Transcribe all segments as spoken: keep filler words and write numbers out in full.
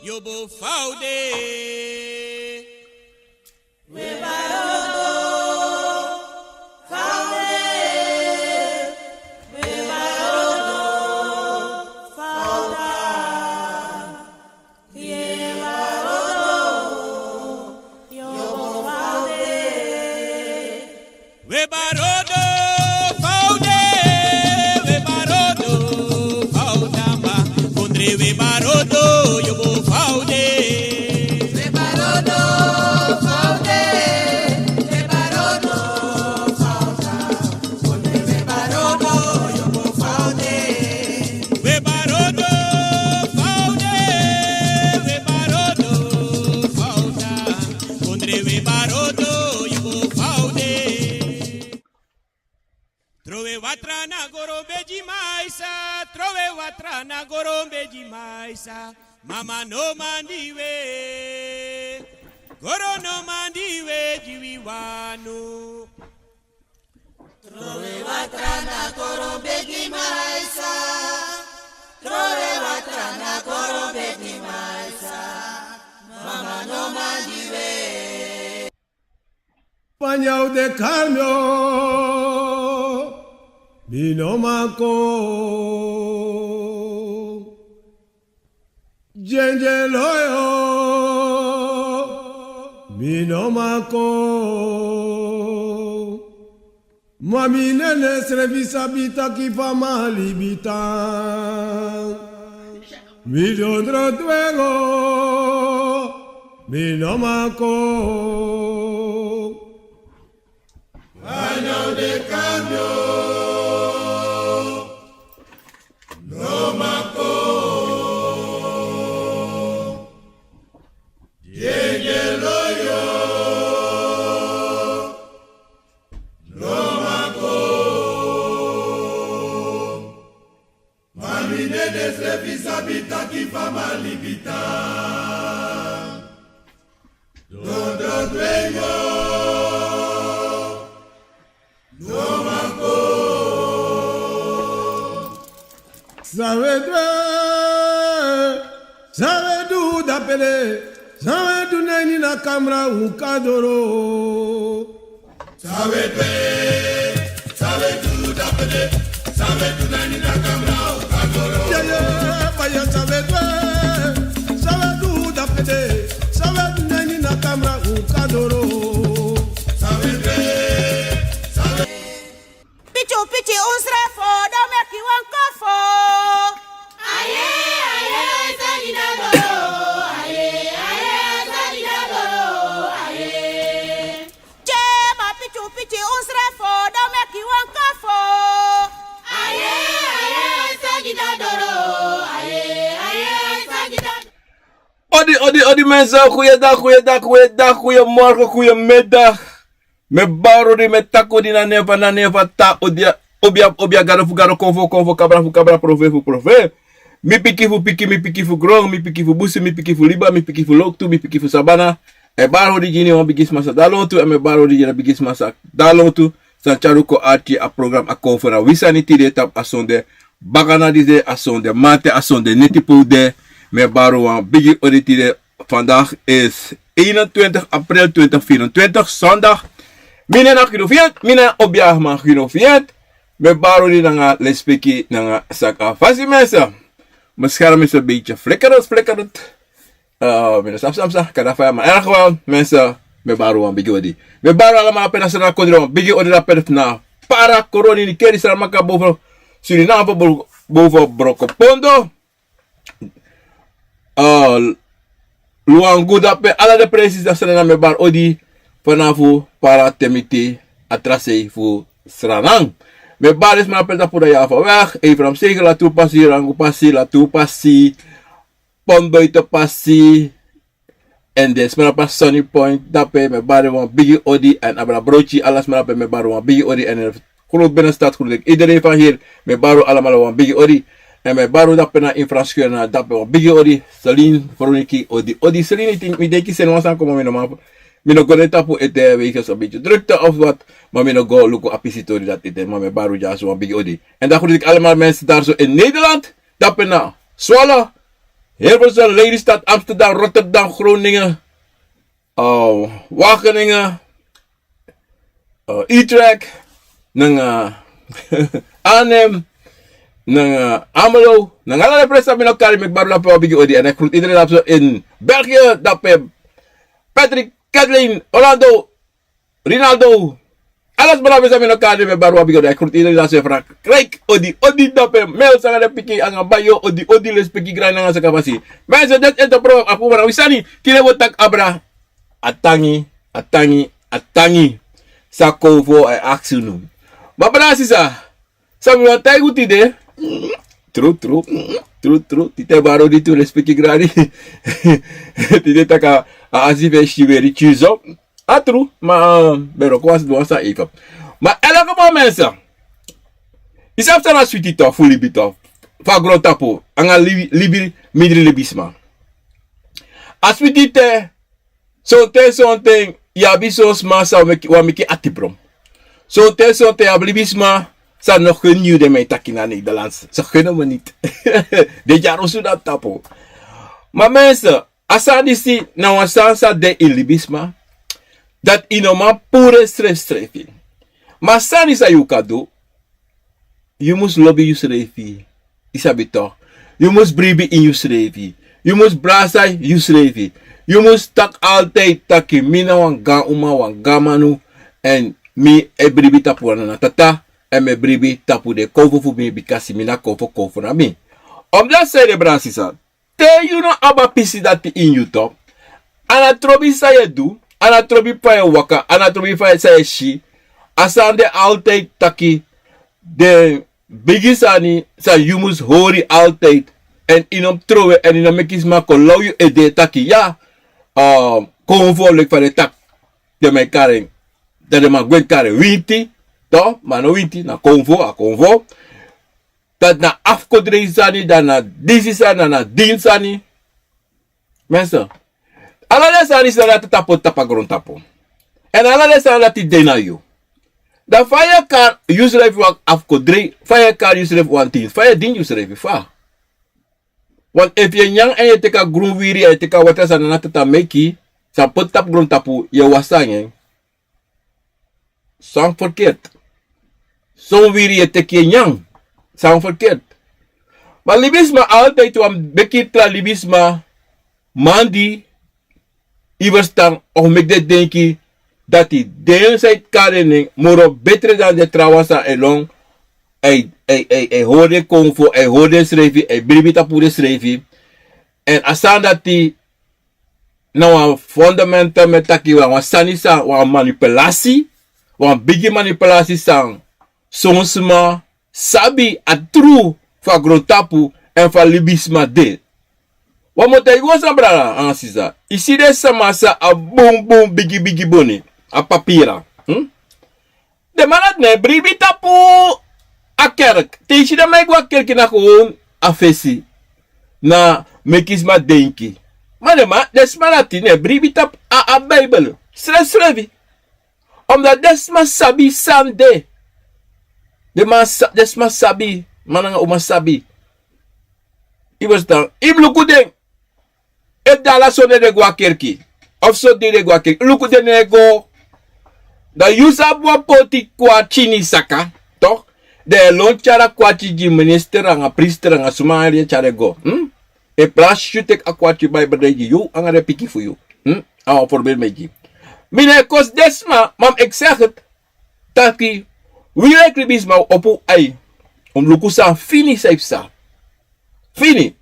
Yobo fa u de. We barodo fa u de, we barodo fa u tamba. Kondre we barodo, yobo fa u de. We barodo fa u de, we barodo fa u tamba. Kondre we barodo, yobo fa u de. We barodo fa u de, we barodo fa u tamba. Kondre we barodo, yobo fa u de. Trowe watra na goro bedi maisa, trowe watra na goro bedi maisa. Mama no mandi we, goro no mandi we, di wi wani. Trowe watra na goro bedi maisa, trowe watra na goro bedi maisa. Mama no mandi we. Panya u de kari mi o, mi no man kon. Dyendyelo yo, mi no man kon. Ma mi nene srefi sabi taki fa mi libi tan. Mi dondro dwengo, mi no man kon. Panya u de kari mi o, no man kon. Dyendyelo yo, no man kon. Ma mi nene srefi sabi taki fa mi libi tan. Dondro dwengo, no man kon. San we du, san we du dape de, san we du na ini a kamra un kan doro. San we du, san we du dape de, san we du na ini a kamra un kan doro. Yeah, yeah, fire, san we du, san we du dape de, san we du na ini a kamra un kan doro. San we du, san we Pichu pichi un srefo, dan meki wan kofo. Aye, aye, aye, sagi na doro. Aye, aye, aye, sagi na doro. Aye. Che ma pichu pichi un srefo, dan meki wan kofo. Aye, aye, aye, sagi na doro. Aye, aye, aye, sagi na doro. Odi, odi, odi mensen, goeiedag, goeiedag, goeiedag, goeiemorgen, goeiemiddag. Mi e bari odi, mi e taki odi na nen fu, na nen fu a Tata, odi a, obi a, obi a, gado fu gado, konfo fu konfo, kabra fu kabra, profeti fu profeti. Mi pikin fu pikin, mi pikin fu gron, mi pikin fu busi, mi pikin fu liba, mi pikin fu loktu, mi pikin fu sabana. E bari odi gi ini wan bigisma san de lontu, èn mi e bari odi gi a bigisma san de lontu, san tyari un kon arki a program A Konfo na wi sani tide tapu a sonde. Baka na disi de a sonde, mamanten a sonde neti pe un de. Mi e bari un wan bigi odi tide. Vandaag is eenentwintig april twintig vierentwintig, zondag. Mi nen na Gino Fiat, mi nen na Obiaman Gino Fiat. Mi e bari odi nanga lespeki nanga saka fasi mensen. Mijn scherm is een beetje flikkerend, flikkerend. Eh, mi no sabi san mi sa, kaba na faya, ma in elk geval, mensen, mi e bari un wan bigi odi. Mi e bari un allemaal pe na Sranan kondre wan bigi odi, na pe na Para, Koroni, Nickerie, Saramaka, boven Suriname, bo-, boven Brokopondo. Eh, Luangu dape, ala den presi na Sranan mi e bari odi, fanafu Para te miti a tra sei fu Sranan. Mi e bari den sma na pe tapu a Java weg, Efraim Seger, Latu Pasi, Rangu Pasi, Latu Pasi, Pont Buiten Pasi, èn den sma na Sunny Point dape, mi e bari wan bigi odi, èn Abra Brochi, ala sma dape mi e bari wan bigi odi, èn in groot binnenstad groet ik iedereen van hier, mi e bari un allemaal wan bigi odi. Èn mi e bari un dape na Infrastructuur na dape wan bigi odi, Celine, Veroniki, odi, odi, Celine, mi denki, mi denki seni wan sani kon, ma mi no man, mi no go de tapu ete wegens een beetje drukte of wat, ma mi no go luku a pisi tori dati ete, ma mi e bari un dyaso wan bigi odi. En dan groet ik allemaal mensen daar zo in Nederland, dape na Zwolle, Hilversum, Lelystad, Amsterdam, Rotterdam, Groningen, uh, Wageningen, uh, Utrecht, nanga Arnhem, nanga Almelo, nanga ala den presi san mi no kari, meki bari wan bigi odi. En ik groet iedereen dati so in België, dati pe Patrick, Kathleen, Orlando, Rinaldo. Ala sma dati pe san mi no kari, meki bari wan bigi odi. Ik groet iedereen dati so in Frankrijk, odi, odi dati pe Mel, nanga den pikin, nanga Bayo, odi, odi, lespeki, grani nanga sakafasi. Mensen, dati en to pro a puma na wi sani, tide wi o taki abra. A tangi, a tangi, a tangi. San Konfo e aksi unu. Ma brada, sisa, san mi wani taigi unu tide. Tru, tru, tru, tru. Tide bari odi tu, lespeki, grani. Tide taki a asi fu en si weri tyuso. A tru, ma, uh, ben wroko wan sani even. Ma elke moment, mensen, i sabi san na switi toch, fu libi toch, fu a grontapu, nanga libi, libi, mindri libisma. A switi te, sonten, sonten, yu abi son sma san wani meki, wani meki atibron. Sonten, sonten, yu abi libisma san no gun yu, den man e taki na Nederlands. Ze gunnen me niet. Den dyarosu na tapu. Ma mensen, a sani disi na wan sani san de ini libisma, dati i no man puru en srefsrefi. Ma a sani san yu kan du, yu mus lobi yusrefi. I sabi toch. Yu mus bribi ini yusrefi. Yu mus brasa yusrefi. Yu mus taki altijd taki mi na wan gaan uma, wan gaan manu. En mi e bribi tapu wan nana tata. En mi e bribi tapu den Konfo fu mi, bikasi mi na Konfo, Konfo na mi. Omdati san ede, brada, sisa, te yu no abi a pisi dati ini yu toch, a na trobi san yu e du, a na trobi fa yu e waka, a na trobi fa yu, san yu e si. A sani de altijd taki den bigi sani san yu mus hori altijd. En i no mus trowe, en i no meki sma kon law yu ede taki ya, uh, Konfo, leki fa den taki, den man e kari en, dan den man gwenti kari en winti, toch, ma a no winti, na Konfo, a Konfo. Dati na afkodrei sani, dan na disi sani, dan na dini sani. Mensen, ala den sani disi na dati a poti tapu a grontapu. En ala den sani dati de na yu. Dan fa yu e kari yusrefi wan afkodrei, fa yu e kari yusrefi wan dini, fa yu e dini yusrefi, fa? Want efu yu e nyan en, yu e teki a grun wiri, yu e teki a watra san nana tata meki, san poti tapu grontapu, yu e wasi nanga en. San verkeerd. Son wiri yu e teki yu e nyan. San verkeerd. Ma libisma altijd wani meki tra libisma mandi, i ferstan, of meki den denki dati den san e kari den nen moro betre dan den trawan san e lon. A e, a e, a e, a e hori den Konfo, a e hori densrefi, a e bribi tapu densrefi. En a sani dati na wan fundamental, mi e taki, wan, wan sani san, wan manipulasi, wan bigi manipulasi san son sma sabi a tru fu a grontapu en fu a libisma de. Wan mi o taigi wan sani, brada nanga sisa. I si den sama san abi bunbun bigi bigi boni, a papira. Hm? Den man dati no e bribi tapu a kerki. Te i si den man e go a kerki, na gewoon a fesi, na meki sma denki. Ma den man, den sma dati no e bribi tapu a, a Bijbel srefsrefi. Omdat den sma sabi san de. Den man sa-, den sma sabi, man nanga uma sabi. I ferstan, i mus luku den. Efu den ala sonde den go a kerki, of sonde den go a kerki, luku den no e go. Dan yu sabi wan poti kwarti ini saka, toch? Dan yu e lon tyari a kwarti gi minister nanga priester nanga suma, yu e tyari go. Hm? In plaats yu teki a kwarti bai bedrijf gi yu nanga den pikin fu yu. Hm? A wan voorbeeld mi e gi. Mi no e kosi den sma, ma mi e taigi taki wi leki libisma, opo ai, un mus luku san fini san e psa. Fini.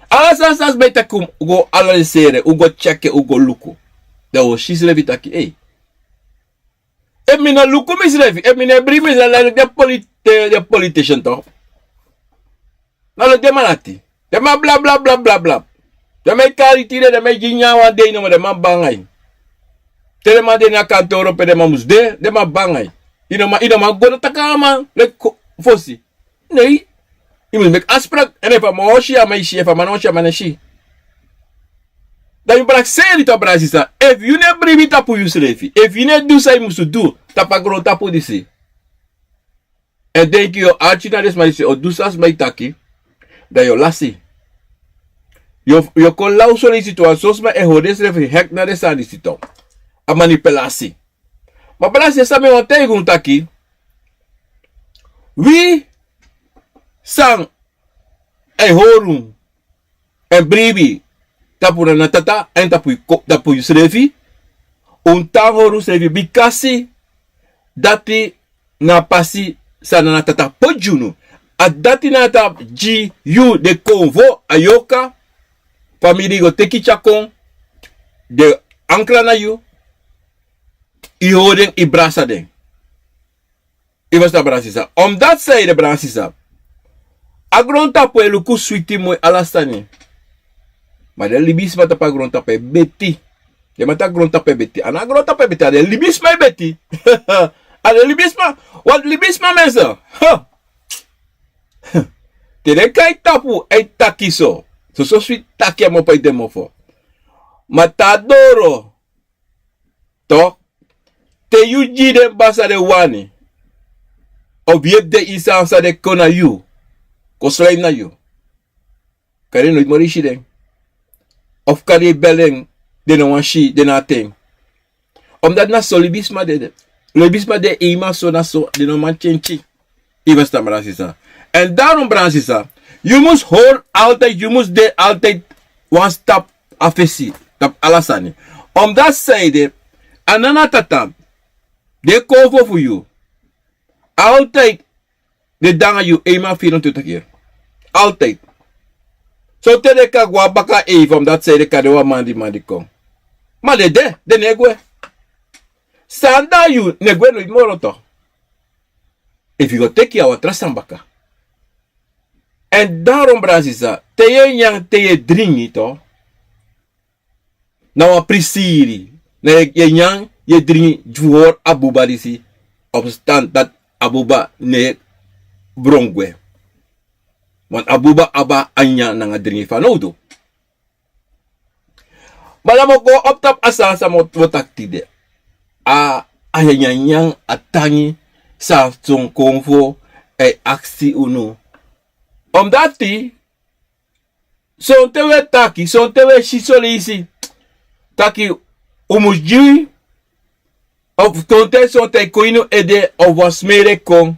Ala sani san sma e taki, un go analyseren, un go tyeki, un go luku. Dan un o si srefi taki, ei. Efu mi no luku misrefi, efu mi no e bribi misrefi, dan den poli-, den, den politician toch. Na leki den man dati. Den man bla, bla, bla, bla, bla. Den man e kari tide, den man e gi nyan wan dei nomo, den man banga yu. Te den man de na kantoro pe den man mus de, den man banga yu. I no man, i no man go na taki a man leki fosi. Nee. I mus meki afsprak. En efu a man o si, a man e si, efu a man no o si, a man no e si. Dan yu prakseri toch, brada sisa. Efu yu no e bribi tapu yusrefi, efu yu no e du san yu musu du tapu a grontapu disi, èn denki yu o arki na den sma disi, o du san sma e taki, dan yu o lasi. Yu o kon law soli siti wan so sma e hori densrefi hek na den sani siti. A manipulasi. Ma brasi san mi wani taigi unu taki, wi san e hori unu èn bribi tapu nana tata èn tapu yusrefi, un tan hori unsrefi bikasi dati na a pasi san nana tata poti gi unu. A dati nana tata gi yu den konfo, a yorka famiri go teki tyari kon, den ankra na yu, yu hori den, yu brasa den. Yu ferstan brada sisa? Omdati san ede brada sisa, a grontapu e luku switi moi ala sani. Ma den libisma tapu a grontapu e beti. Den man taki grontapu e beti, a no a grontapu e beti, a den libisma e beti. A den libisma. Wan libisma mense, te den kai tapu e taki so, soso switi taki a mopo e de mofo. Ma te a doro, te yu gi den basi san den wani, of yepi den ini san san den kon na yu, kon slain na yu, kari noiti moro yu si den. Of kari yu bel den, den no wani si den na a ten. Omdati na so libisma de. Libisma de einma so na so, den no man tyentyen. Yu ferstan brada sisa? Èn daron brada sisa, yu mus hori altijdi, yu mus de altijdi wan stapu a fesi tapu ala sani. Omdati san ede, a nana tata, den konfo fu yu, altijdi den de nanga yu einma firi en tu taki yu. Altijdi. Sonten den kan go na baka eifi, omdati san ede kan de wan man di man di kon. Ma den de, den no e gwe. San de na yu no e gwe noiti moro tu. Efu yu go teki a wan tra sani baka. Èn daron brada sisa, te yu e nyan, te yu e dringi tu, na wan prisiri. Na yu e nyan, yu e dringi fu hori a buba disi, op stand dati a buba no e bron gwe. Want a buba abi a nyan nanga dringi fanowdu. Ma dan mi o go op tapu a sani san mi o taki tide. A, a nyanyan, a tangi san son konfo e aksi unu. Omdati sonten un e taki, sonten un e si son leisi taki un mus gi, of sonten, sonten e kon ini un ede, of wan smeri e kon,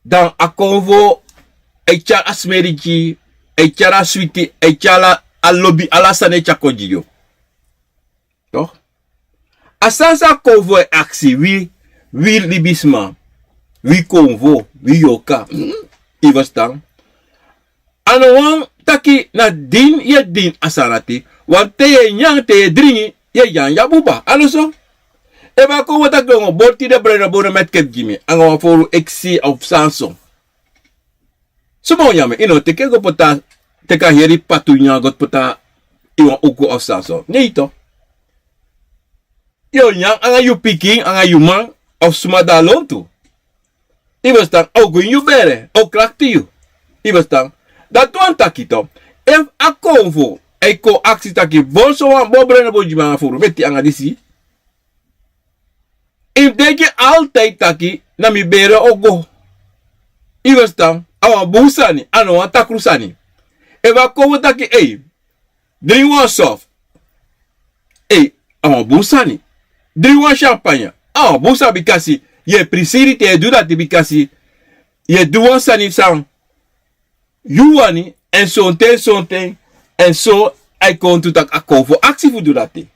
dan a konfo e tyari a smeri gi yu, e tyari a switi, e tyari a lobi, ala sani e tyari kon gi yu. Toch? A sani san a konfo e aksi wi, wi libisma, wi konfo, wi yorka. Yu ferstan? A no wani taki na dini yu e dini a sani dati. Want te yu e nyan, te yu e dringi, yu e nyan yu a buba. A no so? Efu a konfo taki wan boro tide brada, boro meti keti gi mi, anga wan fowru eksi of san so, suma o nyan en? Yu no o teki en go poti, teki a heri patu nyan go poti en ini wan uku of san so. Nei toch. Yu o nyan anga yu pikin, anga yu man, of suma de na lontu. Yu ferstan? A o go ini yu bere, a o krakti yu. Yu ferstan? Dati wani taki toch, efu a konfo e kon aksi taki boro so wan, boro brada, boro gi mi anga fowru meti anga disi, yu mus denki altijdi taki na mi bere o go. Yu ferstan? A wan bun sani, a no wan takru sani. Efu a konfo taki, ei, dringi wan sof. Ei, a wan bun sani. Dringi wan champagne. A wan bun sani, bikasi yu e prisiri te yu e du dati, bikasi yu e du wan sani san yu wani, èn sonten, sonten, èn so a e kon tu taki a konfo aksi fu du dati.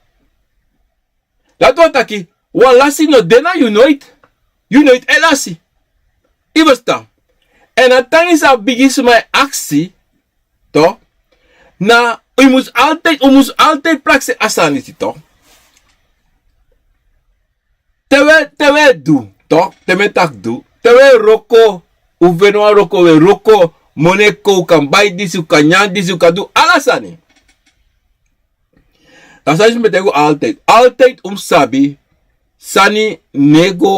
Dati wani taki wan lasi no de na yu noiti. Yu noiti e lasi. Yu ferstan? Èn a tangi san bigisma e aksi, toch, na un mus altijdi, un mus altijdi prakseri a sani disi, toch. Te un e, te un e du, toch, te mi e taki du, te un e wroko, un feni wan wroko, un e wroko, moni e kon, un kan bai disi, un kan nyan disi, un kan du ala sani. Dati san mi e taigi un altijdi. Altijdi un mus sabi, sani no e go,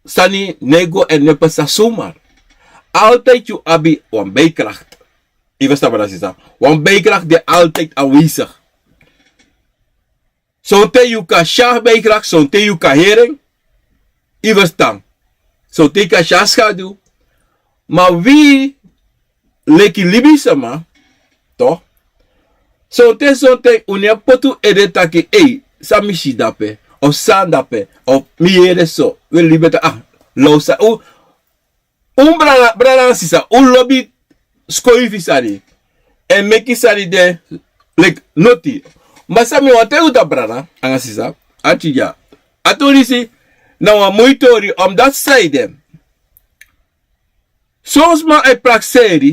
sani no e go èn no e pasa zomaar. Altijdi yu abi wan bijkracht. Yu ferstan brada sisa? Wan bijkracht de altijdi aanwezig. Sonten yu kan si a bijkracht, sonten yu kan heri en. Yu ferstan? Sonten yu kan si a schaduw. Ma wi leki libisma, Toch? Sonten sonten un no e poti un ede taki: ei, san mi si dape, of san dape, of mi yere so, we libi taki, ah, lawsa un. Un brada, brada nanga sisa, un lobi skoifi sani, èn meki sani de leki noti. Ma san mi wani taigi un, dati brada nanga sisa, ati dya, a tori disi na wan moi tori, omdat san ede, son sma e prakseri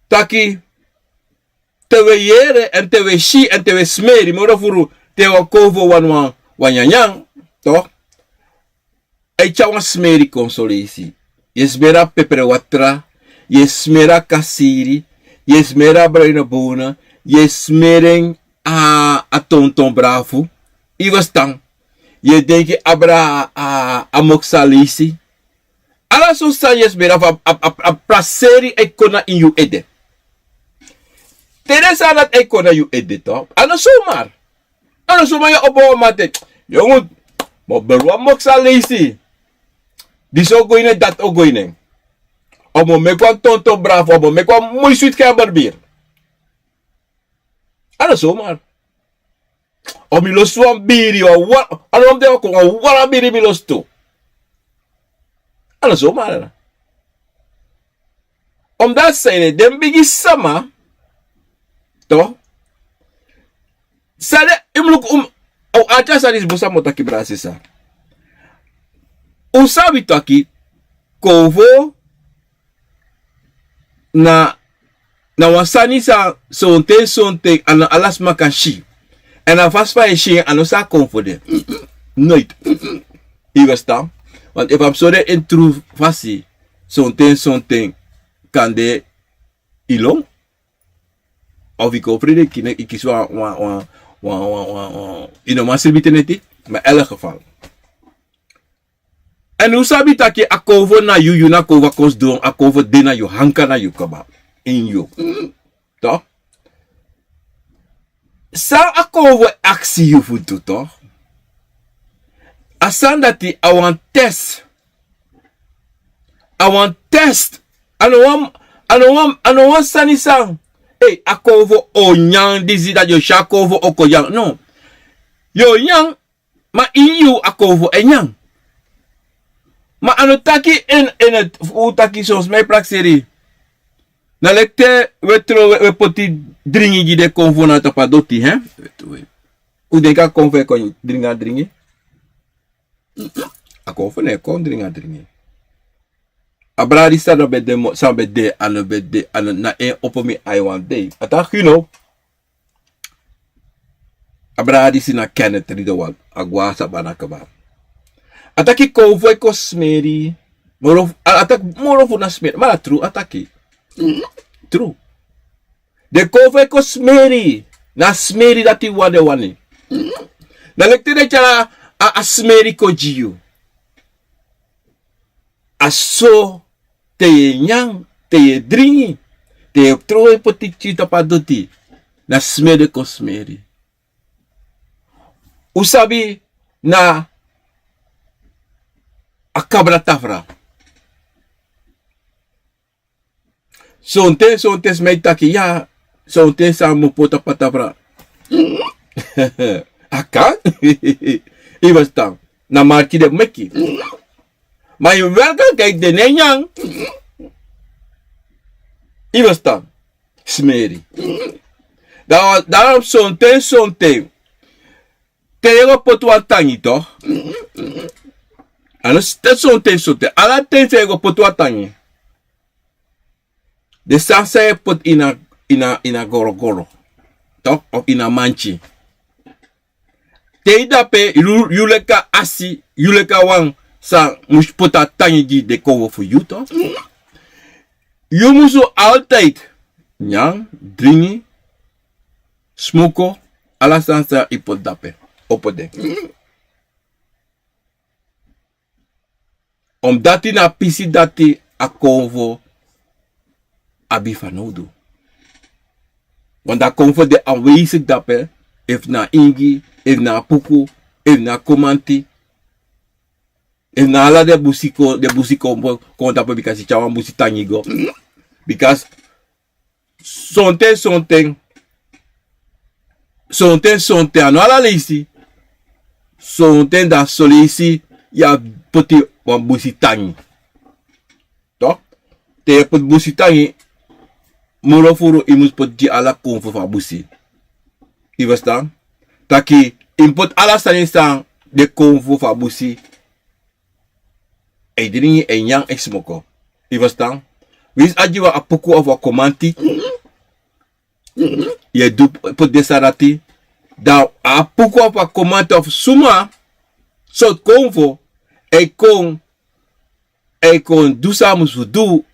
taki te wi e yere èn te wi e si èn te wi e smeri, moro furu te wan kowfo wani wan, wan nyanyan, toch? A e tyari wan smeri kon son leisi. Yu e smeri a peperwatra, yu e smeri a kasiri, yu e smeri a bruine bonen, yu e smeri en a, a tonton brafu. Yu e ferstan? Yu e denki abra a, a, a moksa leisi. Ala sortu sani yu e smeri, a, a, a, a prakseri e kon na ini yu ede. Te den sani dati e kon na yu ede, toch, a no somar. A no somar yu o opo wan mate. Yongu, mi o beri wan moksa leisi. Disi o go ini en, dati o go ini en. Of mi o meki wan tonton brafu, of mi o meki wan moi switi gemberbiri. A no somar. Of mi losi wan biri, wan, wan, a no wan biri, wan, wan biri mi losi tu. A no somar. Omdat san ede, den bigi sama, toch? San ede, yu mus luku, un, o, a tyari sani disi bun san mi o taki, brada, sisa. Un sabi taki kowfo na, na wan sani san sonten sonten a no ala sma kan si. Èn a fasi fa yu e si en, a no san a kowfo de. Noiti. Yu e ferstan? Want efu a mus sori en tru fasi, sonten sonten kande yu lon. Of yu kon frede kine, yu kisi wan, wan, wan, yu no man sribi te neti, ma in elk geval. Èn un sabi taki a kowfo na yu, yu na kowfo a kon sidon, a kowfo de na yu, hanka na yu kaba. Ini yu. Toch? San a kowfo e aksi yu fu du, toch? A sani dati a wan test. A wan test. A no wan, a no wan, a no wan sani san, ei, a kowfo o nyan disi, dati yu o si a kowfo o kon nyan. No. Yu o nyan, ma ini yu a kowfo e nyan. Ma a no taki en, en, un taki son sma e prakseri. Na leki te we tron, we, we poti dringi gi den kowfo na tapu a doti, hè? Un denki a kowfo e kon dringi a dringi? A kowfo no e kon dringi a dringi. A brada disi san no ben de, mo, san ben de, a no ben de, a no, na en opo mi ai wan dei. A taki, yu no. A brada disi na Kenneth Riedewald, a gwa sabana kaba. A taki kowfo e kon smeri, moro, a, a taki moro fu na smeri, ma na tru a taki. Tru. Den kowfo e kon smeri, na smeri dati wan den wani. Na leki te den tyari a, a smeri kon gi yu. A so te yu e nyan, te yu e dringi, te yu e tron, yu e poti pikin tapu a doti, na smeri den kon smeri. Un sabi na a kabra tafra. Sonten, sonten sma e taki, ya, sonten san mi o poti tapu a tafra. A kan. Yu e ferstan? Na marki den meki. Ma yu wel kan kari den, no e nyan. Yu e ferstan? Smeri. Dan, dan sonten, sonten te yu go poti wan tangi, toch? A no te sonten, sonten. Ala ten san yu go poti wan tangi. Den sani san yu e poti ini a, ini a, ini a gorogoro, toch? Of ini a manti. Te yu de dape, yu, yu leki a asi, yu leki a wan san musu poti a tangi gi den kowfo fu yu, toch? Yu musu altijd nyan, dringi, smuku, ala sani san yu poti dape, opo den. Omdati na a pisi dati a kowfo abi fanowdu. Want a kowfo de aanwezig dape, efu na ingi, efu na puku, efu na kumanti, efu na ala den busi kon, den busi kon, kon dape, bika yu e tyari wan busi tangi go. Bika Sonten sonten, sonten sonten, a no ala leisi. Sonten dan soleisi yu abi poti wan busi tangi. Te yu e poti busi tangi, moro furu yu mus poti gi ala konfo fu a busi. Yu ferstan? Taki yu mus poti ala sani san de konfo fu a busi. E dringi, e nyan, e smoko. Yu ferstan? Winsi a gi wan apuku of a komanti, yu e du poti den sani dati. Dan a apuku of a komanti of suma sortu konfo e kon, e kon du san a mus fu du.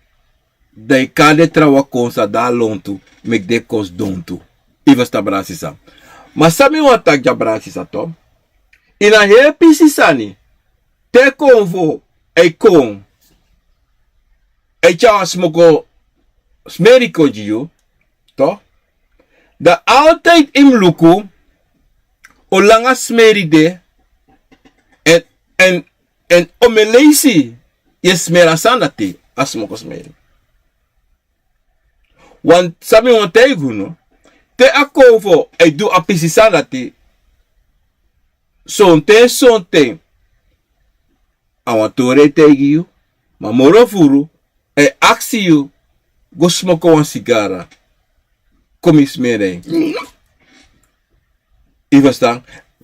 Dan yu kari den trawan kon san de na lontu, meki den kon sidon tu. Yu ferstan, brada sisa? Ma san mi wani taki gi a brada sisa tu, ini a heri pisi sani, te konfo e kon, e tyari wan smoko smeri kon gi yu, dan altijd yu mus luku olanga smeri de, èn, èn, èn omeni leisi yu e smeri a sani dati, a smoko smeri. Wan san mi wani taigi unu, te a konfo e du a pisi sani dati, sonten sonten, a wan tori e taigi yu, ma moro furu e aksi yu go smoko wan sigara. Kon mi smeri en. Yu ferstan?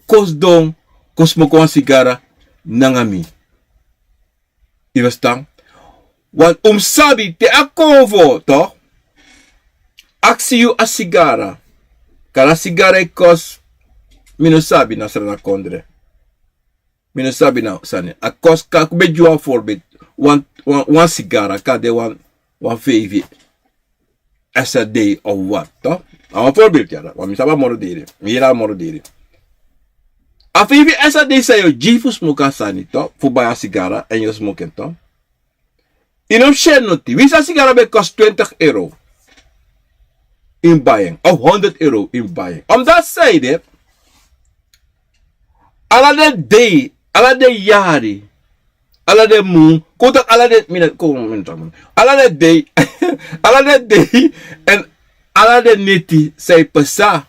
Kon sidon, kon smoko wan sigara nanga mi. Yu ferstan? Want un mus sabi te a konfo, toch, aksi yu a sigara. Kande a sigara e kosi, mi no sabi na Sranan kondre. Mi no sabi na sani. A kosi, kan mi gi wan voorbeeld. Wan, wan, wan sigara kan de wan, wan feifi S R D of wat, toch? Na wan voorbeeld, ya, want mi sabi a moro dede. Mi yere a moro dede. A feifi S R D san yu o gi fu smoke a sani, toch? Fu bai a sigara èn yu o smoke en, toch? Yu no mus si en noti. Winsi a sigara ben kosi twintig euro, yu mus bai en. Of honderd euro, yu mus bai en. Omdat san ede, ala den dei, ala den yari, ala den mun, kon taki ala den, mi no, kon, mi no taki mun. Ala den dei, ala den dei, èn ala den neti san e pasa,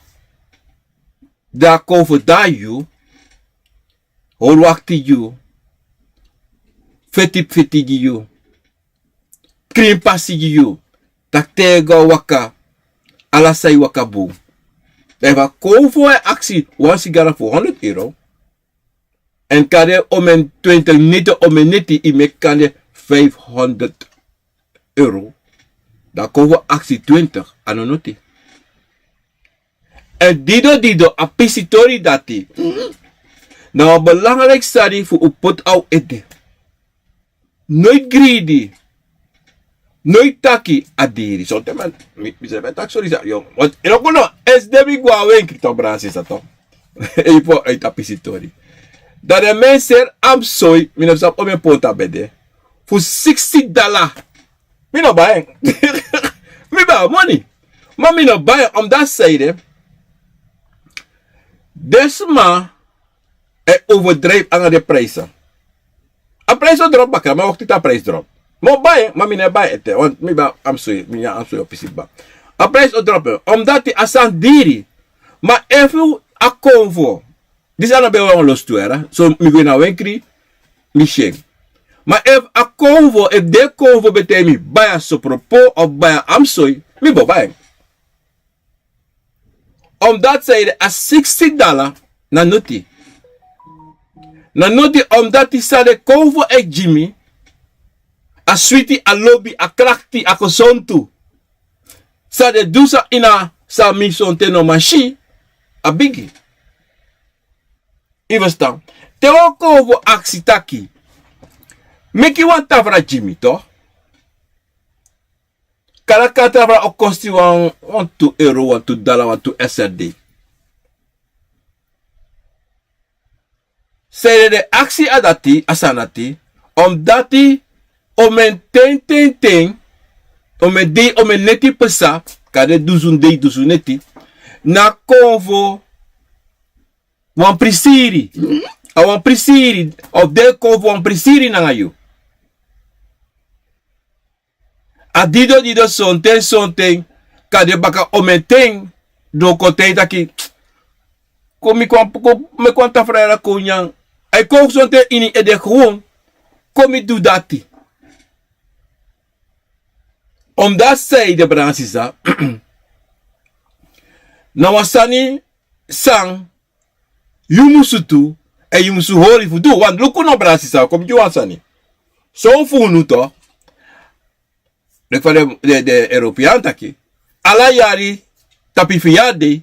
dan a konfo de na yu, hori wakti gi yu, feti feti gi yu, krin pasi gi yu, taki te yu go waka, ala sani waka bun. Dan efu a konfo e aksi wan sigara fu honderd euro, èn kande omeni twintig neti, omeni neti yu meki kande vijfhonderd euro, dan a konfo aksi twintig, a no noti. Èn dido dido, a pisitori dati na wan belangrijk sani fu un poti na un ede. Noiti gridi, noiti taki a diri. Sonten man, mi, mi srefi e taki sori san, yo, want yu no kon no, esde mi go na wenkri, toch, brada sisa, toch. Efu, efu a pisitori. Dan den men seri amsoi, mi no sabi omeni pontu a ben de, fu sixty dala. Mi no bai en. Mi ben abi moni. Ma mi no bai en, omdat san ede, den sma e overdrijf nanga den prijs. A prijs o drop baka, mi e wakti te a prijs drop. Mi o bai en, ma mi no e bai en ete, want mi ben abi amsoi, mi nyan amsoi o pisi kba. A prijs o drop, omdat a sani diri. Ma efu a konfo, disi a no ben wan lostu era, so mi gwe na wenkri, mi si en. Ma efu a konfo, efu den konfo ben taigi mi bai a sopropo of bai a amsoi, mi bo bai en. Omdat san ede, a sixty dala na noti. Na noti, omdat san den konfo e gi mi, a switi, a lobi, a krakti, a gesontu. San den du san ini a, san mi sonten no man si, a bigi. Yu ferstan? Te wan konfo aksi taki, meki wan tafra gi mi, toch? Kande a tafra o kosti wan, wan tu euro, wan tu dala, wan tu S R D. San ede den aksi a dati, a sani dati, omdat omeni ten, ten, ten, omeni dei, omeni neti pasa, kande dusun dei, dusun neti, na konfo wan prisiri. A wan prisiri, of den konfo wan prisiri nanga yu. A dido dido, sonten sonten, Kande baka omenten, don kon taigi taki, kon mi kon meki wan tafra yara kon nyan. A e kon fu sonten ini ede gewon. Kon mi du dati. Omdati sei de, brada sisa, na wan sani san yu musu du, èn yu musu hori fu du. Wan luku no, brada sisa, kon mi gi wan sani. Son fu unu to, leki fa den european taki, ala yari tapu yu fiyari dei,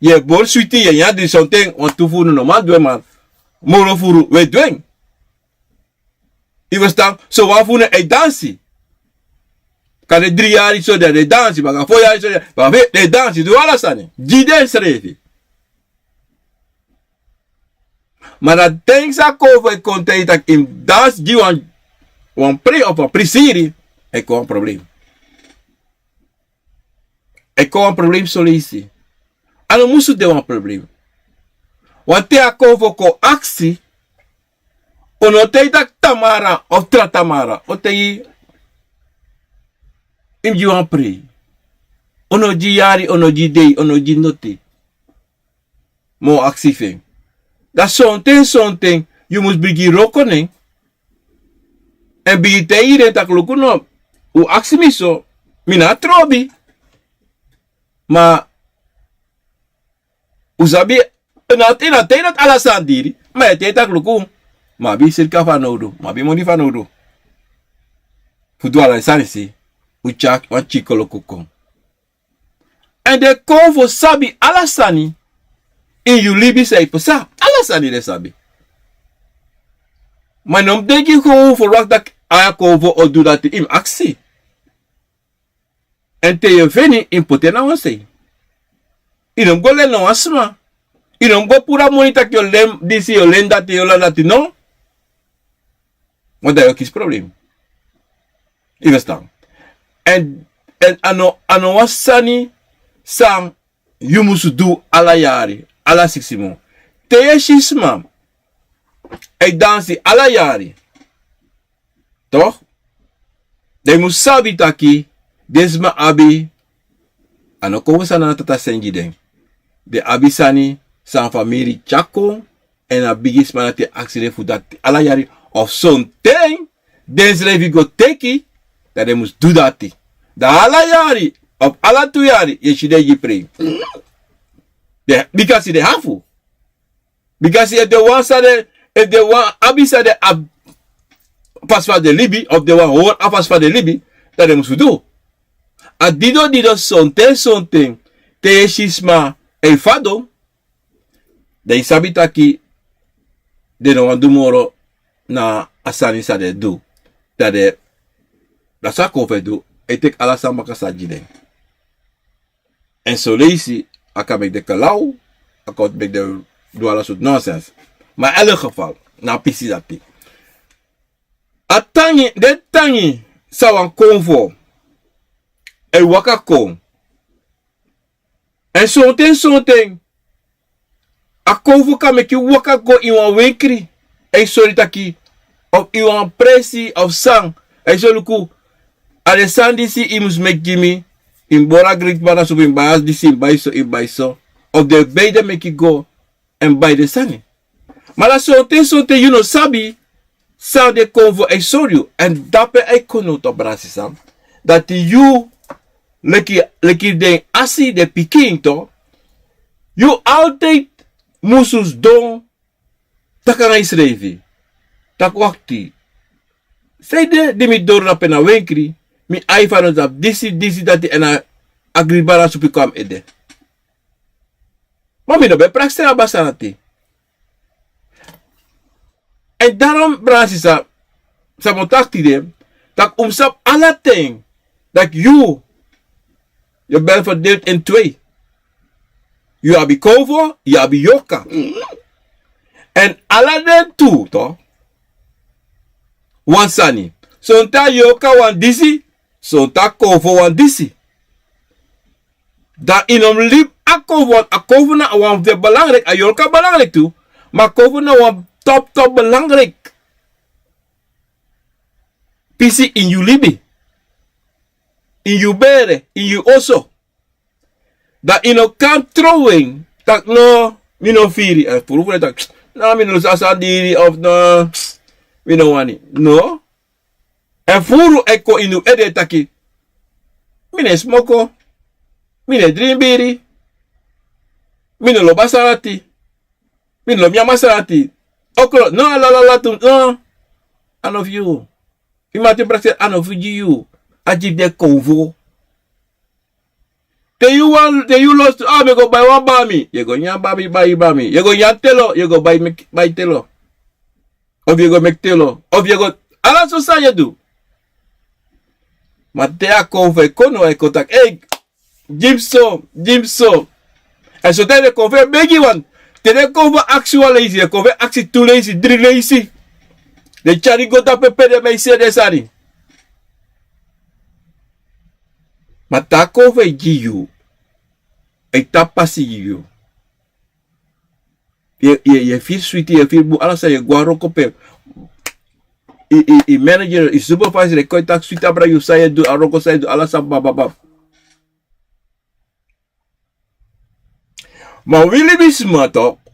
yu e bori switi, yu e nyan dri sonten, wantu fu unu no man du en, ma moro furu wi e du en. Yu ferstan? So wan fu unu e dansi. Kande dri yari so den e dansi, baka fo yari so den e dansi, du ala sani gi densrefi. Ma na den san kon fu e kon taigi taki yu mus dansi gi wan, wan pri of wan prisiri, e kon wan problem. E kon wan problem soleisi. A no musu de wan problem. Wanten a kon fu kon aksi, un no taigi taki tamara of tra tamara, un taigi yu mus gi wan prei. Un no gi yari, un no gi dei, un no gi noti. Ma un aksi fu en. Dan sonten sonten yu mus bigin wroko nen. Èn bigin taigi den taki luku no, un aksi mi so, mi no abi trobi. Ma un sabi, na taigi dati ala sani diri, ma yu e taigi taki luku, mi abi sirka fanowdu, mi abi moni fanowdu fu du ala den sani, si un tyari wan tyiko luku kon. Èn den kon fu sabi ala sani ini yu libi san e pasa, ala sani den sabi. Ma yu no mus denki kon fu ferwakti taki a kon fu o du dati, yu mus aksi. Èn te yu o feni, yu mus poti en na wan sei. Yu no mus go leni na wan sma. Yu no mus go puru a moni taki yu o leni disi, yu o leni dati, yu o leni dati, no. Want dan yu o kisi problem. Yu ferstan? Èn, èn a no, a no wan sani san yu musu du ala yari, ala sigisi mun. Te yu e si sma e dansi ala yari, toch, dan yu musu sabi taki den sma abi, a no kon fu sani na Tata seni gi den. Den abi sani san famiri tyari kon, èn a bigi sma dati e aksi den fu dati ala yari, of sonten densrefi go teki, dan den mus du dati. Dan ala yari of ala tu yari yu e si den e gi prei. Bika si den hafu. Bika si efu den wan san den, efu den wan abi san den abi, fasi fa den libi, of den wan hori a fasi fa den libi, dan den mus fu du. A dido dido sonten sonten, te yu e si sma e fadon, dan yu sabi taki den no wani du moro na a sani san den e du. Dan den, dati san a kon fu e du, e teki ala san baka san gi den. Èn soleisi a kan meki den kalaw, a kan meki den du ala sortu nonsens. Ma in elk geval, na a pisi dati. A tangi, den tangi san wan konfo e waka kon. Èn sonten sonten a konfo kan meki yu waka go ini wan wenkri, èn yu sori taki, of ini wan presi of san, èn yu sori luku, a den sani disi yu mus meki gi mi, yu mus bori a grikman na so, fu yu mus bai a disi, yu mus bai so, yu mus bai so. Of den beide meki go èn bai den sani. Ma dan sonten sonten yu no sabi san den konfo e sori yu. Èn dape a e kon now, brada sisa, dati yu, leki, leki den asi, den pikin, yu altijd musu sidon, taki nanga yusrefi taki wakti, sanede di mi doro dape na wenkri, mi ai fadon sabi disi, disi, dati, èn a grikman na supi kon na mi ede. Ma mi no ben prakseri a baka sani dati. Èn daarom, brada sisa, san mi o taki tide, taki un mus sabi ala ten taki yu, yu ben verdeeld in twee. Yu abi konfo, yu abi yorka. Èn ala den tu, toch, wan sani. Sonten a yorka wani disi, sonten a konfo wani disi. Dan yu no mus libi a konfo, a konfo na wan fu den belangrijk, a yorka belangrijk tu, ma a konfo na wan top, top belangrijk pisi ini yu libi, ini yu bere, ini yu oso. Dan yu no kan trow en taki no, mi no firi. Èn furu fu den taki no, mi no lusu a sani diri of no, mi no wani. No. Èn furu e kon ini un ede taki mi no e smoko, mi no e dringi biri, mi no lobi a sani dati, mi no lobi nyan masra dati. Okro no, alalala tu no. A no fu yu. Yu mati prakseri a no fu gi yu. A gi den konfo. Te yu wan te yu lostu a mi e go bai wan bami yu e go nyan bami bai bami yu e go nyan telo yu e go bai telo. Of yu e go meki telo of yu e go ala so san yu e du. Ma te a kon fu e kon no a e kon taki ei, gi mi so, gi mi so. Èn so te den kon fu e begi wan te den kon fu e aksi wan leisi den kon fu e aksi tu leisi dri leisi. Den tyari go dape pe den ben e si en den sani. Ma te a kon fu e gi yu a e tan pasi gi yu. Yu e firi switi yu e firi bun ala san yu e go na wroko pe yu manager yu supervisor e kon e taki switi abra yu san yu e du na wroko san yu e du ala san bababab. Ma wi libisma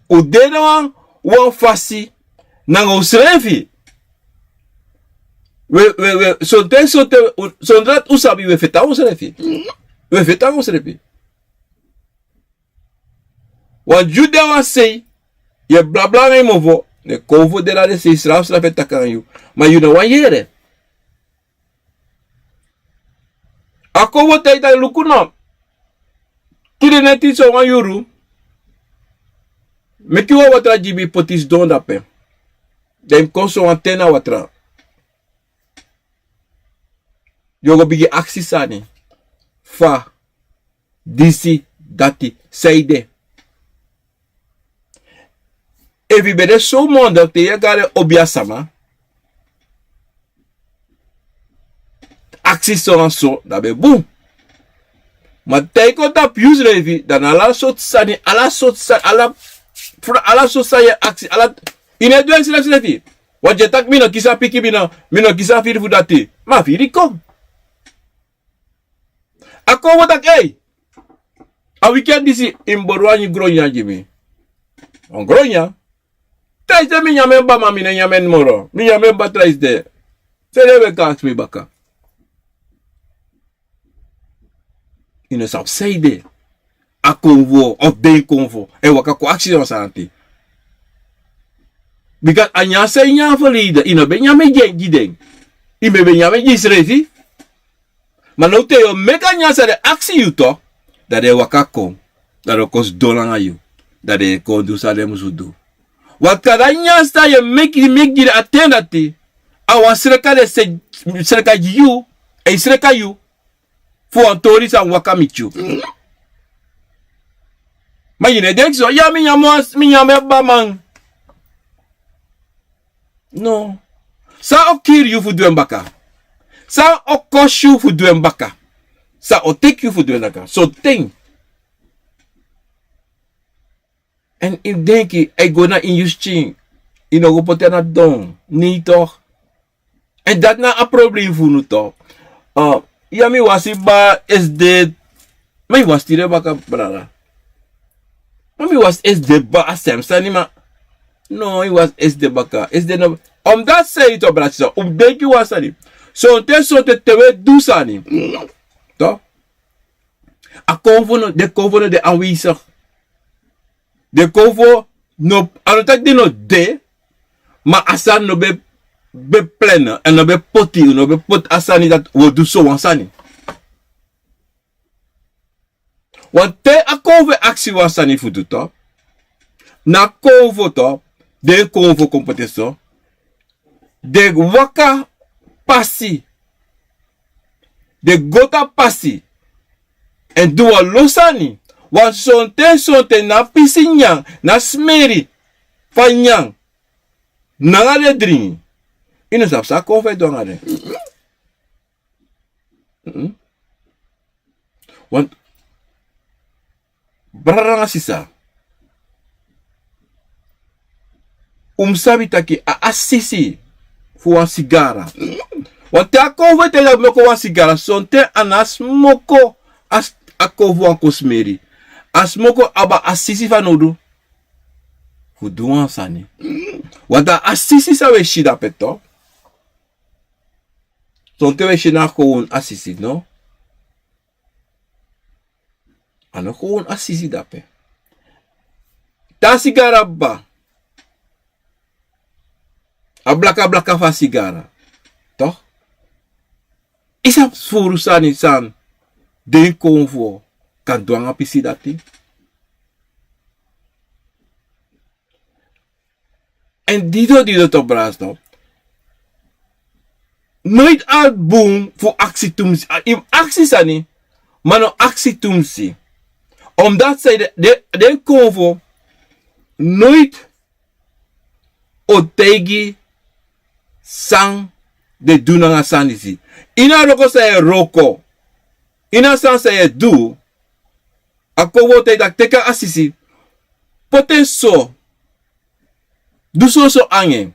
un de na wan fasi nanga unsrefi. Sonten sonten sondra dati un sabi un e feti nanga unsrefi. Un e feti nanga unsrefi. Wan di un de na wan sei yu e blabla nanga yu mofo ne kon fu de na den sei srafsrafu e taki nanga yu. Ma yu na wan yere. A kon fu o taigi taki luku no. Kiri neti sowan yuru. Meki wan watra gi mi poti sidon dape. Dan yu mus kon sowan ten na watra. Yu o go bigin aksi sani. Fa disi dati san yu de? Efu yu ben de sow mondok te yu e go na den obi a sama aksi so na so dan ben bun. Ma te yu kon tapu yu srefi dan na ala sortu sani ala sortu sani ala sortu sani yu e aksi ala. Yu no e du en srefsrefi. Wan di e taki mi no kisi a piki mi no kisi a firi fu dati. Ma a firi kon. A kon fu taki ei, a wiki a disi yu mus bori wan nyun gron nyan gi mi. Wan gron nyan. Traisi de mi nyan mi en baba ma mi no e nyan mi en moro mi nyan mi en baba traisi de. Sede yu ben kon aksi mi baka. Yu no sabi san yu de. A konfo of den konfo e waka kon aksi den wan sani ati. Bika a nyan san yu nyan a fo leida yu no ben nyan mi gi den. Yu ben ben nyan mi gi yusrefi. Ma now te yu o meki a nyan san den aksi yu dan den e waka kon. Dan den o kon sidon nanga yu. Dan den e kon du san den musu du. Wan kanda nyansta yu e meki gi den a ten dati. A wan sreka den sreka gi yu. Èn yu sreka yu fu wan tori san waka miti yu. Ma yu no e denki so ya mi nyan mi en baba man. No. San o kiri yu fu du en baka? San o kosi yu fu du en baka? San o teki yu fu du en baka sonten? Èn yu denki a e go na ini yu skin. Yu no go poti en na don. Nei tok'. Èn dati na a problem fu unu tok'. Ya mi wasi baa esde. Ma yu wasi tide baka brada. Ma mi wasi esde baa a sem sani ma. No yu wasi esde baka esde no. Omdati sei yu tok' brada sisa un mus denki wan sani. Sonten sonten te un e du sani tok'. A konfo no de konfo no de anwesigi. Den kon fu a no taki den no de. Ma a sani no ben ben plene èn no ben poti un no ben poti a sani dati un o du sowan sani. Wanten a kon fu e aksi wan sani fu du to. Na kon fu to den kon fu kon poti en so. Den waka pasi. Den go tan pasi. Èn du wan lo sani. Wan sonten sonten na pisi nyan na smeri. Fa nyan nanga den dringi. Yu no sabi san a kon fu e du nanga den. Wan brada nanga sisa. Un mus sabi taki a asisi fu wan sigara. Wanten a kon fu e taigi a moko wan sigara sonten a no a smoko. A kon fu wan kon smeri. A smoko abi a sisi fanowdu fu du wan sani. Want a sisi san wi e si dape to. Sonten wi e si na a kownu a sisi no. A no kownu a sisi dape. Te a sigara baba, a blaka blaka fu a sigara, tok'? Yu sabi furu sani san den konfo kan du nanga pisi dati. Èn dido dido tok' brada tok'. Noiti a bun fu aksi tumsi. Yu mus aksi sani, ma no aksi tumsi. Omdati san yu de, den konfo noiti o taigi san den du nanga sani disi. Ini a wroko san yu e wroko, ini a sani san yu e du, a konfo o taigi taki teki a sisi, poti en so, du soso nanga en.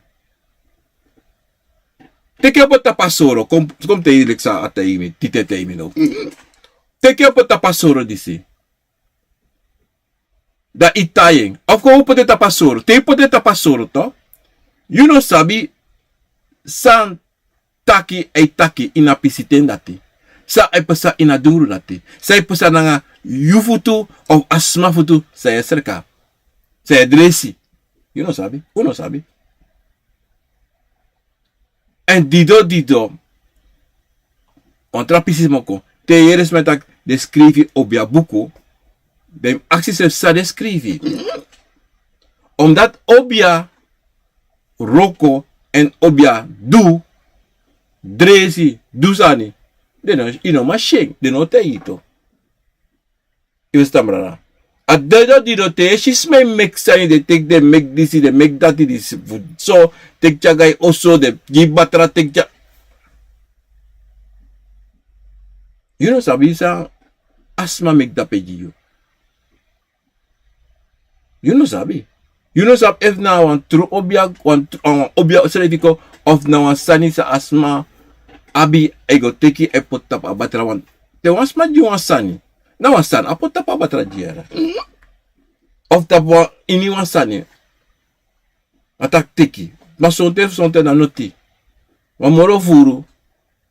Teki en poti tapu a soro, kon mi taigi yu leki san a taigi mi, tite taigi mi now. Teki en poti tapu a soro disi. Dan yu tai en. Of kon wi poti en tapu a soro. Te yu poti en tapu a soro tok', yu no sabi san taki a e taki ini a pisiten dati. San a e pasa ini a dungru dati. San a e pasa nanga yu futu of a sma futu san yu e sreka, san yu e dresi. Yu no sabi. Un no sabi. Èn dido dido, wan tra pisi moko, te yu yere sma e taki den skrifi obia buku, dan yu mus aksi srefi san den skrifi. Omdati obia wroko èn obia du, dresi, du sani, den no, yu no man si en, den no o taigi yu tu. Yu e stan brada? A dido dido te yu e si sma e meki sani, den teki, den meki disi, den meki dati disi fu so, teki tyari go a yu oso, den gi batra, teki tyari. Yu no sabi san a sma meki dape gi yu. Yu no sabi. Yu no sabi efu na wan tru obia, wan tru, wan obia srefi kon, of na wan sani san a sma abi, a e go teki, a e poti tapu a batra wan. Te wan sma gi wan sani, na wan sani a poti tapu a batra gi en. Of tapu wan, ini wan sani. A taki teki. Ma sonten, sonten na noti. Ma moro furu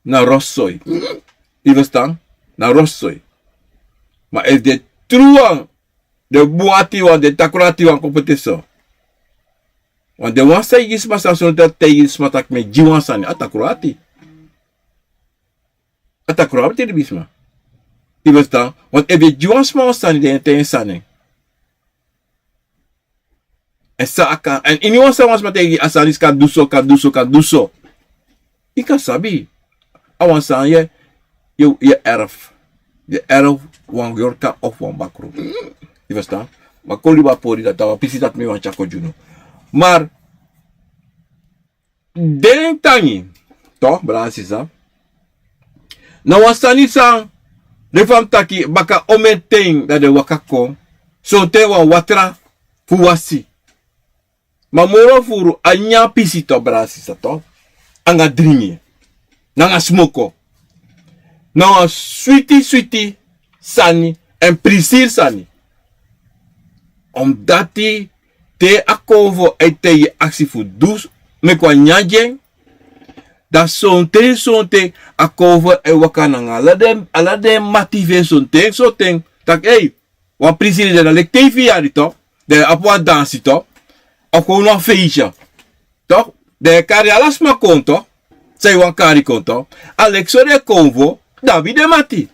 na rosoi. Yu e ferstan? Na rosoi. Ma efu den tru wan, den bun ati wan, den takru ati wan kon poti en so. Want den wan san e gi sma sani, sonten a taigi sma taki mi e gi wan sani, a takru ati. A takru ati libisma. Yu e ferstan? Want efu yu e gi wan sma wan sani, dan yu e taigi en sani. Èn san a kan, èn ini wan sani wan sma taigi yu a sani disi kan du so, kan du so, kan du so. Yu kan sabi. A wan sani yu e, yu e erf. Yu e erf wan yorka of wan bakru. Yu e ferstan? Ma kon libi a pori dati, a wan pisi dati mi wani tyari kon gi unu. Mar den tangi, tok', brada sisa, na wan sani san, den fa mi taki, baka omen ten dan den waka kon, sonten wan watra fu wasi. Ma moro furu a nyan pisi, tok', brada sisa, tok', anga dringi, nanga smoko. Na wan switi switi sani, èn prisiri sani. Omdati te a konfo e taigi yu aksi fu du, meki wan nyan gi en, dan sonten sonten a konfo e waka nanga ala den, ala den mati fu en sonten sonten. Taki ei, wan prisiri de, na leki te yu firi yari tok', dan yu abi wan dansi tok', of kon wan feisi tok', dan yu e kari ala sma kon tok', san yu wani kari kon tok'. A leki so den konfo, den abi den mati.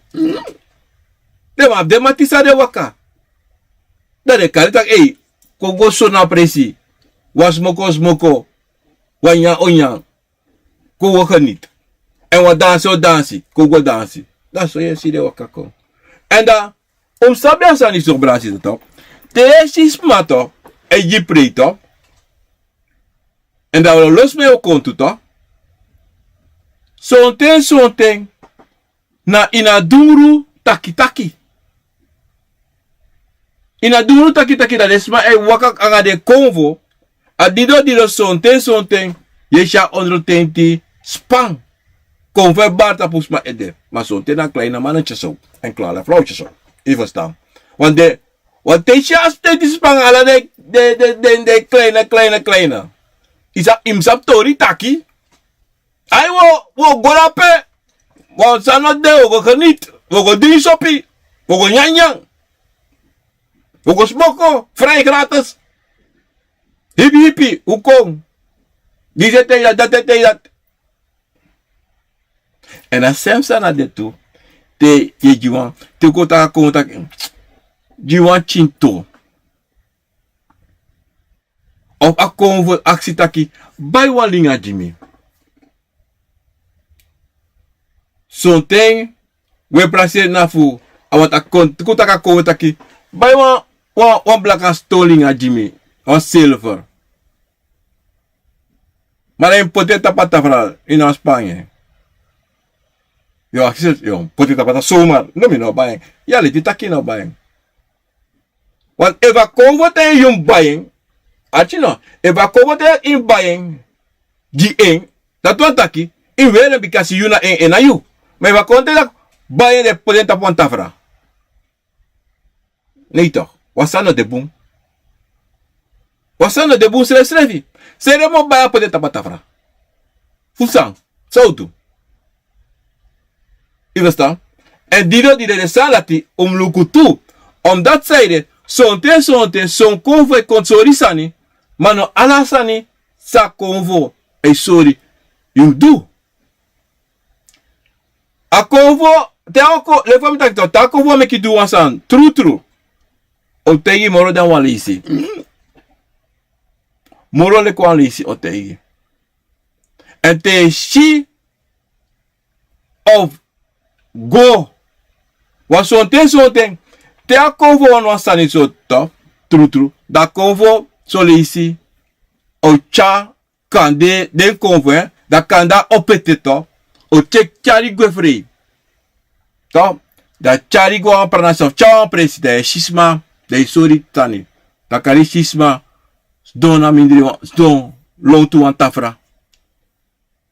Den man abi den mati san den waka. Dan den kari taki ei, kon go so na presi, wan smoko smoko, wan nyan o nyan, kon go geniti. Èn wan dansi o dansi, kon go dansi. Dan so yu e si den waka kon. Èn dan un mus sabi a sani so, brada sisa, tok'. Te yu e si sma tok', e gi prei tok', èn dan lo lo sma e o kon tu tok'. Sonten sonten na ini a dungru taki taki. Ini a dungru taki taki, dan den sma e waka anga den konfo. A dido dido, sonten sonten yu e si a ondrotenti span. Konfo e bari tapu sma ede. Ma sonten na kla ini a manetyeso èn kla a frow tyeso. Yu e ferstan? Want den Wan ten si a steti span ala den, den, den, den, den kleine, kleine, kleine. Yu sa, yu mus sabi tori taki. Ai, wi o, wi o go dape. Wan sani no de, wi o go geniti. Wi o go dringi sopi. Wi o go nyanyan. Wi o go smoko. Frijgratis. Hipi, hipi, un kon. Disi e taigi dati, dati e taigi dati. Èn a sem sani na de tu. Te yu e gi wan, te un kon taki a konfo taki, gi wan kinto. Of a konfo aksi taki, bai wan linga gi mi. Sonten, wi e praseri na fu, a wani taki a kon, kon taki a konfo taki, bai wan, wan, wan blaka ston linga gi mi, wan silver. Ma dan yu mus poti en tapu a tafra, yu no a span en. Yu o aksi, yu o poti en tapu a tafra somar. No, mi no o bai en. Yu a leti taki yu no o bai en. Want efu a konfo taigi yu mus bai en, arki no, efu a konfo taigi yu mus bai en gi en, dati wani taki, yu weri en bikasi yu na en, en na yu. Ma efu a konfo taigi yu taki bai en, dan yu poti en tapu wan tafra. Nei toch, wan sani no de bun. Wan sani no de bun srefsrefi. San ede mus bai a poti en tapu a tafra? Fu san? San un du? Yu ferstan? Èn didon, didon, den sani dati un mus luku tu. Omdati san ede, sonten, sonten, son konfo e kon sori sani, ma no ala sani san konfo e sori yu mus du. A konfo, te a o kon, leki fa mi taki toch, te a konfo meki du wan sani trutru, o taigi yu moro dan wan leisi. Moro leki wan leisi o taigi yu. Èn te yu si of go, wan sonten, sonten, te a konfo wani wan sani so toch, trutru, dan a konfo son leisi o tyari kande den konfo, dan kande a opo ete toch, o tyari, tyari gwe frei. Toch, dan tyari go a wan pranasi of tyari wan presi, dan yu e si sma, dan yu e sori sani. Dan kari yu e si sma sidon na mindri wan, sidon lontu wan tafra.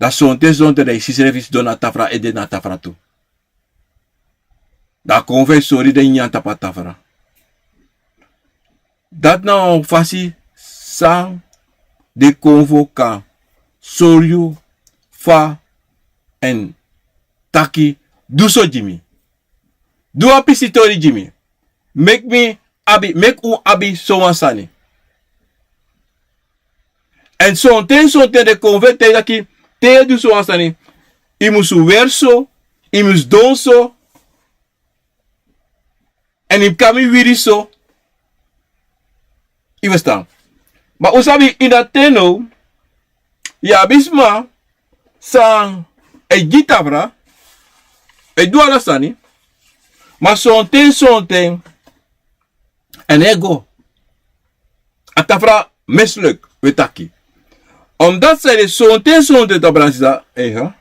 Dan sonten, sonten dan yu e si srefi sidon na tafra, ede na tafra tu. Dan a konfo e sori den nyanyan tapu a tafra. Dati na wan fasi san den konfo kan sori yu fa èn taki, du so gi mi. Du wan pisi tori gi mi. Meki mi abi, meki un abi sowan sani. Èn sonten, sonten den konfo e taigi taki, te yu e du sowan sani, yu mus weri so, yu mus don so, èn yu mus kari mi wiri so. Yu ferstan? Ma un sabi ini a ten now, yu abi sma san e gi tafra, e du ala sani, ma sonten, sonten, èn e go. A tafra misluk, wi e taki. Omdati san ede, sonten, sonten, tafra sisa, eiha.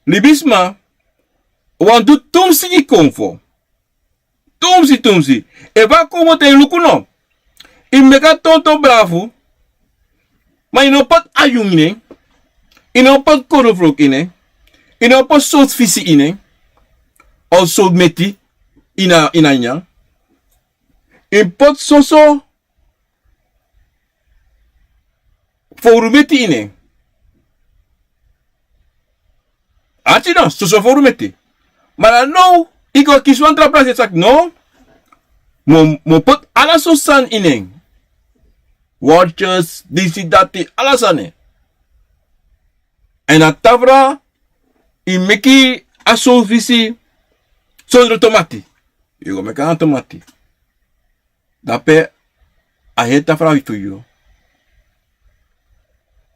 Libisma wani du tumsi gi konfo. Tumsi, tumsi. Efu a konfo taigi yu luku no, yu meki a tonton brafu, ma yu no poti ayun ini en, yu no poti korofrok ini en, yu no poti sowtu fisi ini en, of sowtu meti ini a, ini a nyanyan. Yu poti soso fowru meti ini en. Arki no, soso fowru meti. Ma dan now, yu kon kisi wan tra prasi, e taki no. Mi o, mi o poti ala soso sani ini en. Wortels, disi, dati, ala sani. Èn a tafra, yu meki a sowtu fisi sondro tomati. Yu go meki a na tomati. Dape a heri tafra fu yu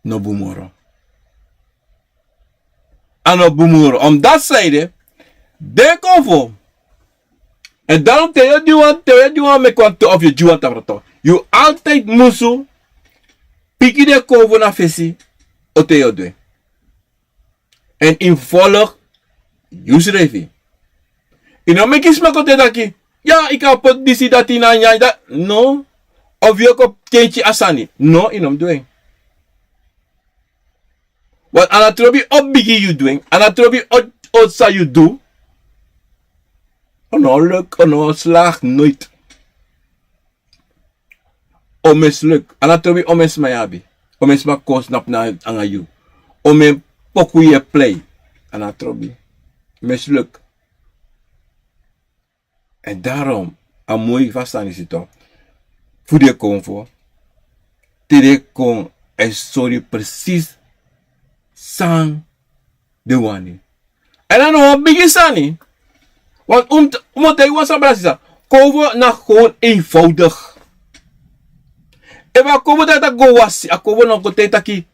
no bun moro. A no bun moro. Omdati san ede, den konfo, èn dan te yu o du wan, te yu o du wan, meki wan tu of yu o du wan tafra tu, yu altijd musu piki den konfo na fesi, o te yu o du en. Èn yu mus folg yusrefi. Yu no meki sma kon taki, ya, yu kan poti disi, dati na nyanyan, dati. No. Of yu o kon kenki a sani. No, yu no mus du en. Want a na trobi o bigi yu du en. A na trobi o, o san yu du. Ono luk, ono slag noit. Omen sluk, a na trobi omen sma yu abi. Omen sma kon snapu nanga yu. Omen poku yu e plei. A na trobi. Omen sluk. Èn darom a moi fu a sani si tok, fu den konfo, te den kon e sori presis san den wani. Èn a no wan bigi sani. Wan un mus taigi wan sani, brada, sisa. Konfo na kon eenvoudig. Efu a konfo taigi taki go wasi, a konfo no kon taigi taki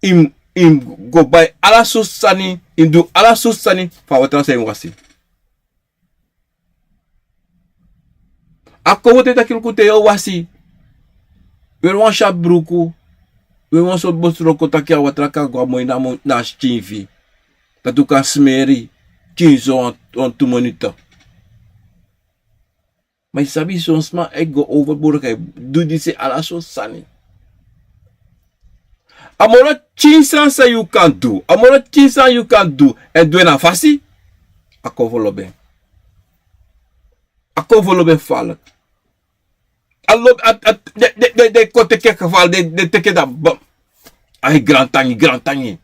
yu mus go bai ala sortu sani, yu mus du ala sortu sani fu a watra san yu mus wasi. A konfo taigi taki luku, te yu o wasi, weri wan syatu bruku, weri wan sortu bosroko, taki a watra kan go a moi na a skin fu yu, dati un kan smeri skin so wan tu minute. Ma yu sabi son sma e go overboord, kan du disi ala sortu sani. A moro pikin sani san yu kan du, a moro pikin sani yu kan du, èn du en na fasi. A konfo lobi en. A konfo lobi en falek. A lobi, a, a, den, den, den, den kon teki en geval, den, den teki en dan, bam. Ai, grantangi, grantangi.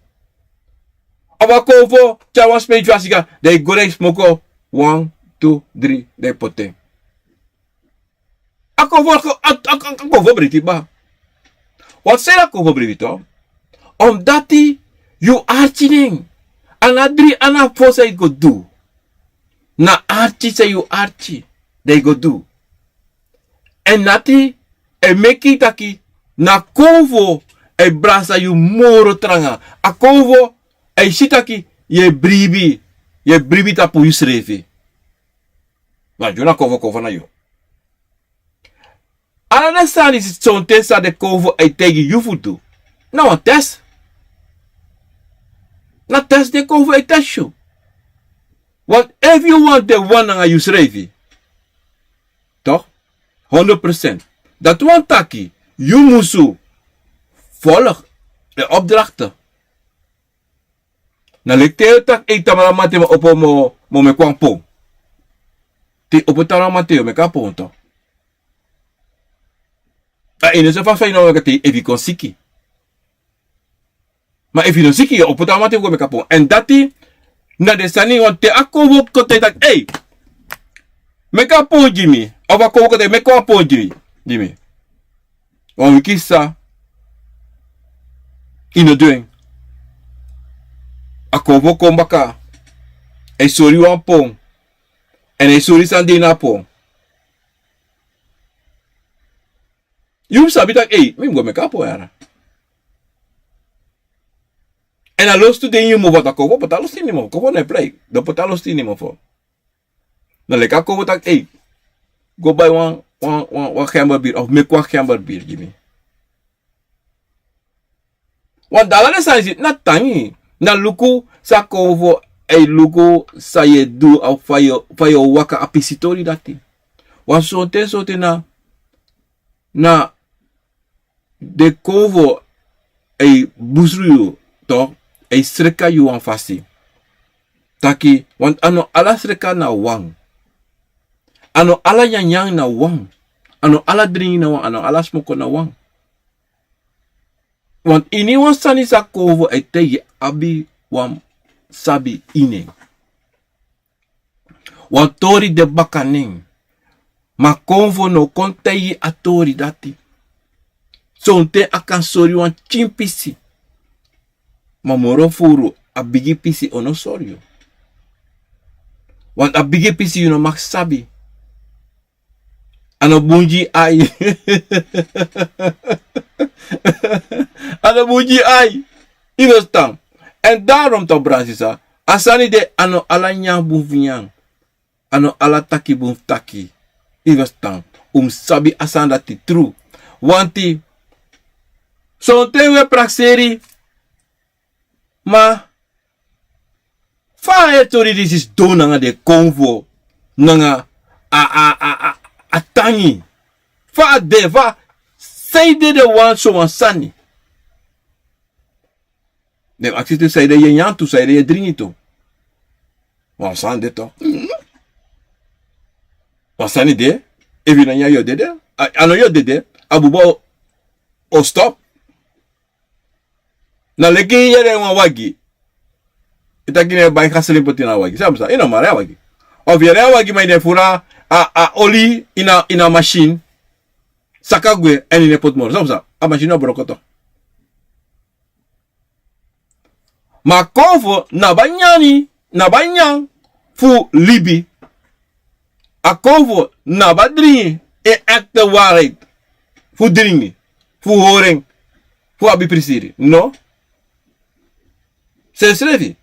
Efu a konfo tyari wan sma ini fasi, dan yu go, dan yu smoko wan, tu, dri, dan yu poti en. A konfo, a, a, a, a konfo bribi kba. Wan sani, a konfo bribi tu. Omdati yu arki nen. A na dri, a na fo san yu go du. Na arki san yu arki, dan yu go du. Èn dati e meki taki na konfo e brasa yu moro tranga. A konfo e si taki yu e bribi, yu e bribi tapu yusrefi. Ma yu na konfo, konfo na yu. Ala den sani disi, sonten san den konfo e taigi yu fu du, na wan test. Na test den konfo e test yu. Want efu yu wani de wan nanga yusrefi, toch, honderd procent, dati wani taki yu musu volg den opdrachten. Na leki te yu taki: "Ei, tamara mamanten, mi o opo, mi o, mi o meki wan pon." Te yu opo tamara mamanten, yu o meki a pon, toch. A ini so fa yu no o meki a, te efu yu kon siki. Ma efu yu no siki, yu o opo tamara mamanten fu go meki a pon. Èn dati na den sani, want te a konfo kon taki: "Ei, meki a pon gi mi." Of a konfo kon taki: "Meki wan pon gi mi, gi mi." Wan wiki sisa, yu no du en. A konfo kon baka, a e sori yu wan pon, èn a e sori san de ini a pon. Yu mus sabi taki: "Ei, mi mus go meki a pon yara." Èn a lostu de ini yu mofo, a konfo poti a lostu ini yu mofo, konfo no e prei, den poti a lostu ini yu mofo. Na leki a konfo taki: "Ei, go bai wan, wan, wan, wan gemberbir, of meki wan gemberbir gi mi." Want ala den sani disi na tangi, na luku san konfo e luku san yu e du, of fa yu, fa yu o waka a pisitori dati. Want sonten, sonten na, na den konfo e busru yu, toch, e sreka yu wan fasi. Taki, want a no ala sreka na wan. A no ala nyanyan na wan. A no ala dringi na wan. A no ala smoko na wan. Want ini wan sani san konfo e taigi, abi wan sabi ini en. Wan tori de baka nen. Ma konfo no kon taigi a tori dati. Sonten a kan sori wan pikin pisi. Ma moro furu a bigi pisi o no sori yu. Want a bigi pisi yu no mag sabi. A no bun gi ai. A no bun gi ai. Yu e ferstan. Èn daarom toch, brada, sisa, a sani de, a no ala nyan bun fu nyan. A no ala taki bun fu taki. Yu e ferstan. Un mus sabi a sani dati tru. Want sonten un e prakseri, ma fa a heri tori disi sidon nanga den konfo, nanga a, a, a, a, a tangi? Fa a de, fa, sanede den wani sowan sani? Den aksi tu, sanede yu e nyan tu, sanede yu e dringi tu. Wan sani de toch. Wan sani de, efu yu no nyan yu o dede. A no yu o dede. A buba o stop. Na leki yere wan wagi. Yu taki ne bai gasolin poti na wagi, san psa? Yu no mari a wagi. Of yere a wagi ma yu ne furu a oli ini a masin, saka gwe èn yu ne poti moro, san psa? A masin no broko to. Ma a konfo na bai nyan, na bai nyan fu libi. A konfo na bai dringi. En ekte waarheid fu dringi, fu hori en, fu abi prisiri, no? Sensrefi.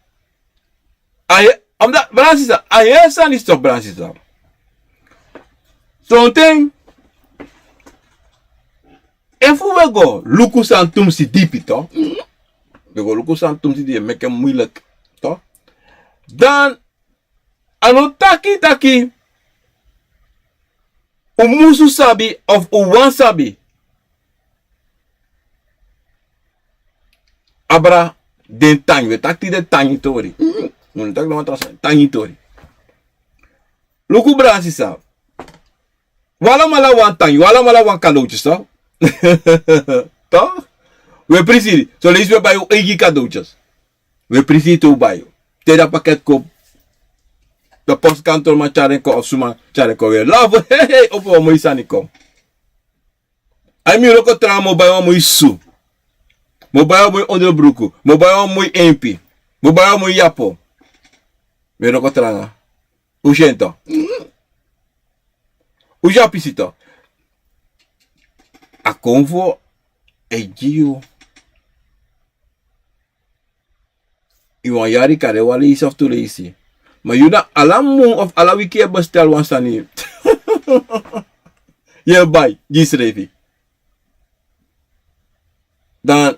A heri, omdati brada sisa, a heri sani stop brada sisa. Sonten efu we go luku san tumsi dipi to, we go luku san tumsi dipi e meki en muilik to, dan a no taki taki un musu sabi of un wani sabi. Abra den tangi, we taki den tangi tori. Un taki den wan tra sani, tangi tori. Luku brada sisa. Un alamala wani tangi, un alamala wani kadowtye so. To? We prisiri, son leisi we bai un eigi kadowtyes. We prisiri te un bai. Te dan paket kon, dan post kantorman tyari en kon of suma tyari en kon, we lafu, hei hei, opo wan moi sani kon. Ai mi wroko tranga, mi o bai wan moi susu, mi o bai wan moi onderbruku, mi o bai wan moi empi, mi o bai wan moi yapo. Mi wroko tranga. Un si en to? Un si a pisi to? A konfo e gi yu. Yu wan yari kari en wan leisi of tu leisi. Ma yu na ala mun of ala wiki e bestel wan sani. Yu e bai gi yusrefi. Dan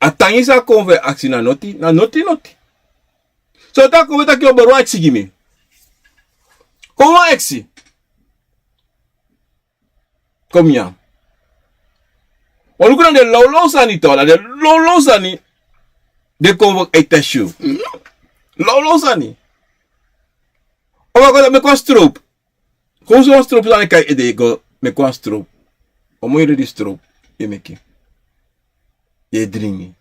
a tangi san a konfo e aksi na noti, na noti noti. So te a konfo e taki: o boro, wan eksi gi mi. Kon wan eksi. Kon mi nyan. Wan luku na den lawlaw sani to, na den lawlaw sani. Den konfo e tesi yu. Lawlaw sani. O, wan kon meki wan stroop. Kon so wan stroop sani kai ede, go meki wan stroop. Wan moi redi stroop. Yu e meki, yu e dringi.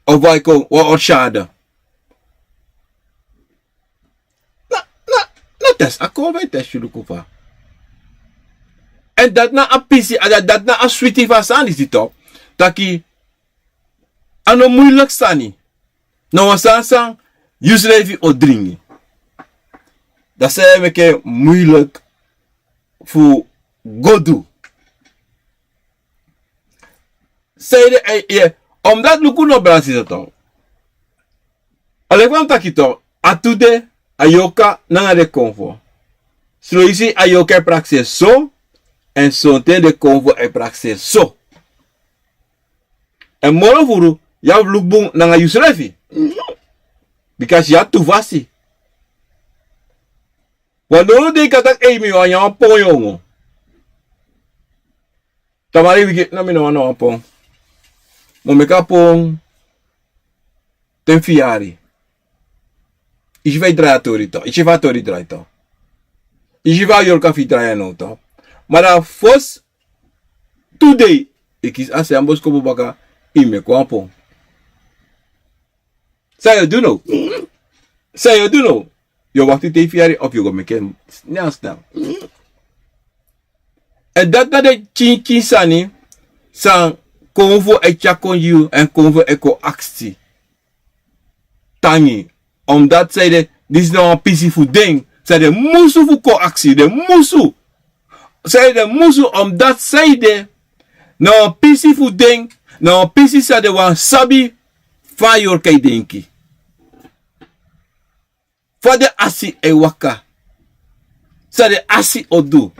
Of wan kon wan orchade. Na, na, na tesi a konfo e tesi yu, luku fa. Èn dati na a pisi, a dati, dati na a switi fu a sani disi to. Taki a no muilik sani. Na wan sani san yusrefi o dringi. Dati san e meki en muilik fu go du. Sanede, eh, eh, omdati luku no, brada sisa to. A leki fa mi taki to, a tu de, a yorka nanga den konfo. Son leisi a yorka e prakseri so, èn sonten den konfo e prakseri so. Èn moro furu, yu abi fu luku bun nanga yusrefi. Bika yu abi tu fasi. Wan doro dei kan taki: ei, mi wani nyan wan pon yongo. Tamari wiki: no, mi no wani wan pon. Mi o meki a pon te mi firi yari. Yu si fa yu drai a tori to, yu si fa a tori drai to. Yu si fa a yorka fu yu drai en now to. Ma dan fosi tu dei yu kisi a sani, a boskopu baka, yu meki wan pon. San yu o du now? San yu o du now? Yu o wakti te yu firi yari of yu go meki en nyan stan? Èn dati na den kinkin sani san konfo e tyari kon gi yu, èn konfo e kon aksi tangi. Omdati sanede, disi na wan pisi fu den, san den musu fu kon aksi, den musu. Sanede den musu? Omdati sanede, na wan pisi fu den, na wan pisi san den wani sabi fa a yorka e denki. Fa den asi e waka. San den asi o du.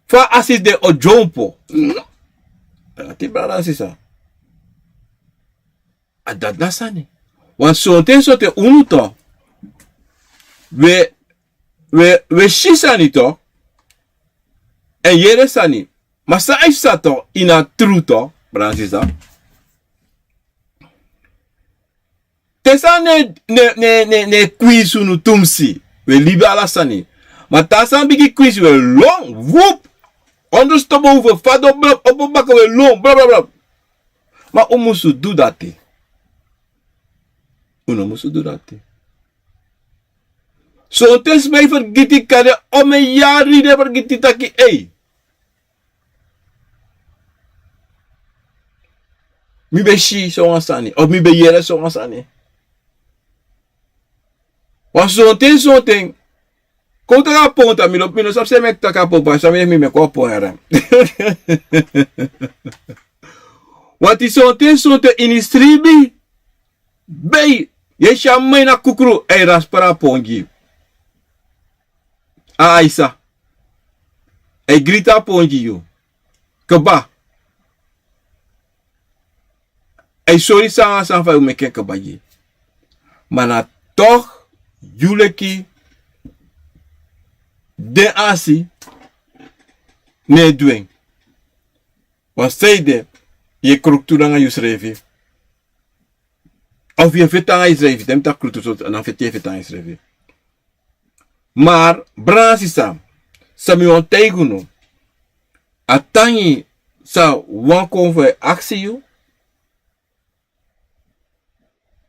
Fa a asi den o dyompo. Dati, brada sisa. A dati na sani. Wan sonten, sonten unu to, we, we, we si sani to, èn yere sani. Ma san a e psa to, ini a tru to, brada sisa. Te sani no e, no e, no e, no e kwinsi unu tumsi, we libi ala sani. Ma te a sani bigin kwinsi, un e lon, wup. Onderste boven, fadon, blab, opo baka, un e lon, blab, blab, blab. Ma un musu du dati. Un no musu du dati. Sonten sma e fergiti, kande omeni yari den fergiti taki: ei, mi ben si sowan sani, of mi ben yere sowan sani. Wan sonten, sonten, kon un taki a pon, dan mi no, mi no sabi san meki taki a pon, ma san meki mi meki wan pon yara. Wanti sonten, sonten ini sribi, bei, yu e si a man ini a kukru, a e raspra a pon gi yu. A Aisa. A e griti a pon gi yu. Kba. A e sori san nanga san fa yu meki en kba gi. Ma na toch yu leki den asi no e du en. Wan sani de, yu e kruktu nanga yusrefi. Of yu e feti nanga yusrefi, te mi taki kruktu so, na feti yu e feti nanga yusrefi. Maar, brada sisa, san mi wani taigi unu, a tangi san wan konfo e aksi yu,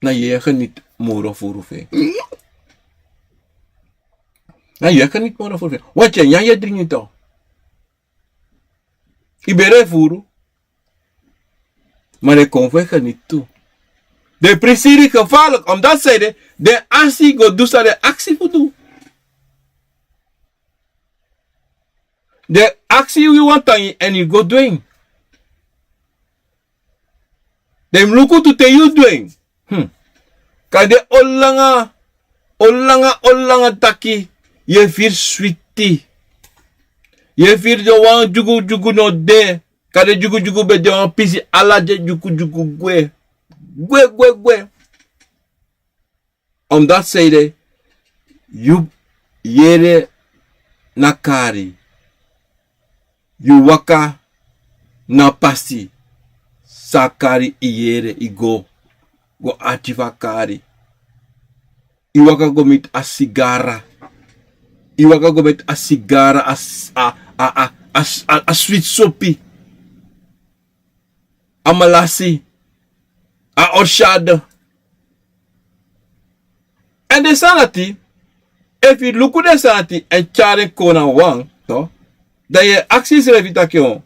na yu e geniti moro furu fu en. Na yu e geniti moro furu fu en. Wanti yu e nyan, yu e dringi tu. Yu bere furu. Ma den konfo e geniti tu. Den prisiri gevaarlijk, omdat san ede, den asi go du san den aksi fu du. Den aksi yu wan tangi èn yu go du en. Den mus luku tu te yu du en. Hmm. Kande o langa, o langa, o langa taki, yu e firi switi. Yu e firi den wan dyugudyugu no de. Kande dyugudyugu ben de wan pisi, ala den dyugudyugu gwe. Gwe, gwe, gwe. Omdat san ede, yu yere na kari. Yu waka na pasi san a kari, yu yere, yu go, go ati fu a kari. Yu waka go miti a sigara. Yu waka go miti a sigara, a s-, a, a, a, a s-, a, a switi sopi. A malasi. A orshade. Èn den sani dati, efu yu luku den sani dati èn tyari en kon na wan, toch, dan yu e aksi yusrefi taki: o,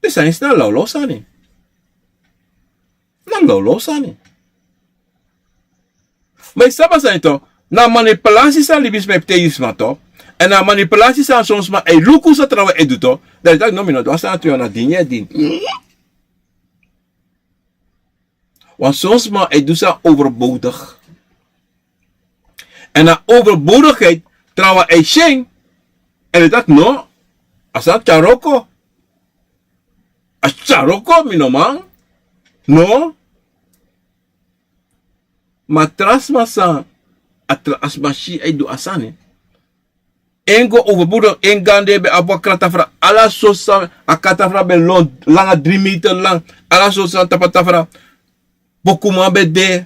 den sani disi na lawlaw sani. Na lawlaw sani. Ma yu sabi a sani toch, na manipulasi san libisma e poti gi sma toch. Èn na manipulasi san son sma e luku san trawan e du toch. Dan yu taki: no, mi no du a sani tu, yu na dini e dini. Wan son sma e du san overbodig. Èn na overbodigheid, trawan e si en. Èn den taki: no, a sani tyari wroko. A tyari wroko, mi no man. No. Ma tra sma san, a tra, a sma si a e du a sani. En go overbodig, en gande ben abi wan kratafra, ala sortu sani, a kratafra ben lon, langa dri meter lang, ala sortu sani tapu a tafra. Bokuman ben de,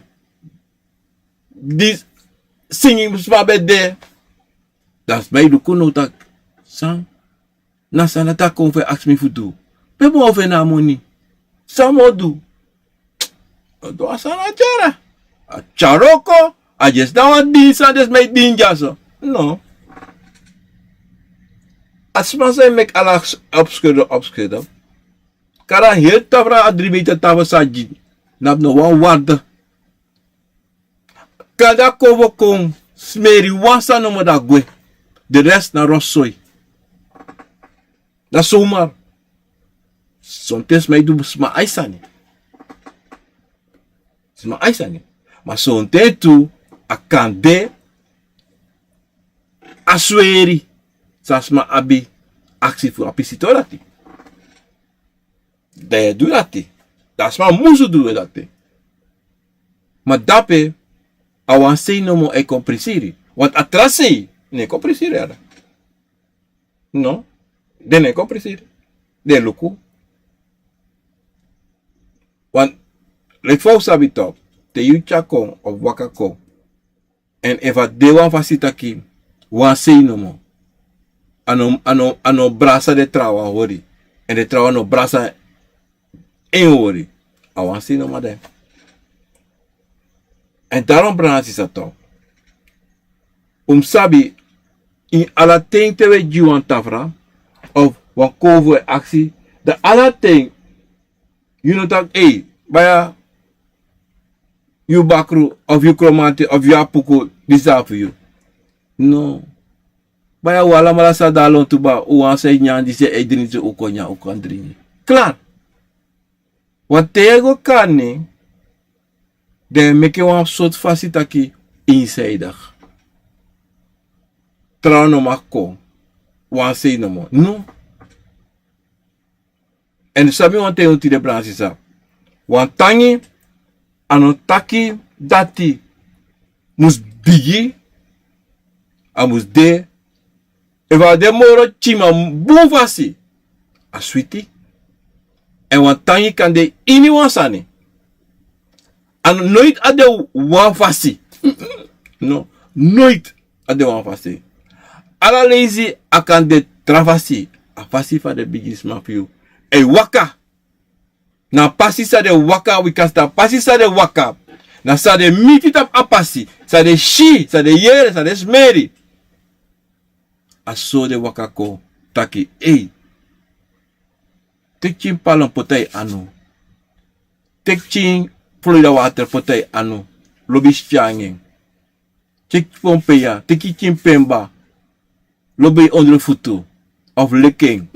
di singi sma ben de. Dan sma e luku now taki: san, na san dati a konfo e aksi mi fu du? Pe mi o feni a moni? San mi o du? A sani a tyari. A tyari wroko. A dyesi na wan dini san den sma e dini dyaso. No. A sma san e meki ala s-, obscure, obscure. Kari a heri tafra, a dri meter tafra san gi, no abi no wan waarde. Kande a konfo kon smeri wan sani nomo, dan a gwe. De rest na rotzooi. Dan zomaar. Sonten sma e du sma ai sani. Sma ai sani. Ma sonten tu a kan de a sweri san sma abi aksi fu a pisitori dati. Dan yu e du dati. Dan a sma musu du dati. Ma dape, a wan sei nomo e kon prisiri. Want a tra sei no e kon prisiri yara. No. Den no e kon prisiri. Den e luku. Want leki fa un sabi toch, te yu tyari kon of waka kon, èn efu a de wan fasi taki wan sei nomo. A no, a no, a no brasa den trawan hori. Èn den trawan no brasa en hori. A wan sei nomo a de. Èn daarom, brada nanga sisa, toch, un mus sabi, ini ala ten te wi e gi wan tafra of wan konfo e aksi, dan ala ten yu no taki: "Ei, baya, yu bakru of yu kromanti of yu apuku, disi na fu yu." No. Baya, un alamala sa de na lontu kba, un wani san e nyan disi, e dringi disi, un kon nyan, un kan dringi. Klaar. Wan ten yu e go kon na en, dan yu e meki en wan sortu fasi taki eenzijdig. Trawan no mag kon. Wan sei nomo. No. Èn san mi wani taigi unu tide, brada nanga sisa. Wan tangi, a no taki dati mus bigi, a mus de. Efu a de moro pikin, ma bun fasi, a switi. Èn wan tangi kan de ini wan sani. A no, noiti a de wan fasi. No, noiti a de wan fasi. Ala leisi a kan de tra fasi. A fasi fa den bigisma fu yu e waka. Na a pasi san den waka, wi kan si na a pasi san den waka. Na san den miti tapu a pasi, san den si, san den yere, san den smeri. A so den waka kon taki: "Ei, teki pikin palm poti na yu anu. Teki pikin Florida water poti na yu anu. Lobi skin nanga en. Teki pompeya, teki pikin pemba. Lobi ondro futu. Of leki en."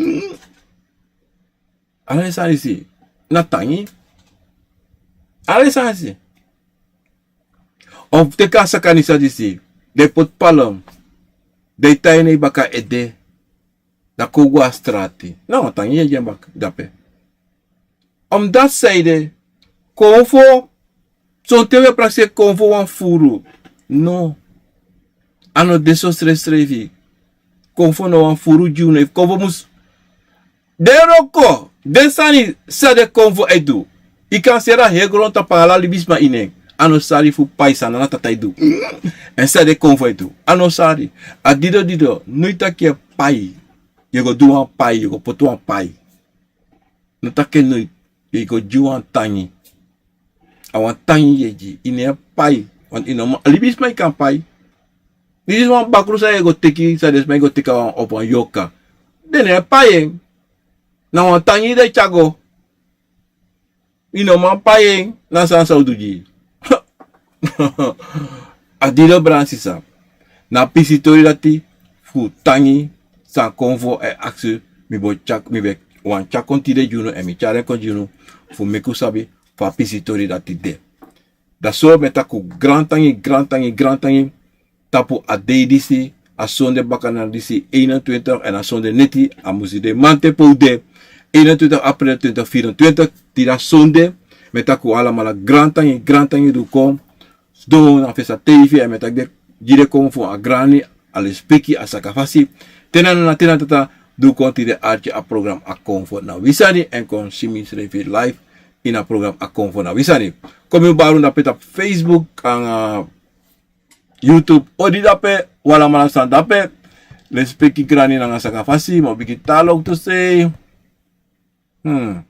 Ala den sani disi na tangi. Ala den sani disi. Of teki a sakani san disi, den poti palm, den e tai na yu baka ede, dan kon go na strati. Na wan tangi yu e gi en baka dape. Omdati san ede, konfo, sonten wi e prakseri konfo wan furu. No. A no de so srefsrefi. Konfo no wan furu gi unu. Efu konfo mus de wroko, den sani san den konfo e du, yu kan seri a heri grontapu nanga ala libisma ini en. A no sari fu pai san Nana Tata e du. Èn san den konfo e du, a no sari. A didon didon, noiti taki yu e pai. Yu e go du wan pai, yu e go poti wan pai. No taki en noiti, yu e go gi wan tangi. A wan tangi yu e gi, yu no e pai. Want yu no man, libisma yu kan pai. Disi wan bakru san yu e go teki, san den sma e go teki a wan, opo wan yorka. Den no e pai en. Na wan tangi den e tyari go. Yu no man pai en, na san san un du gi yu. A didon, brada nanga sisa. Na a pisi tori dati fu tangi san konfo e aksi, mi bo tyari, mi ben wani tyari kon tide gi unu, èn mi tyari en kon gi unu fu meki un sabi fa a pisi tori dati de. Dan so mi e taki un grantangi, grantangi, grantangi tapu a dei disi, a sonde bakana disi, eenentwintig, èn a sonde neti, a musu de mamanten pe un de, eenentwintig april twintig vierentwintig, tide a sonde. Mi e taki un alamala grantangi, grantangi di un kon sidon na Fesa TV, èn mi e taki den, gi den kon fu a grani, a lespeki, a sakafasi, te na Nana, te na Tata, di un kon tide arki a program A Konfo Na Wi Sani, èn kon si misrefi live ini a program A Konfo Na Wi Sani. Kon mi baru dape tapu Facebook, anga YouTube, odi dape, un alamala san dape. Lespeki, grani nanga sakafasi, mi o bigin tan loktu sei. Hmm.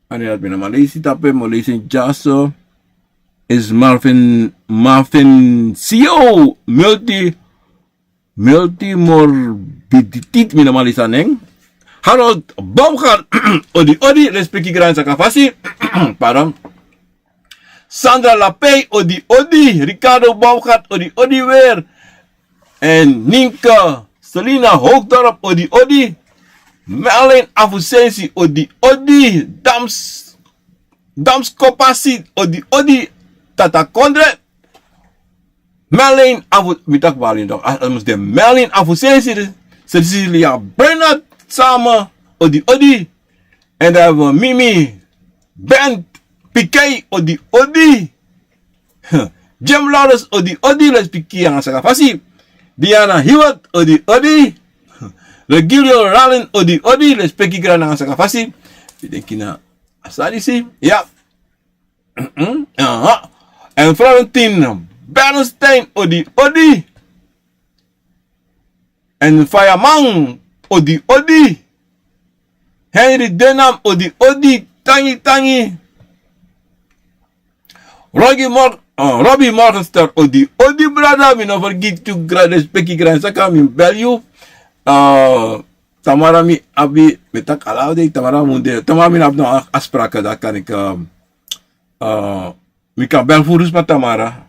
Ani dat mi no man leisi dape, mi o leisi en dyaso. Is Marvin, Marvin C O, multi, multimorbiditit, mi no man leisi a nen. Harold Baumgart, odi, odi, lespeki, grani sakafasi. Pardon. Sandra Lapey, odi, odi. Ricardo Baumgart, odi, odi weer. Èn Ninka Selina Hoogdorp, odi, odi. Merlin Afusensi, odi, odi. Dams, Dams Kopasi, odi, odi. Tata Kondre. Merlin Afu, mi taki Merlin toch. A, a mus de Merlin Afusensi, Cecilia Bernard Sama, odi, odi. Èn dan wi abi Mimi, Ben, Pikei, odi, odi. Jim Lawrence, odi, odi, lespeki nanga sakafasi. Diana Hewitt, odi, odi. Regilio Ralin, odi, odi, lespeki, grani nanga sakafasi. Mi denki na a sani disi. Ya. Aha. Èn Florentine Bernstein, odi, odi. En Fayaman, odi odi. Henry Denam, odi odi, tangi tangi. Rogi Mor, uh, Robbie Morgenster, odi odi brada, mi no vergiti yu, gra-, respeki gran saka, mi bel yu. Uh, Tamara mi abi, mi taki ala dei, Tamara munde, Tamara mi no abi no a-, afspraken, dan kan ik, uh, uh, mi kan bel furu sma Tamara.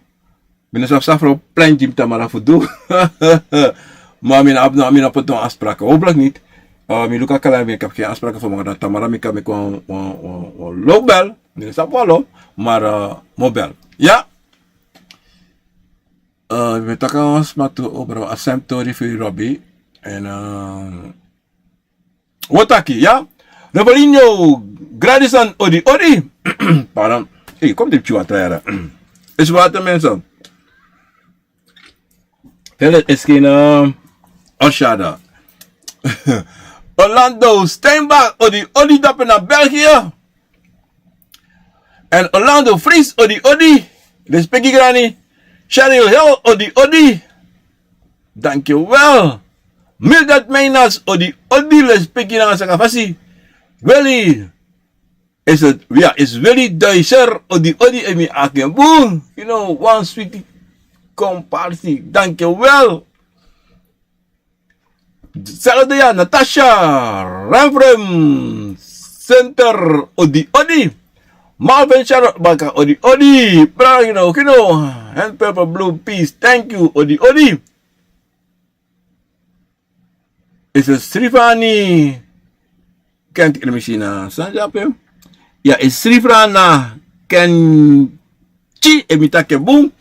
Mi no sabi san fu plan gi mi Tamara fu du. Ma mi no abi no, mi no poti no afspraken. Hopelijk niet. Uh, mi luku a kalender, mi kan geen afspraken fu maken. Dan Tamara mi kan meki wan, wan, wan, wan low bel. Mi no sabi wan low, maar, uh, mi o bel. Ya. Uh, mi taki wan sma tu over a sem tori fu Robbie. En, uh, Wotaki, ya. Revelinho Gradisan, odi odi. Pardon. Hey, kom dipci water yara. Is water, mensen. Tell it is geen, uh, Oshada. Orlando Steinbach, odi odi, dape na België. En Orlando Fries, odi odi. Respeki grani. Cheryl Hill, odi odi. Dankjewel. Mildred Meinas, odi odi, respeki nanga saka fasi. Willy, is het, ja, is Willy Duiser, odi odi, en mi aki en bun. You know, wan switi komparsi. Dankjewel. Saludo ya, Natasha Renfrem Center, odi odi. Marvin Charlotte Baka, odi odi. Brada, you know, you know. And Pepper Blue Peace, thank you, odi odi. Is het Srivani? Kent, let me see na Sanjape. Ya, is Srivana Kenchi, en mi taki en bun.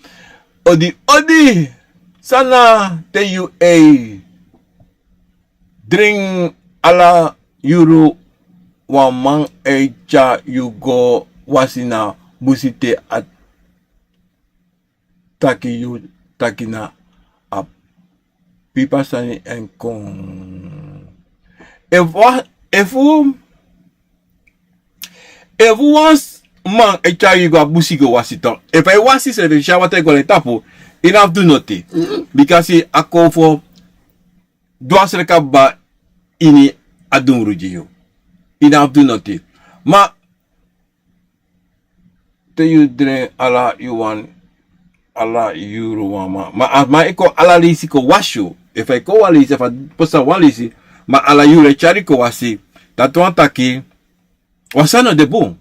Odi odi. San na te yu e dringi ala yuru, wan man e tyari yu go wasi na busi te a taki yu taki na a pipa sani en kon. Efu, efu, efu wan s-, man e tyari yu go a busi go wasi toch. Efu a e wasi srefi, si a watra e go na en tapu, i no abi fu du noti. Bikasi a kon fu du a sreka kaba ini a dunru gi yu. I no abi fu du noti. Ma te yu dringi ala yu wan, ala yuru wan man. Ma a man e kon ala leisi kon wasi yu. Efu a e kon wan leisi, efu a pasa wan leisi, ma ala yuru e tyari kon wasi. Dati wani taki, wan sani no de bun.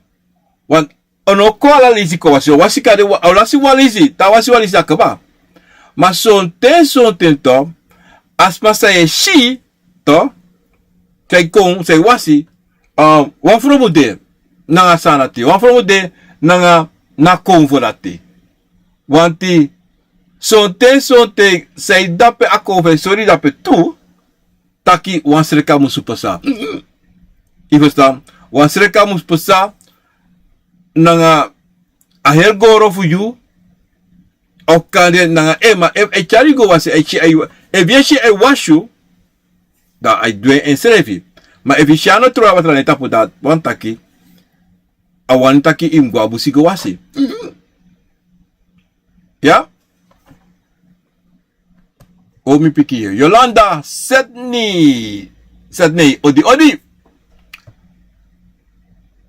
Want a no kon ala leisi kon wasi, a wasi kande, a wasi wan leisi, te a wasi wan leisi a kaba. Ma sonten, sonten toch, a sma san yu e si, toch, san e kon, san e wasi, um, wan fromu de nanga a sani dati, wan fromu de nanga a konfo dati. Want sonten, sonten san e de dape a konfo e sori dape tu, taki wan sreka musu pasa. I ferstan? Wan sreka musu pasa nanga a heri goro fu yu, of kande nanga en, ma efu a e tyari yu go wasi, a e si, a e, efu yu e si a e wasi yu, dan a e du en ensrefi. Ma efu yu si a no tron a watra na en tapu, dati wani taki a wani taki yu mus go a busi go wasi. Ya? O mi piki yu. Yolanda Setni. Setni, odi odi.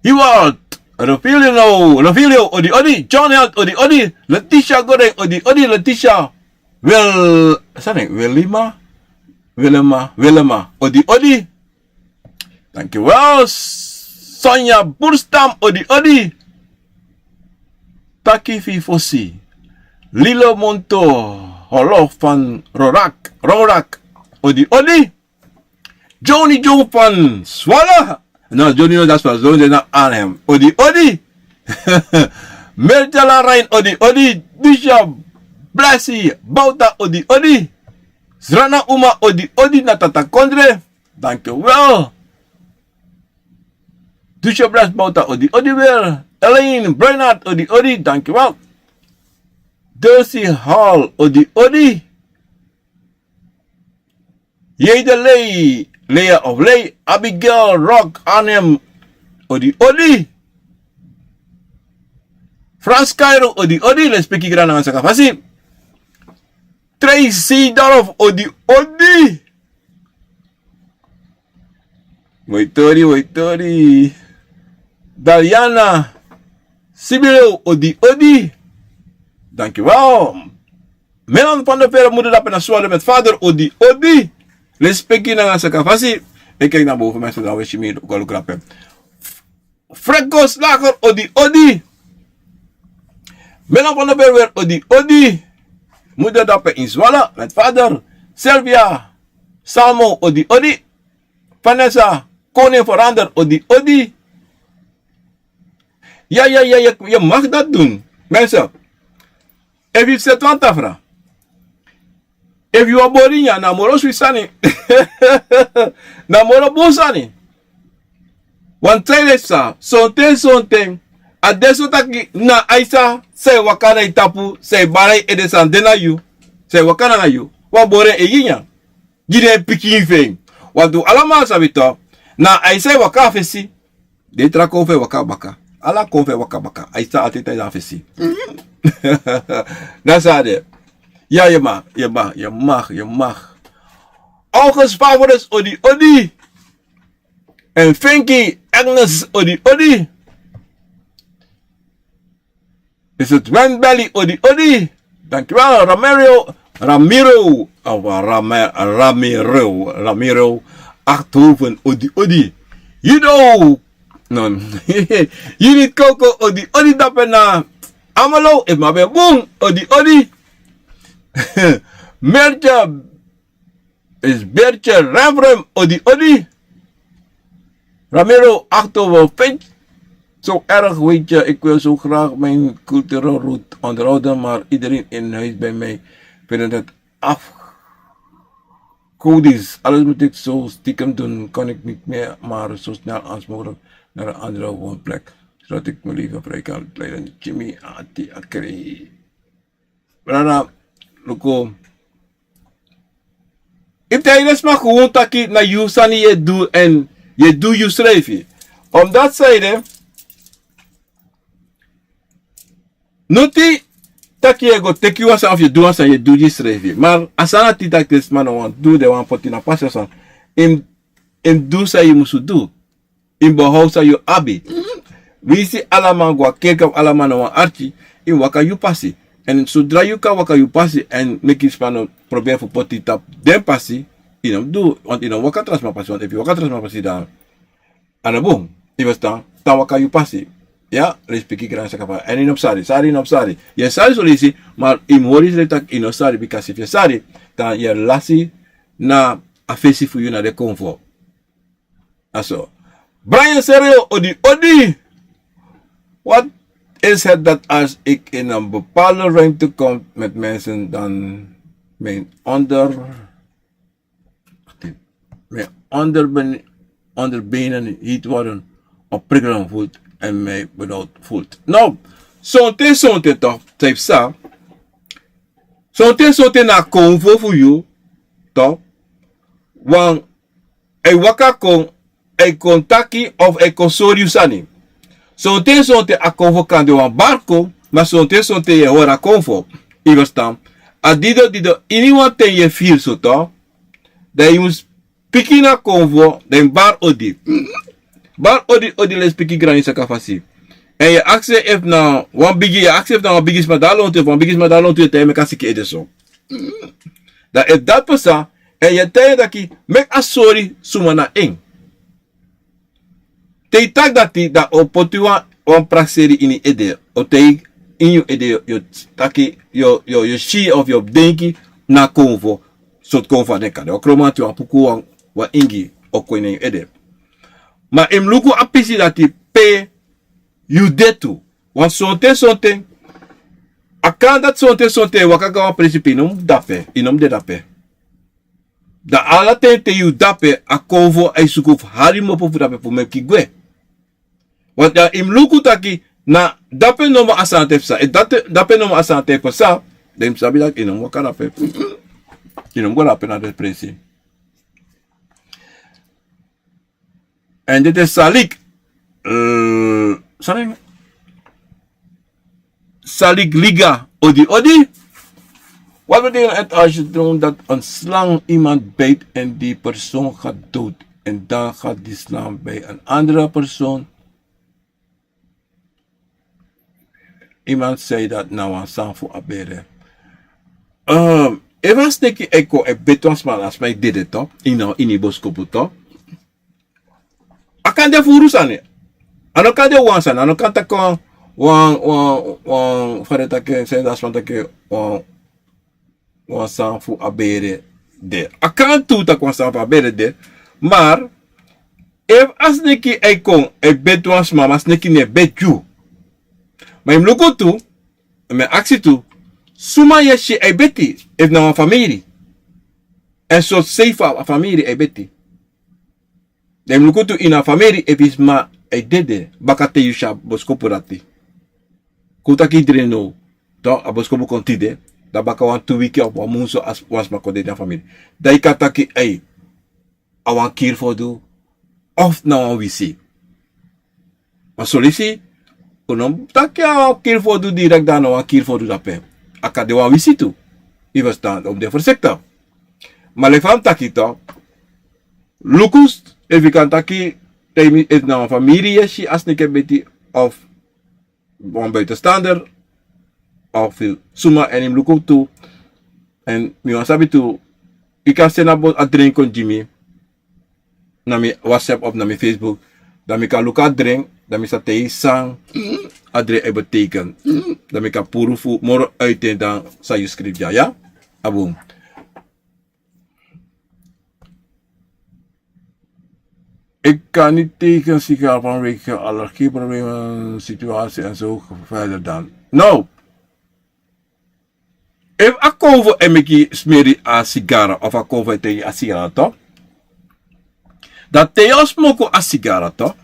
Hiward, Rofilio, Rofilio, odi odi. John Held, odi odi. Letitia Goreng, odi odi. Letitia Wil, sani, Wilima? Wilema, Wilema, odi odi. Dankjewel. Sonja Burstam, odi odi. Taki fu yu fosi. Lilo Monto, Holof van Rorak, Rorak, odi odi. Johnny Joe van Swala. No, Johnny no, dati Swala, Johnny na Arnhem. Odi odi. Mertela Rijn, odi odi. Disha Blasi Bouta, odi odi. Zrana Uma, odi odi, na Tata Kondre. Dankjewel. Duce Blas Bouta, odi odi weer. Elaine Brenard, odi odi, dankjewel. Dulcie Hall, odi odi. Jade Lei, Lea of Lei, Abigail Rock, Arnhem, odi odi. Frans Cairo, odi odi, lespeki gran nanga saka fasi. Tracy Dorf, odi odi. Waitori, waitori. Daliana Sibirew, odi, odi. Dankjewel. Melan van der Veren, moeder dape na Swallow met vader, odi, odi. Respeki nanga saka fasi. Ik kijk naar boven, mensen, dan wist je meer ook wel grappen. Frekos lager, odi, odi. Melan van der Veren, odi, odi. Moeder dape in Swallow met vader. Sylvia Salmo, odi, odi. Vanessa, koning verander, odi, odi. Ja, ja, ja, je, je mag dat doen. Mensen, efu yu seti wan tafra, efu yu wan bori nyan, na moro sweet sani. Na moro bun sani. Want zij leest sa, sonten, sonten. A de so taki na aisa, san e waka na yu tapu, san e bari yu ede, san de na yu, san e waka nanga yu. Wan bori e gi nyan. Gi den pikin fu en. Want un alamala sabi toch, na aisa e waka a fesi. Den tra konfo e waka baka. Ala konfo e waka baka. Aisa altijd na a fesi. Dati san a de. Ja, je mag, je mag, je mag, je mag. August Favoris, odi, odi. En Finky Agnes, odi, odi. Is het Wendbelly, odi, odi? Dankjewel, Ramiro, Ramiro, of Rame-, Ramiro, Ramiro, Achthoven, odi, odi. Judo, no, Judith Coco, odi, odi, dape na Amelo, efu mi ben bun, odi, odi. Mertje, is Bertje Renfrem, odi, odi. Ramiro, Achthoven, vind zo erg, weet je, ik wil zo graag mijn culturele route onderhouden, maar iedereen in huis bij mij vindt het afgodisch. Alles moet ik zo stiekem doen, kan ik niet meer, maar zo snel als mogelijk naar een andere woonplek, zodat ik mijn leven vrij kan leiden. Jimmy Ati Akri. Brada, luku. Efu yu e taigi den sma gewoon taki na yu sani yu e du, èn yu e du yusrefi. Omdat san ede, noti taki yu e go teki wan sani of yu e du wan sani, yu e du gi yusrefi. Ma a sani dati taki den sma no wani du, den wani poti na pasi, a sani, yu mus, yu mus du san yu musu du. Yu mus behoud san yu abi. Winsi ala man go na kerki, ala man na wan arki, yu mus waka yu pasi. Èn sodra yu kan waka yu pasi èn meki sma no proberi fu poti yu tapu den pasi, yu no mus du, want yu no mus waka tra sma pasi, want efu yu waka tra sma pasi dan a no bun. Yu mus tan, tan waka yu pasi. Ya, respeki, grandsaka, èn yu no mus sari, sari, yu no mus sari. Yu e sari son leisi, ma yu mus hori yusrefi taki yu no sari, bikasi efu yu e sari, dan yu e lasi na a fesi fu yu, na den konfo. Aso. Brian Serio, odi, odi. Wat is het dat als ik in een bepaalde ruimte kom met mensen, dan mijn onder, mijn onderben-, onderbenen heet worden of prikkelen voelt en mij benauwd voelt? No, sonten, sonten toch, san yu sa. Sonten, sonten na konfo fu yu, toch? Want a e waka kon, a e kon taki of a e kon sori yu sani. Sonten sonten a konfo kan de wan bari kon, ma sonten sonten yu e hori a konfo. Yu e ferstan? A dido dido, iniwan ten yu e firi so, toch, dan yu mus piki na konfo, dan yu mus bari odi. Bari odi, odi, lespeki, grani, saka fasi. Èn yu e aksi efu na wan bigi, yu e aksi efu na wan bigisma de a lontu, efu wan bigisma de a lontu, yu e taigi en meki a siki ede so. Dan efu dati pasa, èn yu e taigi en taki meki a sori suma na en. Te yu taki dati, dan a o poti wan, wan prakseri ini yu ede. A o taigi ini yu ede, yu o taki, yu o, yu o, yu o si of yu o denki na konfo, sortu konfo a den kan de. Wan kromanti, wan puku, wan, wan ingi o kon ini yu ede. Ma yu mus luku a pisi dati pe yu de tu. Want sonten sonten, a kan dati sonten sonten yu e waka go na wan presi pe yu no mus dape, yu no mus de dape. Dan ala ten te yu dape, a konfo e suku fu hali yu opo fu dape fu meki gwe. Want dan yu mus luku taki na dape nomo a sani dati e pasa. Efu dati, dape nomo a sani dati e pasa, dan yu mus sabi taki yu no mus waka dape. Yu no mus go dape na den presi. En dit is Salik. Eh, sorry. Salik Liga, odi, odi. Wat betekent het als je droomt dat een slang iemand bijt en die persoon gaat dood? En dan gaat die slaan bij een andere persoon. Iemand zei dat na wan sani fu a bere. Ehm, efu a sneki e kon e beti wan sma, a sma e dede to, ini, ini boskopu to. A kan de furu sani. A no kan de wan sani, a no kan taki wan, wan, wan, fa den taki, san den sma taki, wan, wan sani fu a bere de. A kan tu taki wan sani fu a bere de. Maar, efu a sneki e kon, e beti wan sma, ma a sneki no e beti yu. Ma yu mus luku tu, mi e aksi tu, suma yu e si e beti, efu na wan famiri. Èn sortu sei fu a famiri e beti. Dan yu mus luku tu ini a famiri efu yu sma e dede, baka te yu si a boskopu dati. Kon taki yu dede now, dan a boskopu kon tide, dan baka wan tu wiki of wan mun so a wan sma kon dede ini a famiri. Dan yu kan taki, ei, a wan kiri fu du, of na wan wisi. Ma son leisi, un no mus taki a wan kiri fu du direkt, dan na wan kiri fu du dape. A kan de wan wisi tu. Yu ferstan, un mus de voorzichtig. Ma leki fa mi taki tu, luku efu yu kan taki, te yu, efu na wan famiri yu e si a sneki e beti of wan buitenstaander, of suma, èn yu mus luku tu. Èn mi wani sabi tu, yu kan seni a dren kon gi mi na mi WhatsApp of na mi Facebook. Dan mi kan luku a dren, dan mi sa taigi san a dren e beteken. Dan mi kan puru fu moro uit en dan san yu skrifi dya, ya? A bun. Ik kan niet tegen sigaar vanwege allergieproblemen, situatie en zo verder dan. No. Efu a kowvo e meki smeri a sigara, of a kowvo e taigi a sigara to. Dan te yu o smoku a sigara to.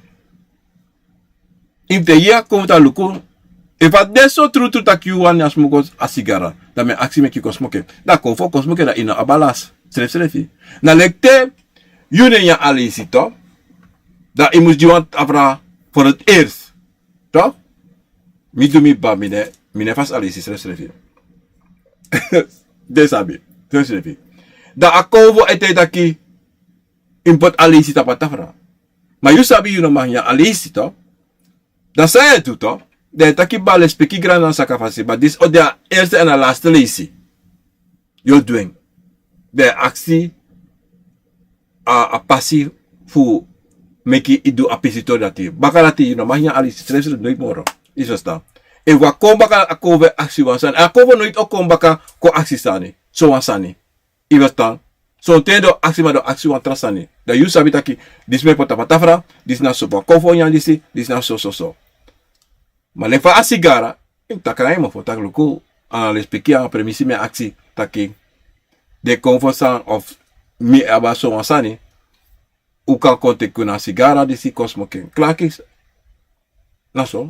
Yu mus taigi a kowvo taki luku. Efu a de so trutru taki yu wani a smoku a sigara, dan mi e aksi meki yu kon smoku en. Dan a kowvo o kon smoku en, dan yu no abi a lasi srefsrefi. Na leki te yu no e nyan aleisi to. Dan yu mus gi wan tafra voor het eerst. Toch? Mi du mi ba, mi no e, mi no e fasi aleisi srefsrefi. Den sabi, srefsrefi. Dan a kowvo e taigi taki yu mus poti aleisi tapu a tafra. Ma yu sabi yu no mag nyan aleisi to. Dan san yu e du to? Dan yu e taki ba lespeki grani nanga saka fasi, ma disi o de a eerste en a laatste leisi. Yu o du en. Dan yu e aksi a, a pasi fu meki yu du a pisitori dati. Baka dati yu no mag nyan aleisi srefsrefi noiti moro. Yu ferstan? Efu a kon baka a kowvo e aksi wan sani. A kowvo noiti o kon baka kon aksi sani. So wan sani. Yu ferstan? Sonten den o aksi, ma den o aksi wan tra sani. Dan yu sabi taki, disi mi e poti tapu a tafra, disi na so fu a kowvo o nyan disi, disi na so, so, so. Ma leki fa a sigara, yu mus taki nanga yu mofo taki luku, a lespeki, a premisi mi e aksi taki, den kowvo san of mi e abi a so wan sani, un kan kon teki un na a sigara disi kon smoku en. Klakis. Na so.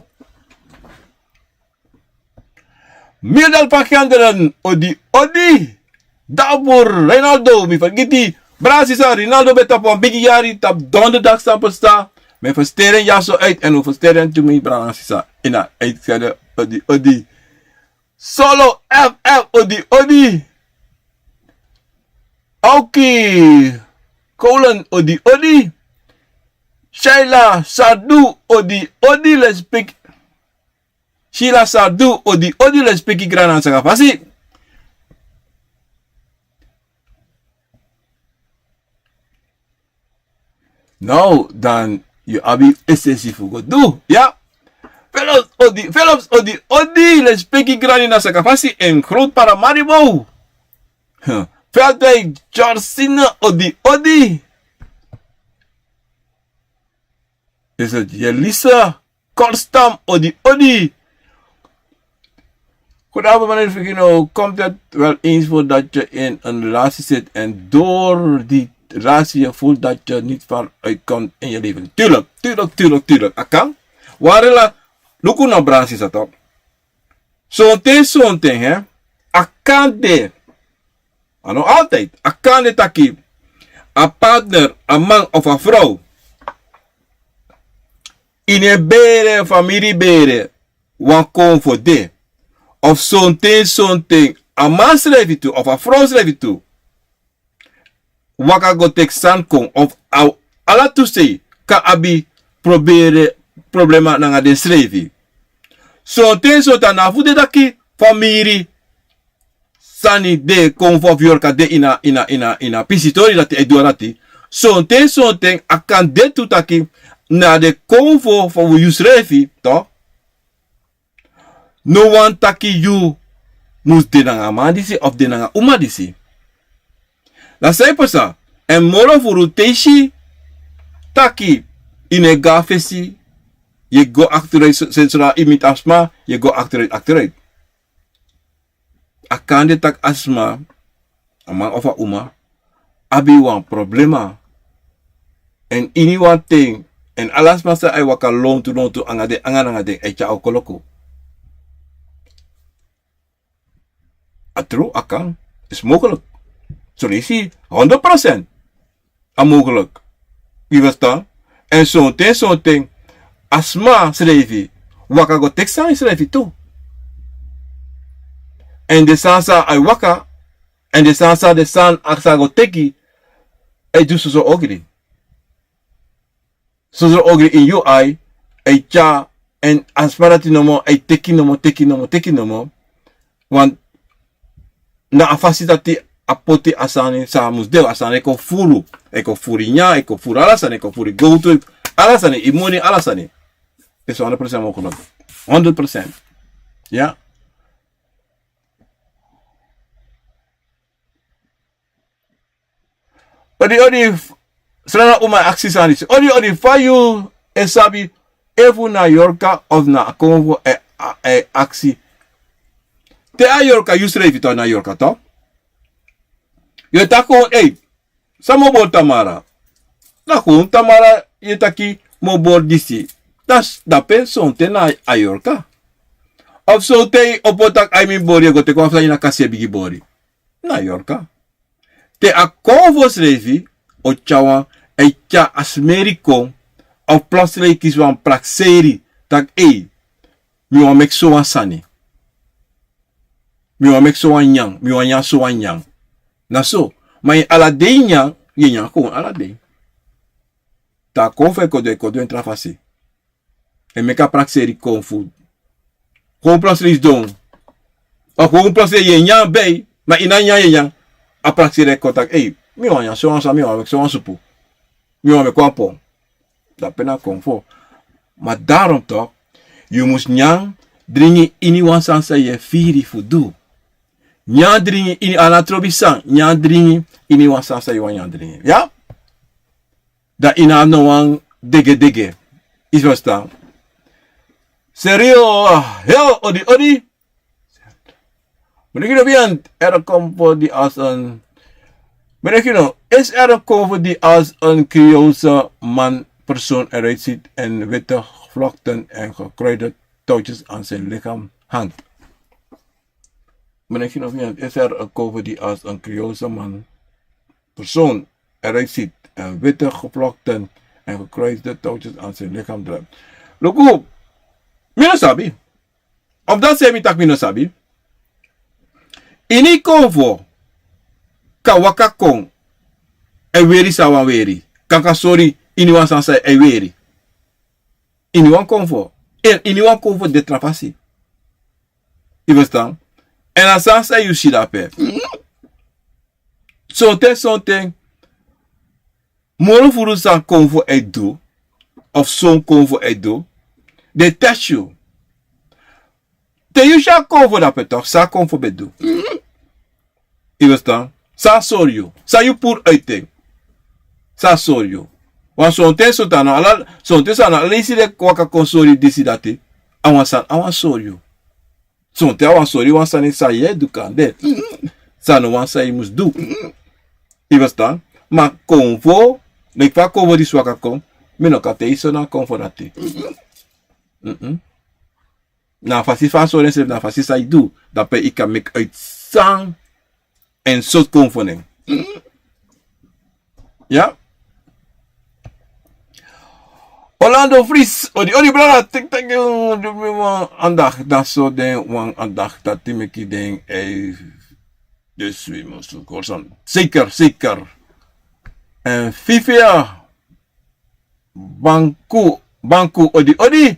Mirdal Pakanderen, odi, odi. Dabur, Reynaldo, mi fergiti. Brada sisa, Reynaldo ben tapu wan bigi yari tapu donderdag san pasa. Mi e fersteri en dyaso uit, èn un fersteri en tu, mi brada sisa. Ini a uitzending, odi, odi. Solo F F, odi, odi. Auki Kolen, odi, odi. Sheila Sardu, odi, odi, lespeki. Sheila Sardu, odi, odi, lespeki grani nanga saka fasi. No, dan yu abi esensi fu go du, ya. Philips, odi, Philips, odi, odi, lespeki grani nanga saka fasi, en growtu Paramaribo. Huh. Veldwijk, Georgina, odi, odi. Is het Jelisa? Korstam, odi, odi. Goedenavond, meneer Figino. Komt het wel eens voor dat je in een relatie zit en door die relatie je voelt dat je niet vooruit komt in je leven? Tuurlijk, tuurlijk, tuurlijk, tuurlijk. A kan. Wan rela-, luku no, brada sisa, toch? Sonten, sonten, hè? A kan de. A no altijd. A kan de taki a partner, a man of a vrouw, ini en bere, famiri bere, wan kowvo de. Of sonten, sonten, a man srefi tu, of a vrouw srefi tu, waka go teki sani kon, of a, Ala tu sei kan abi problema nanga densrefi. Sonten sonten a no abi fu de taki famiri sani de kon fu a fiori kan de ini a pisitori dati e du a dati. Sonten sonten a kan de tu taki na den konfo fu yusrefi, no wani taki yu mus de nanga a man disi of de nanga a uma disi. Na san e pasa. Èn moro furu te i si taki i no e go na fesi, yu e go akteruit. Sensra i miti a sma, yu e go akteruit akteruit. A kan de tak' a sma, a man of a uma, abi wan problema. Èn ini wan ten, èn ala sma san a e waka lontu lontu nanga den anga nanga den a e tyari okoloku. A tru, a kan. Is mogelijk. Son leisi, honderd procent a mogelijk. Yu ferstan? Èn sonten sonten a sma srefi waka go teki sani srefi tu. Èn den sani san a e waka, èn den sani san den sani a sa go teki, a e du soso ogri. Soso ogri ini yu ai, a e tyari. Èn a sma dati nomo a e teki nomo teki nomo teki nomo. Want na a fasi dati a poti a sani san a mus de, a sani e kon furu. A e kon furu nyan, a e kon furu ala sani, a e kon furu gowtu, ala sani, i moni, ala sani. Is honderd procent mogelijk. Honderd procent. Ya. Odi odi. Srana uma e aksi sani disi. Odi odi, fa yu e sabi efu na yorka of na a konfo e aksi? Te a yorka, yu srefi tu na yorka tu. Yu e taki kon ei, san mi o bori tamara? Na kon tamara yu e taki mi o bori disi. Dape sonten na a yorka. Of sonten yu opo taki ai mi bori, yu e go teki wan fla ini a kasi e bigin bori. Na yorka. Te a konfo srefi o tyari wan, a e tyari a smeri kon, of plotseling kisi wan prakseri taki ei, mi wani meki sowan sani. Mi wani meki sowan nyan, mi wani nyan sowan nyan. Na so. Ma yu ala dei nyan, yu e nyan kon ala dei. Te a konfo e kon du, e kon du ini tra fasi. E meki a prakseri kon fu. Kon prakseri sidon. A kon prakseri yu e nyan bei, ma yu no nyan, yu e nyan. A prakseri e kon taki ei, mi wani nyan sowan sani, mi wani meki sowan supu. Mi wani meki wan pon. Dape na konfo. Ma darom tok, yu mus nyan, dringi ini wan sani san yu e firi fu du. Nyan dringi ini, a no trobi san, nyan dringi ini wan sani san yu wani nyan dringi. Ya? Dan yu no abi no wan degedege. Yu ferstan? Serio, hel odi odi. Meneer Kinobian, er komt voor die als een. Meneer Kino, is er een kover die als een curioze man persoon eruit ziet en witte gevlochten en gekruide touwtjes aan zijn lichaam hangt? Meneer Kinobian, is er een kover die als een curioze man persoon eruit ziet en witte gevlochten en gekruisde touwtjes aan zijn lichaam draagt? Luku, mi no sabi. Of dati san mi taki mi no sabi. Ini konfo, kan waka kon, e weri san a wani weri. Kan kan sori ini wan sani san a e weri. Ini wan konfo. Èn ini wan konfo de tra fasi. Yu ferstan? Èn a sani san yu si dape. Sonten sonten, moro furu san konfo e du, of son konfo e du, den e test yu. Te yu si a konfo dape tok, san a konfo ben du? Yu ferstan? San a sori yu? San yu puru uiti en? San a sori yu? Wan sonten sonten a no ala, sonten san a no ala leisi den waka kon sori disi dati. A wan sani, a wan sori yu. Sonten a wan sori wan sani san yu e du kande. San no wan san yu mus du. Yu ferstan? Ma konfo, leki fa konfo disi waka kon, mi no kan taigi yu so na konfo dati. Na a fasi fa a sori ensrefi, na a fasi san yu du, dape yu kan meki uiti san èn sortu konfo nen. Ya. Orlando Fris, odi odi brada, teki taki un du mi wan andak, dan so den wan andak dati meki den e, dus wi mus kori san. Zeker, zeker. Èn Fifia, Banku, Banku odi odi.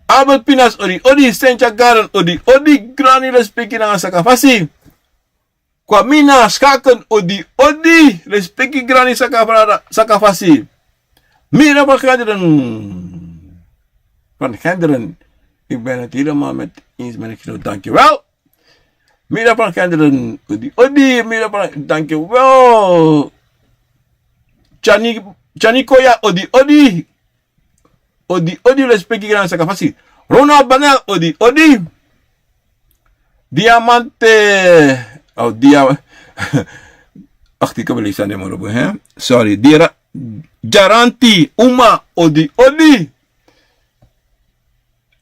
Albert Pinas odi odi. Sentia Garen odi odi. Grani lespeki nanga sakafasi. Kwamina Schaken odi odi. Lespeki grani sakabrada sakafasi. Mira van Genderen. Van Genderen. Ik ben het helemaal met eens met Gino. Dankjewel. Mira van Genderen odi odi. Mira van, dankjewel. Chani, Chani Koya odi odi. Odi odi lespeki grani sakafasi. Ronald Banel odi odi. Diamante. Oh, dia. Ach, ik heb een lezen aan de moro, hè? Sorry. Dia, Jaranti Uma odi odi.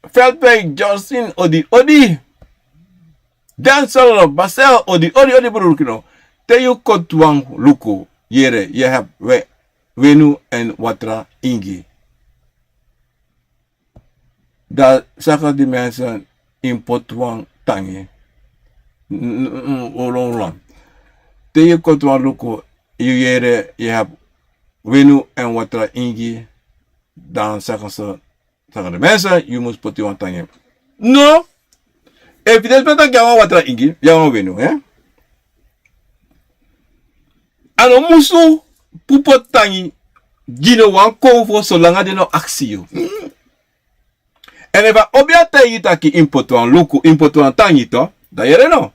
Veldwijk Justin odi odi. Denzel Basel odi odi odi broer Kino. Te yu koti wan luku, yere, yu e habi we, wenu èn watra ingi. Dan saka di mensen in poti wan tangi. N-, n-, n-, olo, olo. Te yu koti wan luku, yu yere, yu habi wenu èn watra ingi. Dan saka so, saka de mensen, yu mus poti wan tangi. No. Efu den speta gi a wan watra ingi, yu a wan wenu, hè? A no musu poti tangi gi no wan konfo solanga den no aksi yu. Èn efu a obi a taigi taki yu mus poti wan luku, yu mus poti wan tangi tu, dan yere no.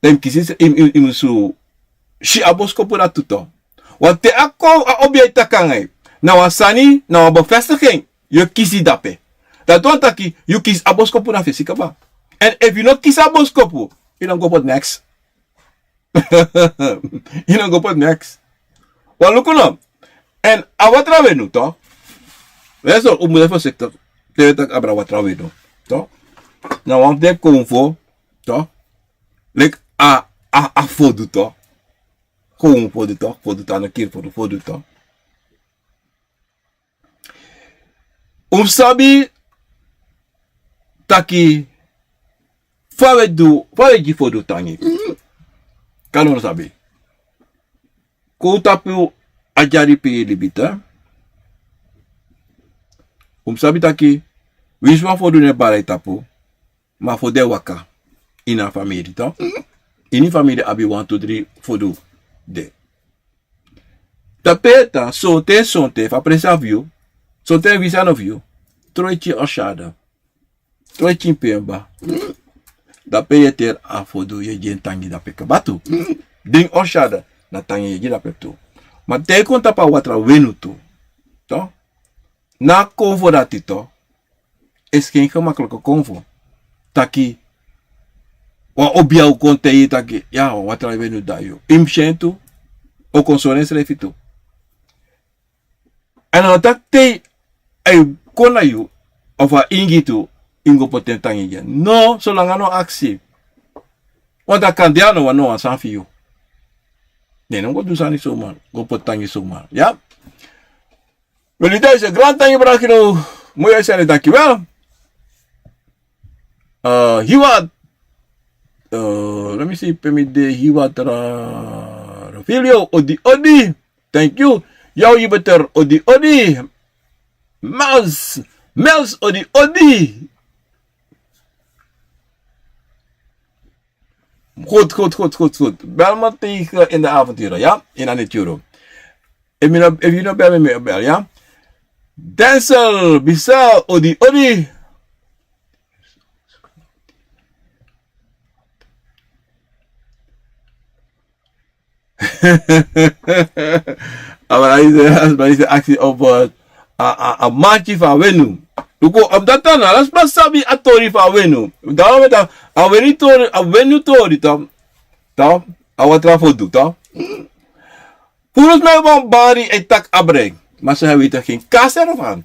Dan yu mus kisi, yu, yu, yu musu si a boskopu dati tu. Want te a kon a obi e taki nanga yu, na wan sani, na wan bevestiging yu e kisi dape. Dati wani taki yu kisi a boskopu na fesi kaba. Èn efu yu no kisi a boskopu, yu no go poti neks. Yu no go poti neks. Wan luku no. Èn a watra wenu tu. Yu e so, un mu de voorzichtig te yu e taki abra watra wenu tu. Na wan fu den konfo tu. Leki a, a, a fodu tu. Kon fodu tu, fodu tu, a no kiri fodu, fodu tu. Un sabi taki fa wi e du, fa wi e gi fodu tangi. Kan un sabi. Kon tapu a dyari pe yu e libi tu. Un sabi taki winsi wan fodu no e bari a yu tapu, ma fodu e waka ini a famiri tu. Ini famiri abi wan tu dri fodu de. Dape, sonten, sonten, fu a presi a fu yu, sonten winsi a no fu yu, tron e tyin orsada, tron e tyin pemba. Dape yu e teri a fodu, yu e gi en tangi dape kaba tu. Den orsada, na tangi yu e gi dape tu. Ma te yu kon tapu a watra wenu tu, tu. Na a konfo dati tu. Esi gen gemakliki konfo. Taki wan obia o kon taigi yu taki, ya, wan watra wenu dai yu. Yu mus si en tu, o kon sori ensrefi tu. Èn a no taki te a e kon na yu, of a ingi tu, yu mus go poti en tangi gi en. No, solanga a no aksi. Want a kan de a no wan, no wan sani fu yu. Den no go du sani somar, go poti tangi somar. Ya? Wel, yu dati yu e grantangi, brada Kino. Moi uitzending, dankjewel. Eh, Hiwat. Eh, let me see, pe mi de, Hiwat Ra-, Ravilio, odi, odi. Thank you. Yaw Jupiter, odi, odi. Mels, Mels, odi, odi. Goed, goed, goed, goed, goed. Bel me tegen in de avonduren, ja? In Anituro. Efu yu no, efu yu no bel mi, mi o bel, ya. Denzel, Bisel, odi, odi. Abra ise, abra ise aksi over a, a, a mati fu a wenu. Luku, op dati na, ala sma sabi a tori fu a wenu. Daarom met a, a wenu tori, a wenu tori, toch? Toch? A watra fodu, toch? Furu sma e bombari e taki abra en. Ma san e weti gen kasa ervan.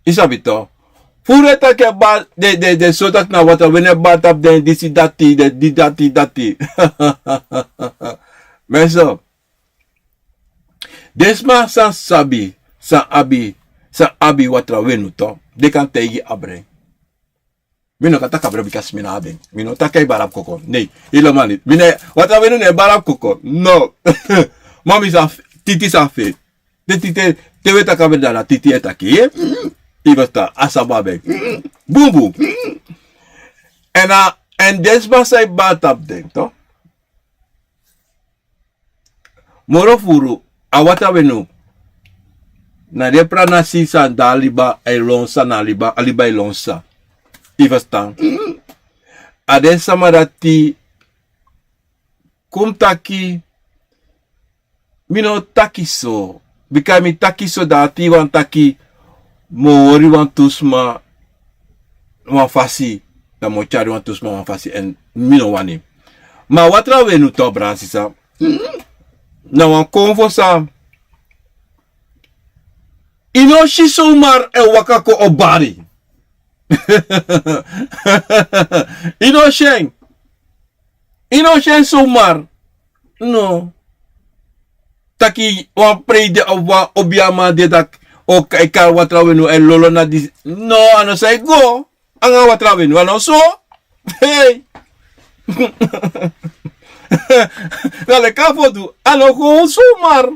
Yu sabi toch? Furu e taki e bari, den, den, den sodati na watra, wenu e bari tapu den, disi dati, den, di dati, dati. Mensen. Den sma san sabi, san abi, san abi watra wenu toch, den kan taigi abra en. Mi no kan taki abra en bika mi no abi en. Mi no taki a e bari tapu koko. Nee, helemaal niet. Mi no, watra wenu no e bari tapu koko. No. Ma mi sa f-, titi sa feti. Te titi, te we taki a ben dana titi e taki, ye? Yu go tan, a sabi a ben. Bun bun. Èn a, èn den sma san e bari tapu den, to? Moro furu, a Watrawenu. Na den pranasi san de a liba e lon san, na a liba, a liba e lon san. Yu go tan. A den sama dati kon taki, mi no taki so. Bika mi taki so dati wani taki mi o hori wantu sma wan fasi, dan mi o tyari wantu sma wan fasi, èn mi no wani. Ma Watrawenu, to, brada sisa, na wan konfo san yu no si somar e waka kon o bari. Yu no si en. Yu no si en somar. No. Taki wan preide of wan obiaman de, taki o kai, kari Watrawenu e lolo na disi. No, a no sa e go. Anga Watrawenu, a no so. Hey. Na leki a fodu, a no go somar.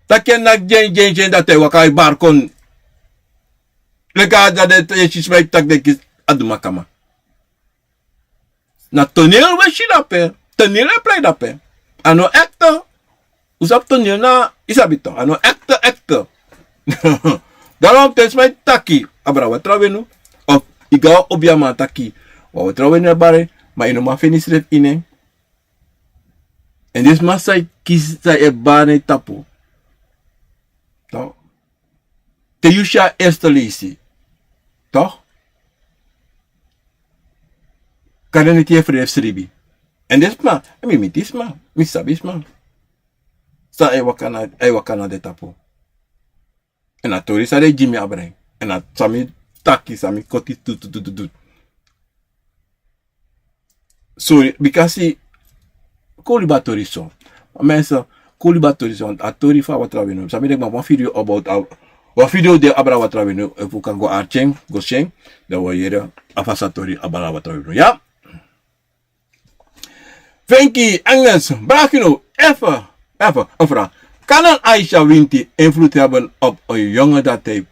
Taki a naki dyen, dyen, dyen, dati a e waka e bari kon. Leki a dati, den e si sma e taki den kisi a dumakama. Na toneel we si dape. Toneel e plei dape. A no ekte. Un sabi toneel na, yu sabi to. A no ekte, ekte. Daarom te sma e taki abra Watrawenu, of yu go a obiaman taki, wan Watrawenu e bari, ma yu no man feni yusrefi ini en. Èn den sma san e kisi, san e bari na yu tapu. To. Te yu si a eerste leisi. Toch? Kande neti yu e frede fu sribi. Èn den sma, èn mi miti sma, mi sabi sma san e waka na, e waka na den tapu. Èn a tori san den e gi mi abra en. Èn a san mi taki, san mi koti, tu, tu, tu, tu, tu. Sorry, bikasi kon libi a tori so. Mensen, kon libi a tori so, a tori fu a Watrawenu. San mi denki, mi abi wan video about a, wan video de abra Watrawenu, efu un kan go arki en, go si en, dan un o yere a fasi a tori abra Watrawenu. Ya? Venki, Engels, brada Kino, efu, efu, efu. Kan een Aisha winti invloed hebben op een jongen dat hij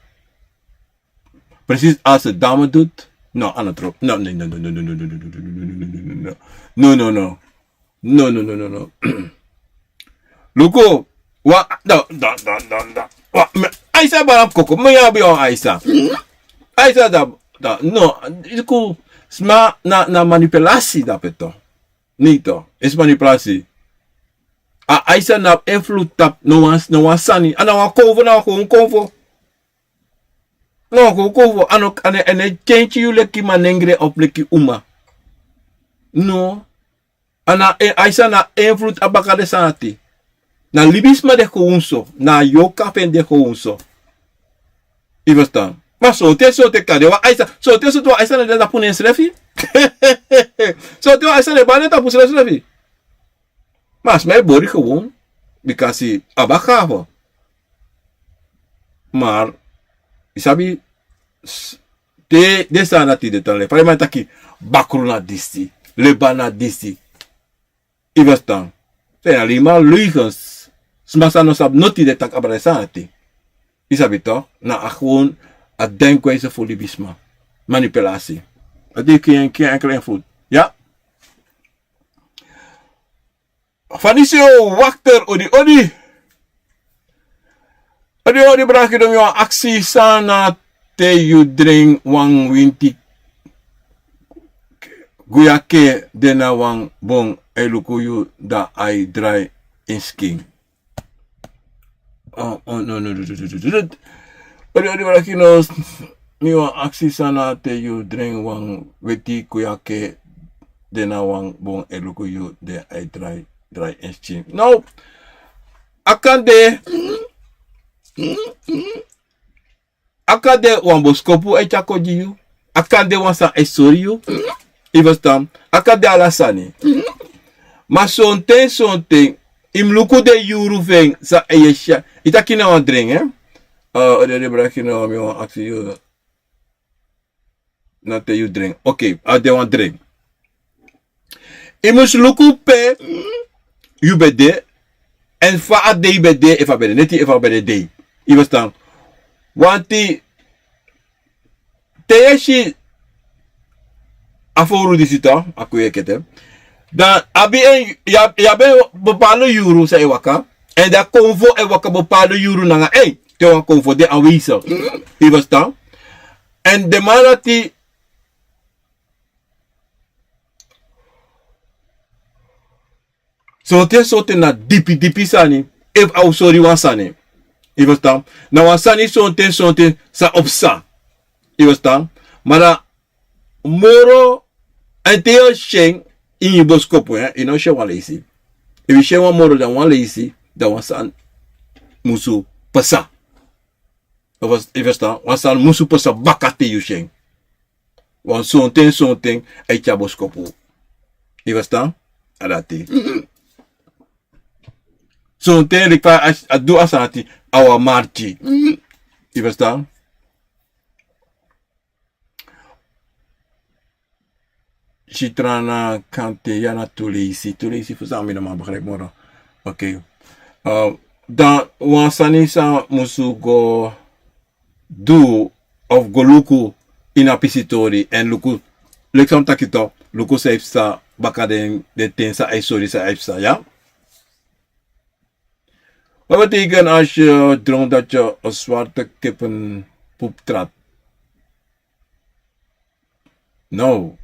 precies als de dame doet? No, a no tru. No, nee, no, no, no, no, no, no, no, no, no, no, no, no, no, no. No, no, no. No, no, no, no, no. Luku, wa, da, da, da, da, da. Wa, mi, Aisa bari koko, mi abi wan Aisa. Aisa da, da, no, luku, sma na, na manipulasi dape to. Neto, is manipulasi. A Aisa no abi invloed tapu no wan, no wan sani. A na wan konfo, na wan konfo. No, go, go, go, a no, a no, a no e kenki yu leki manengre of leki uma. No. A na, e, Aisa na invloed a baka den sani dati. Na libisma de gewoon so. Na yorka fu en de gewoon so. Yu ferstan? Ma sortu, sortu kande wan Aisa, sortu, sortu wan Aisa no de tapu ensrefi. Sortu wan Aisa no e bari tapu ensrefi. Ma a sma e bori gewoon, bikasi a baka fu. Maar, yu sabi, s-, te den sani dati de tan, leki fa den man e taki, bakru na disi, leba na disi. Yu ferstan? Zijn alleen maar leugens. Sma san no sabi noti den taki abra den sani dati. Yu sabi toch? Na a gewoon a denkwijze fu libisma. Manipulatie. Dat heeft geen, geen enkele invloed. Ja? Fanisio, wakter, odi, odi. Odi, odi, brada Kino, mi wani aksi san na te yu dringi wan winti kuyake de na wan bon, a e luku yu dan a e drai en skin. Oh, oh, no, no, no, no. Odi, odi, brada Kino, mi wani aksi san na te yu dringi wan weti kuyake de na wan bon, a e luku yu dan a e drai, drai en skin. No, a kan de, a kan de wan boskopu a e tyari kon gi yu. A kan de wan sani a e sori yu. Yu ferstan? A kan de ala sani. Ma sonten, sonten, yu mus luku den yuru fu en san a e si. Yu taki na wan dringi, hè? Eh, odi, odi, brada Kino, mi wani aksi yu. Na te yu dringi. Oké, a de wan dringi. Yu mus luku pe yu ben de, Èn fa a dei ben de, efu a ben de neti, efu a ben de dei. Yu ferstan? Wanti te yu e si a fowru disi tu, a kon yu e kete. Dan abi en, yu abi, yu abi en bepaalde yuru san e waka. Èn dan konfo e waka bepaalde yuru nanga en. Te wan konfo de anwezig. Yu ferstan? Èn den man dati, sonten sonten na dipi dipi sani. Efu a o sori wan sani. Yu ferstan? Na wan sani sonten sonten sa o psa. Yu ferstan? Ma dan moro, èn te yu o si en ini yu boskopu, yu no o si en wan leisi. Efu yu si en wan moro dan wan leisi, dan wan sani musu psa. Yu ferstan? Wan sani musu psa baka te yu si en. Wan sonten sonten a e tyari boskopu. Yu ferstan? A dati. Sonten leki fa a du a sani ati, a wan marki. Yu ferstan? Sitrana kante ya na tu leisi, tu leisi fu san mi no man begrijp moro. Oké. Dan wan sani san musu go du of go luku ini a pisitori èn luku, leki san mi taki tu, luku san e psa baka den, den ten san a e sori san a e psa, ya. Wat betekent als je droomt dat je een zwarte kippenpoep trapt? No.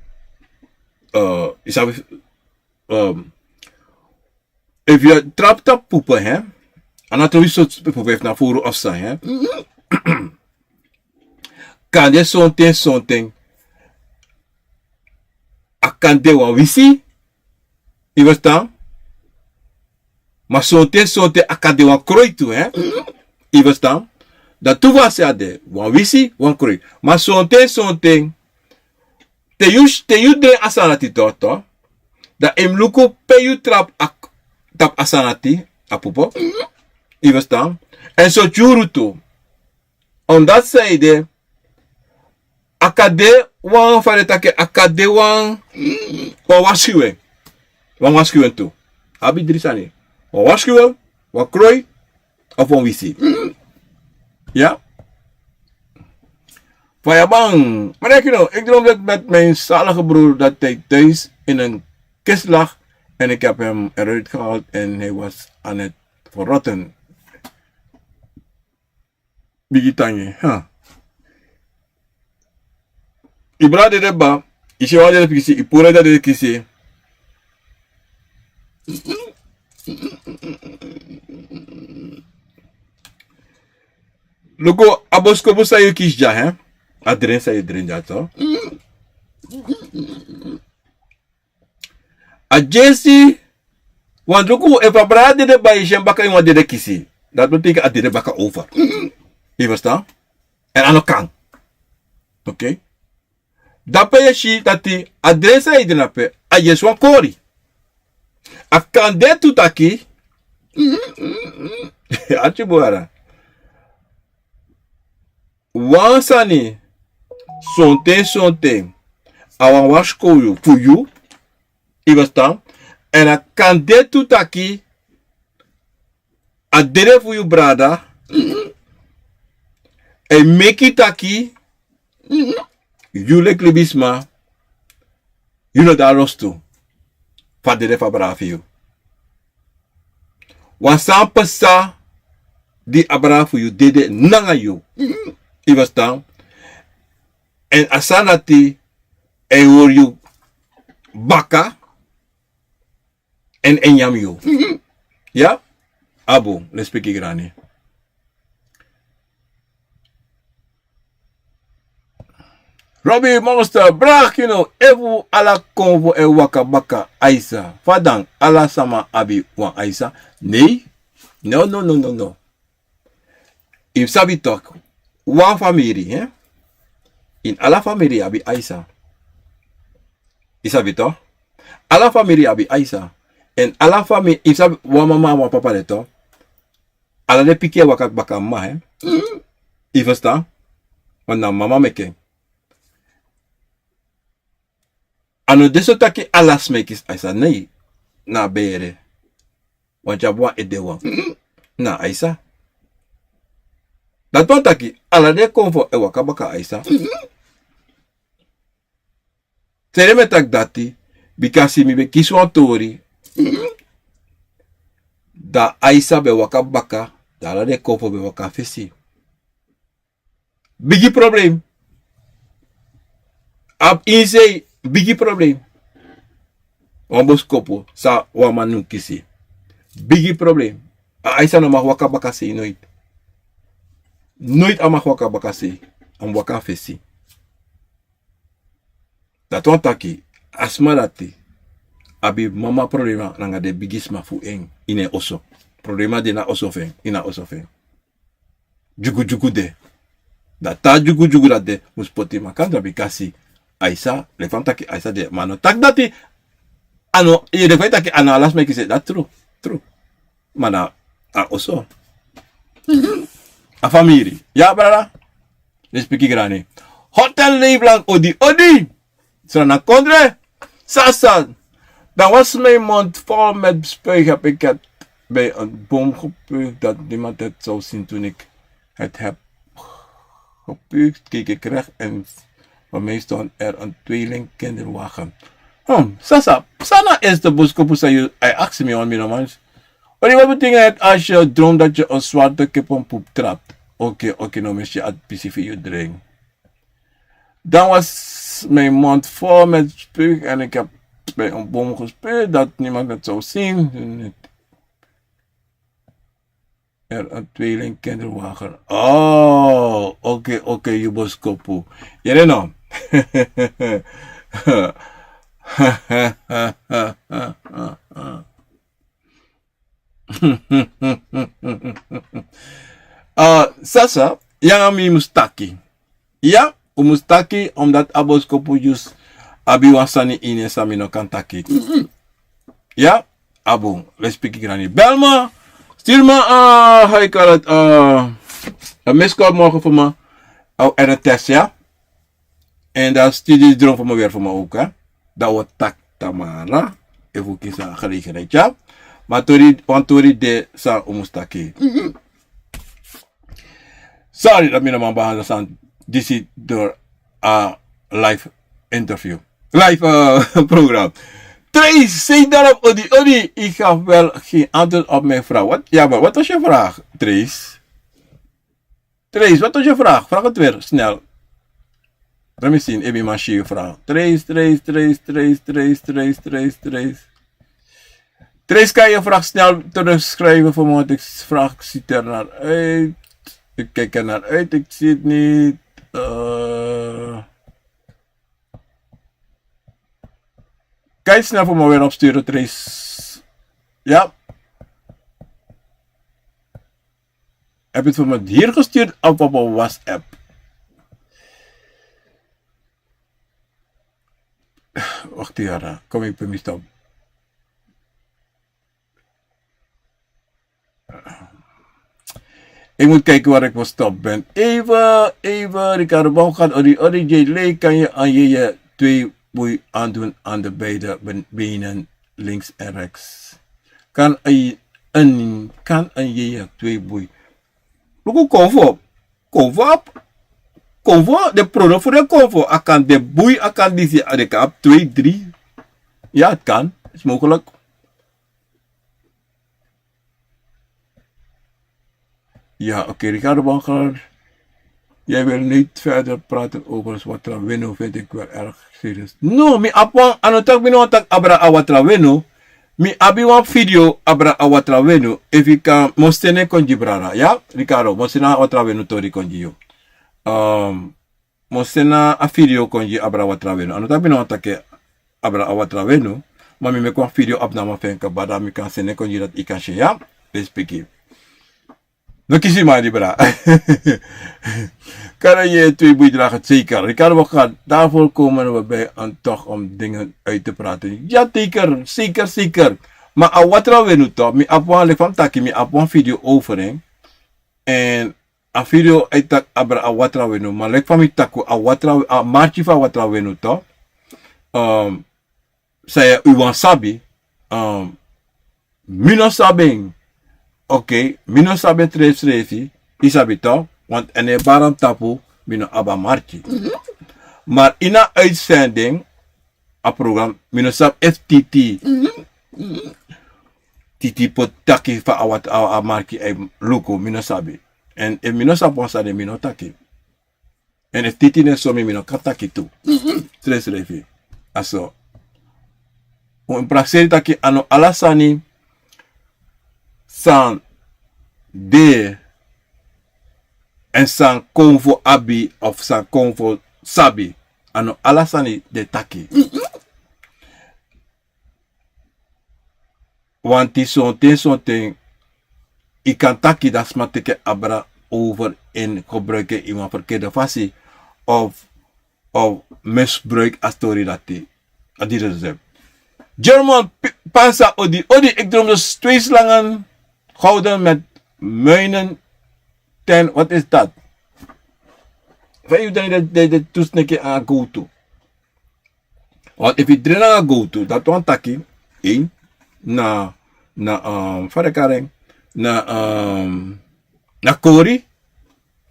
Yu sabi, efu yu trapu tapu pupu, hè, a no trowe yu sortu pupu, efu na fowru of san, hè. Kande sonten sonten a kan de wan wisi. Yu ferstan? Ma sonten sonten a kan de wan kroi tu, hè. Yu ferstan? Dan tu fasi a de, wan wisi, wan kroi. Ma sonten sonten te yu, te yu de a sani ati tu, dan yu mus luku pe yu trapu a, tapu a sani ati, a pupu. Yu ferstan? Èn sortu yuru tu. Omdat san ede, a kan de wan, fa den taki, a kan de wan, wan waskiwen. Wan waskiwen tu. Abi dri sani. Wan waskiwen, wan kroi, of wan wisi. Ya? Fa yu abi en. Maar ik, you know, ik droomde met mijn zalige broer dat hij thuis in een kist lag en ik heb hem eruit gehaald en hij was aan het verrotten. Bigi tangi, ha. Yu brada dede kba, yu si wan dede kisi, yu puru dede kisi. Luku a boskopu san yu kisi dya, hè. A dren san yu dren dya tu. A dyesi, want luku, efu a brada dede kba, yu si en baka ini wan dede kisi. Dati betekent a dede baka over. Yu ferstan? Èn a no kan. Oké. Dape yu e si dati a dren san yu dren dape, a dyesi wan kori. A kan de tu taki. Ati bun, ara. Wan sani, sonten sonten a wan warskow fu yu. Yu ferstan? Èn a kan de tu taki a dede fu yu brada e meki taki yu leki libisma, yu no de na lostu fu a dede fu a brada fu yu. Wan sani pasa di a brada fu yu dede nanga yu. Yu ferstan? Èn a sani ati e hori yu baka. Èn e nyan yu. Ya? A bun, lespeki grani. Robi Monster, bra, yu no, efu ala konfo e waka baka Aisa, fa dan ala sama abi wan Aisa? Nei. No, no, no, no, no. Yu sabi tok, wan famiri, hè? Ini ala famiri abi Aisa. Yu sabi tok? Ala famiri abi Aisa. Èn ala famiri, yu sabi, wan mama, wan papa de tok. Ala den pikin e waka baka mama, hè? Yu ferstan? Want na mama meki en. A no de so taki ala sma e kisi Aisa, nei. Na bere. wan tyari wan ede wan. Na Aisa. Dati wani taki ala den konfo e waka baka Aisa. Seri mi e taki dati, bikasi mi ben kisi wan tori. Dan Aisa ben waka baka, dan ala den konfo ben waka fesi. Bigi problem. Abi ini sei, bigi problem. Wan boskopu san wan man no kisi. Bigi problem. A Aisa no mag waka baka sei noiti. Noiti a mag waka baka sei. A mus waka fesi. Dati wani taki a sma dati abi mama problema nanga den bigi sma fu en ini en oso. Problema de na oso fu en, ini a oso fu en. Dyugudyugu de. Dati a dyugudyugu dati de mus poti makandra bikasi Aisa, leki fa mi taki Aisa de, ma a no taki dati. A no, yu leki fa yu taki a no ala sma e kisi en, dati tru, tru. Ma na a oso. A famiri. Ya brada. Respeki grani. Hotel Leefland, odi odi. Sranakondre. Sasa. Dan was mijn mond vol met spuug, heb ik het bij een boom gepuugd dat niemand het zou zien toen ik het heb gepuugd. Keek ik recht en voor mij stond er een tweeling kinderwagen. Hmm, sasa, san na a eerste boskopu san yu e aksi mi, wan mi no man. Odi, wat betekent het als je droomt dat je een zwarte kippenpoep trapt? Oké, oké, no, misi a pisi fu yu dringi. Dan was mijn mond vol met spuug en ik heb bij een boom gespuugd dat niemand het zou zien. Er een tweeling kinderwagen. Oh, oké, oké, yu boskopu. Yere no. Ah, sasa, yu nanga mi mus taki. Ya, un mus taki, omdat a boskopu disi abi wan sani ini en san mi no kan taki. Ya, a bun, respeki grani. Bel mi, stuur mi, eh, how you call it, eh, een miss call morgen voor me. Oh, en een test, ya. En dan stuur die droom voor me weer voor me ook, hè. Dan wi o taki tamara, efu wi kisi a gelegenheid, ya. Ma tori, wan tori de san un mus taki. Sorry, dat mi no man behandel san disi door a live interview. Live, eh, program. Trace, zeg daarop, odi, odi. Ik gaf wel geen antwoord op mijn vraag. Wat? Ja, maar wat was je vraag, Trace? Trace, wat was je vraag? Vraag het weer, snel. Let me zien, ebi man si yu vraag. Trace, Trace, Trace, Trace, Trace, Trace, Trace, Trace. Trace, kan je vraag snel terugschrijven voor me, want ik vraag, ziet er naar uit. Ik kijk er naar uit, ik zie het niet. Eh, kan je snel voor me weer opsturen, Trace? Ja. Heb je het voor me hier gestuurd of op een WhatsApp? Wacht hier, hè. Kom, ik ben niet op. Ik moet kijken waar ik verstopt ben. Even, even, Ricardo Baumgart, Ori, Ori, J L, kan je aan je, je twee boei aandoen aan de beide ben-, benen, links en rechts. Kan een, een, kan een je, je twee boei. Luku konfo. Konfo abi. Konfo, de prodo fu de konfo. A kan de boei, a kan disi, a de kan abi twee, drie. Ja, het kan. Is mogelijk. Ja, oké, Ricardo Baumgart. Jij wil niet verder praten over Swatra Weno, vind ik wel erg serieus. No, mi abi wan, a no taki mi no wani taki abra a Watra Weno. Mi abi wan video abra a Watra Weno. Efu yu kan, mi o seni en kon gi brada, ya? Ricardo, mi o seni a Watra Weno tori kon gi yu. Ehm, mi o seni a video kon gi abra Watra Weno. A no taki mi no wani taki abra a Watra Weno. Ma mi meki wan video abi namo fu en kaba, dan mi kan seni en kon gi yu dati yu kan si en, ya? Respeki. No kisi man, di bra. Kan een je twee boei dragen, zeker. Ricardo, we gaan daarvoor komen, we bij een toch om dingen uit te praten. Ja, zeker, zeker, zeker. Ma a Watra Weno toch, mi abi wan, leki fa mi taki, mi abi wan video over en. En a video uit taki abra a Watra Weno. Ma leki fa mi taki, a Watra, a marki fu a Watra Weno toch. Ehm, san yu wani sabi, ehm, Mi no sabi en. Oké, mi no sabi en srefsrefi. Yu sabi tok, want èn e bari na mi tapu, mi no abi a marki. Mar ini a uitsending, a program, mi no sabi efu Titi, Titi poti taki fa a watra, a marki e luku, mi no sabi. Èn efu mi no sabi wan sani, mi no taki. Èn efu Titi no e sori mi, mi no kan taki tu. Srefsrefi. A so. Un prakseri taki a no ala sani san de èn san Konfo abi of san Konfo sabi. A no ala sani den e taki. Wanti sonten sonten yu kan taki, dan sma teki en abra over èn gebruiki en ini wan ferkeerde fasi of, of misbruiki a stori dati. A diri dus. German P-, Pansa, odi, odi, ik droom dus twee slangen gouden met muinen ten, wat is dat? Fa yu dringi de, de, de tu sneki nanga gowtu. Want efu yu dringi nanga gowtu, dati wani taki, een, na, na, um, fa den e kari en, na, um, na kori.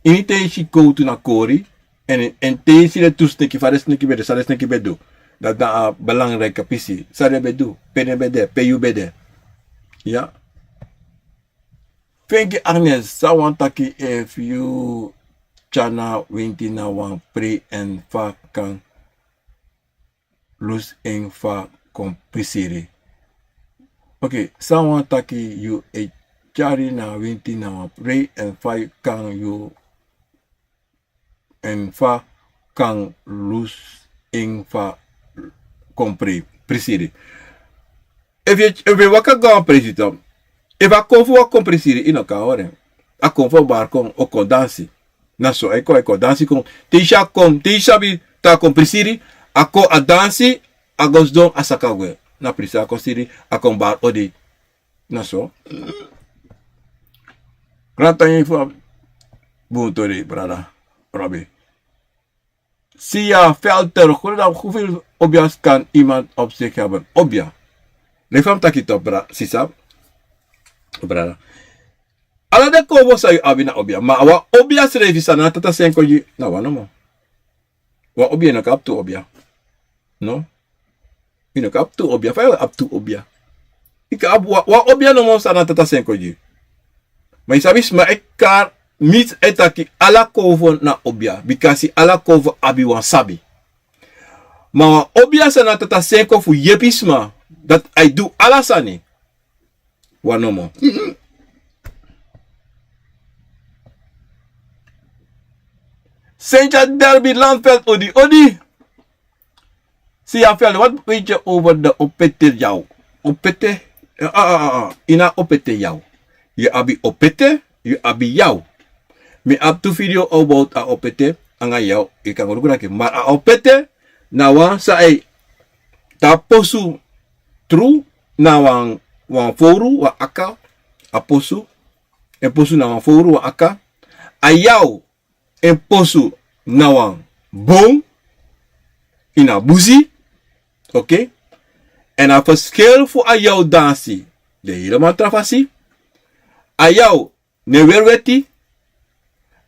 Ini te yu si gowtu na kori, èn, èn te yu si den tu sneki, fa den sneki ben de, san den sneki ben du. Dati na a belangrijk pisi. San den ben du, pe den ben de, pe yu ben de. Ya. Fenki Agnes, san wani taki efu yu tyari na winti na wan prei èn fa kan lusu en fa kon prisiri. Oké, san wani taki yu e tyari na winti na wan prei èn fa kan yu, èn fa kan lusu en fa kon pri-, prisiri. Efu yu, efu yu waka go a presi tu, efu a kon fu waka kon prisiri, yu no kan hori en. A kon fu bari kon, o kon dansi. Na so a e kon, a e kon dansi kon. Te yu si a kon, te yu sabi taki a kon prisiri, a kon a dansi, a go sidon, a saka gwe. Na presi a kon siri, a kon bari odi. Na so. Grantangi fu a bun tori, brada Robbie. Siya Felter, goedendag. Hoeveel obia's kan iemand op zich hebben? Obia. Leki fa mi taki tu, bra-, sisa. Brada. Ala den konfo san yu abi na obia. Ma wan obia srefi san Tata Sen kon gi, na wan nomo. Wan obia, yu no kan abi tu obia. No. Yu no kan abi tu obia. Fa yu abi tu obia? Yu kan abi wan, wan obia nomo san Tata Sen kon gi. Ma yu sabi sma e kari, mi e taki ala konfo na obia. Bikasi ala konfo abi wan sabi. Ma wan obia san Tata Sen kon fu yepi sma, dati a e du ala sani. Wan nomo. Sentia Derby Landveld, odi, odi. Siya Veld, wat weet je over de opete yaw? Opete? Ah, ah, ah, ah. Yu no abi opete yaw. Yu abi opete, yu abi yaw. Mi abi tu video about a opete nanga yaw, yu kan go luku dati. Ma a opete na wan san e, te a posu tru na wan, wan fowru, wan aka, a posu, e posu na wan fowru, wan aka. A yaw e posu na wan bon ini a busi. Oké? Èn a verschil fu a yaw dansi de helemaal tra fasi. A yaw no e weri weti.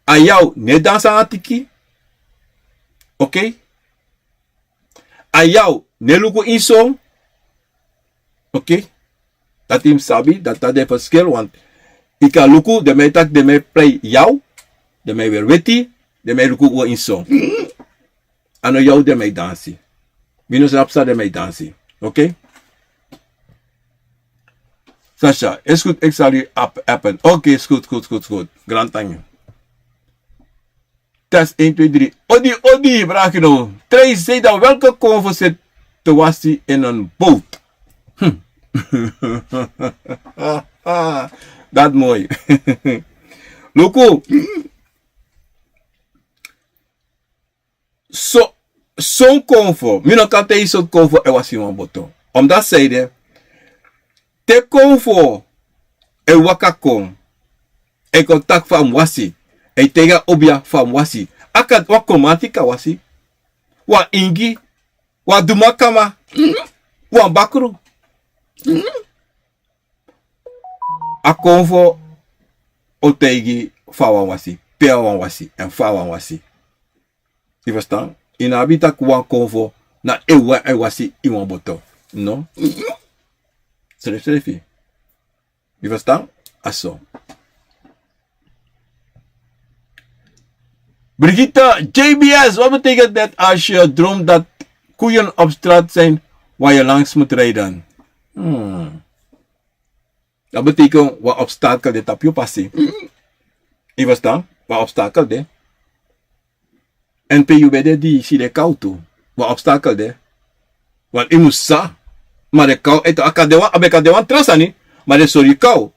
A yaw no e dansi nanga tiki. Oké? A yaw no e luku ini son. Oké? Dati yu mus sabi, dati na den verschil, want yu kan luku, den man e taki, den man e prei yaw, den man e weri weti, den man e luku go ini son. A no yaw den man e dansi. Mi no sabi san den man e dansi. Oké? Sasha, is goed, ik zal u app-, appen. Oké, is goed, goed, goed, goed. Grantangi. Test één, twee, drie. Odi, odi, brada Kino. Trey Zeda, welke konfo zit te wasi in een boot? Hm. Dat mooi. Luku. So, son konfo. Mi no kan taigi son konfo e wasi wan boto. Omdat zij de, te konfo e waka kon, e kon taki fa a mus wasi, e taigi a obia fa a mus wasi. A kan wan kromanti kan wasi, wan ingi, wan dumakama, wan bakru. A konfo o taigi fa a wani wasi, pe a wani wasi, èn fa a wani wasi. Yu ferstan? Yu no abi taki wan konfo na en wan e wasi ini wan boto. No. Srefsrefi. Yu ferstan? A so. Brigitte, J B S, wat betekent het als je droomt dat koeien op straat zijn waar je langs moet rijden? Hmm. Dat betekent wan obstakel de tapu yu pasi. Yu ferstan? Wan obstakel de. Èn pe yu ben de di yu si den kaw tu. Wan obstakel de. Want yu mus sa. Ma den kaw, eto, a kan de wan, a ben kan de wan tra sani. Ma den sori yu kaw.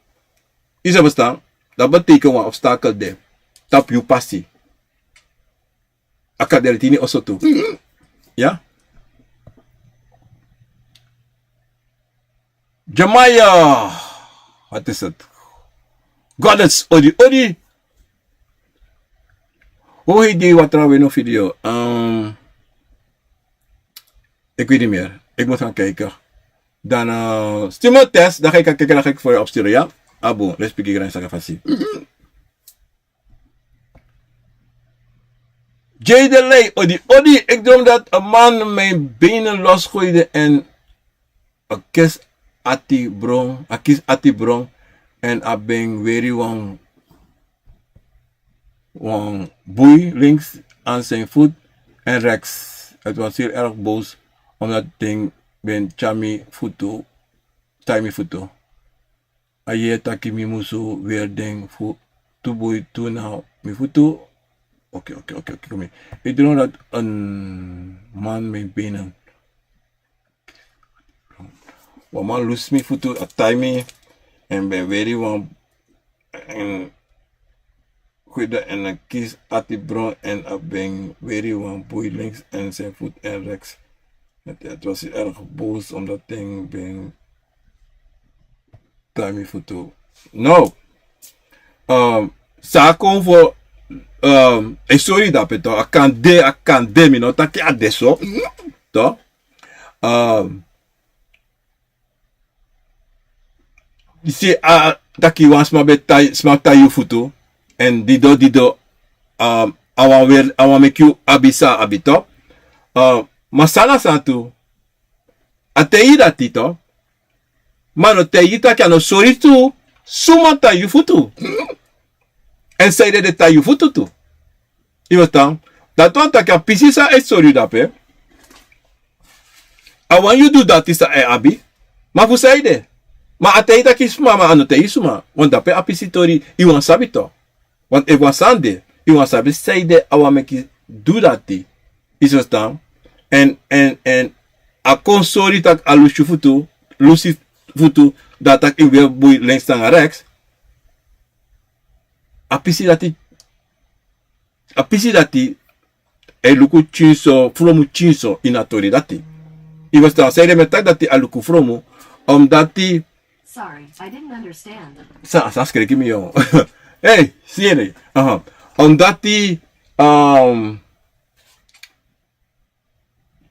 Yu sa ferstan? Dat betekent wan obstakel de tapu yu pasi. A kan de leti ini oso tu. Ya. Jamaya. Wat is het? Goddess, odi, odi. Hoe heet die Watra Weno video? Ehm, ik weet niet meer. Ik moet gaan kijken. Dan, eh, stuur me een test. Dan ga ik gaan kijken, dan ga ik voor je opsturen, ja? Abo, respecti grani saka fasi. Jay de Ley, odi, odi. Ik droom dat een man mijn benen losgooide en a kis ati bron, a kis ati bron, en a ben weri wan, wan boei links aan zijn voet en rechts. Het was heel erg boos, omdat ding ben tyari mi futu, tyari mi futu. A yere taki mi musu weri den fu tu boei tu na mi futu. Oké, oké, oké, oké, kom hier. Ik droom dat een man mijn benen. Wan man lusu mi futu, a tyari mi, en ben weri wan, en gweide en a kis ati bron en a ben weri wan boei links en zijn voet en rechts. Het, het was heel erg boos omdat ding ben tyari mi futu. No. Ehm, sa kon fu, ehm, e sori dape to, a kan de, a kan de, mi no taki a de so. To. Ehm, yu si, a, taki wan sma ben tyari, sma tyari yu futu, en dido, dido, ehm, a wani weri, a wani meki yu abi san a abi to. Ehm, ma san na san tu, a taigi yu dati to. Ma a no taigi yu taki a no sori tu suma tyari yu futu. Èn sanede den tyari yu futu tu. Yu ferstan? Dati wani taki a pisi san e sori yu dape, a wani yu du dati san a e abi. Ma fu sanede? Ma a taigi yu taki suma, ma a no taigi yu suma. Want dape a pisi tori yu wani sabi to. Want efu wan sani de, yu wani sabi sanede a wani meki du dati. Yu ferstan? Èn, èn, èn a kon sori taki a lusu futu, lusu futu, dan taki yu weri boei links nanga rechts. A pisi dati, a pisi dati, e luku tyinso, fromu tyinso ini a tori dati. Yu ferstan? Sanede mi e taki dati a luku fromu, omdati. Sorry, I didn't understand. San, san skreki mi, yo. Hey, si yu ede. Aha. Omdati, ehm,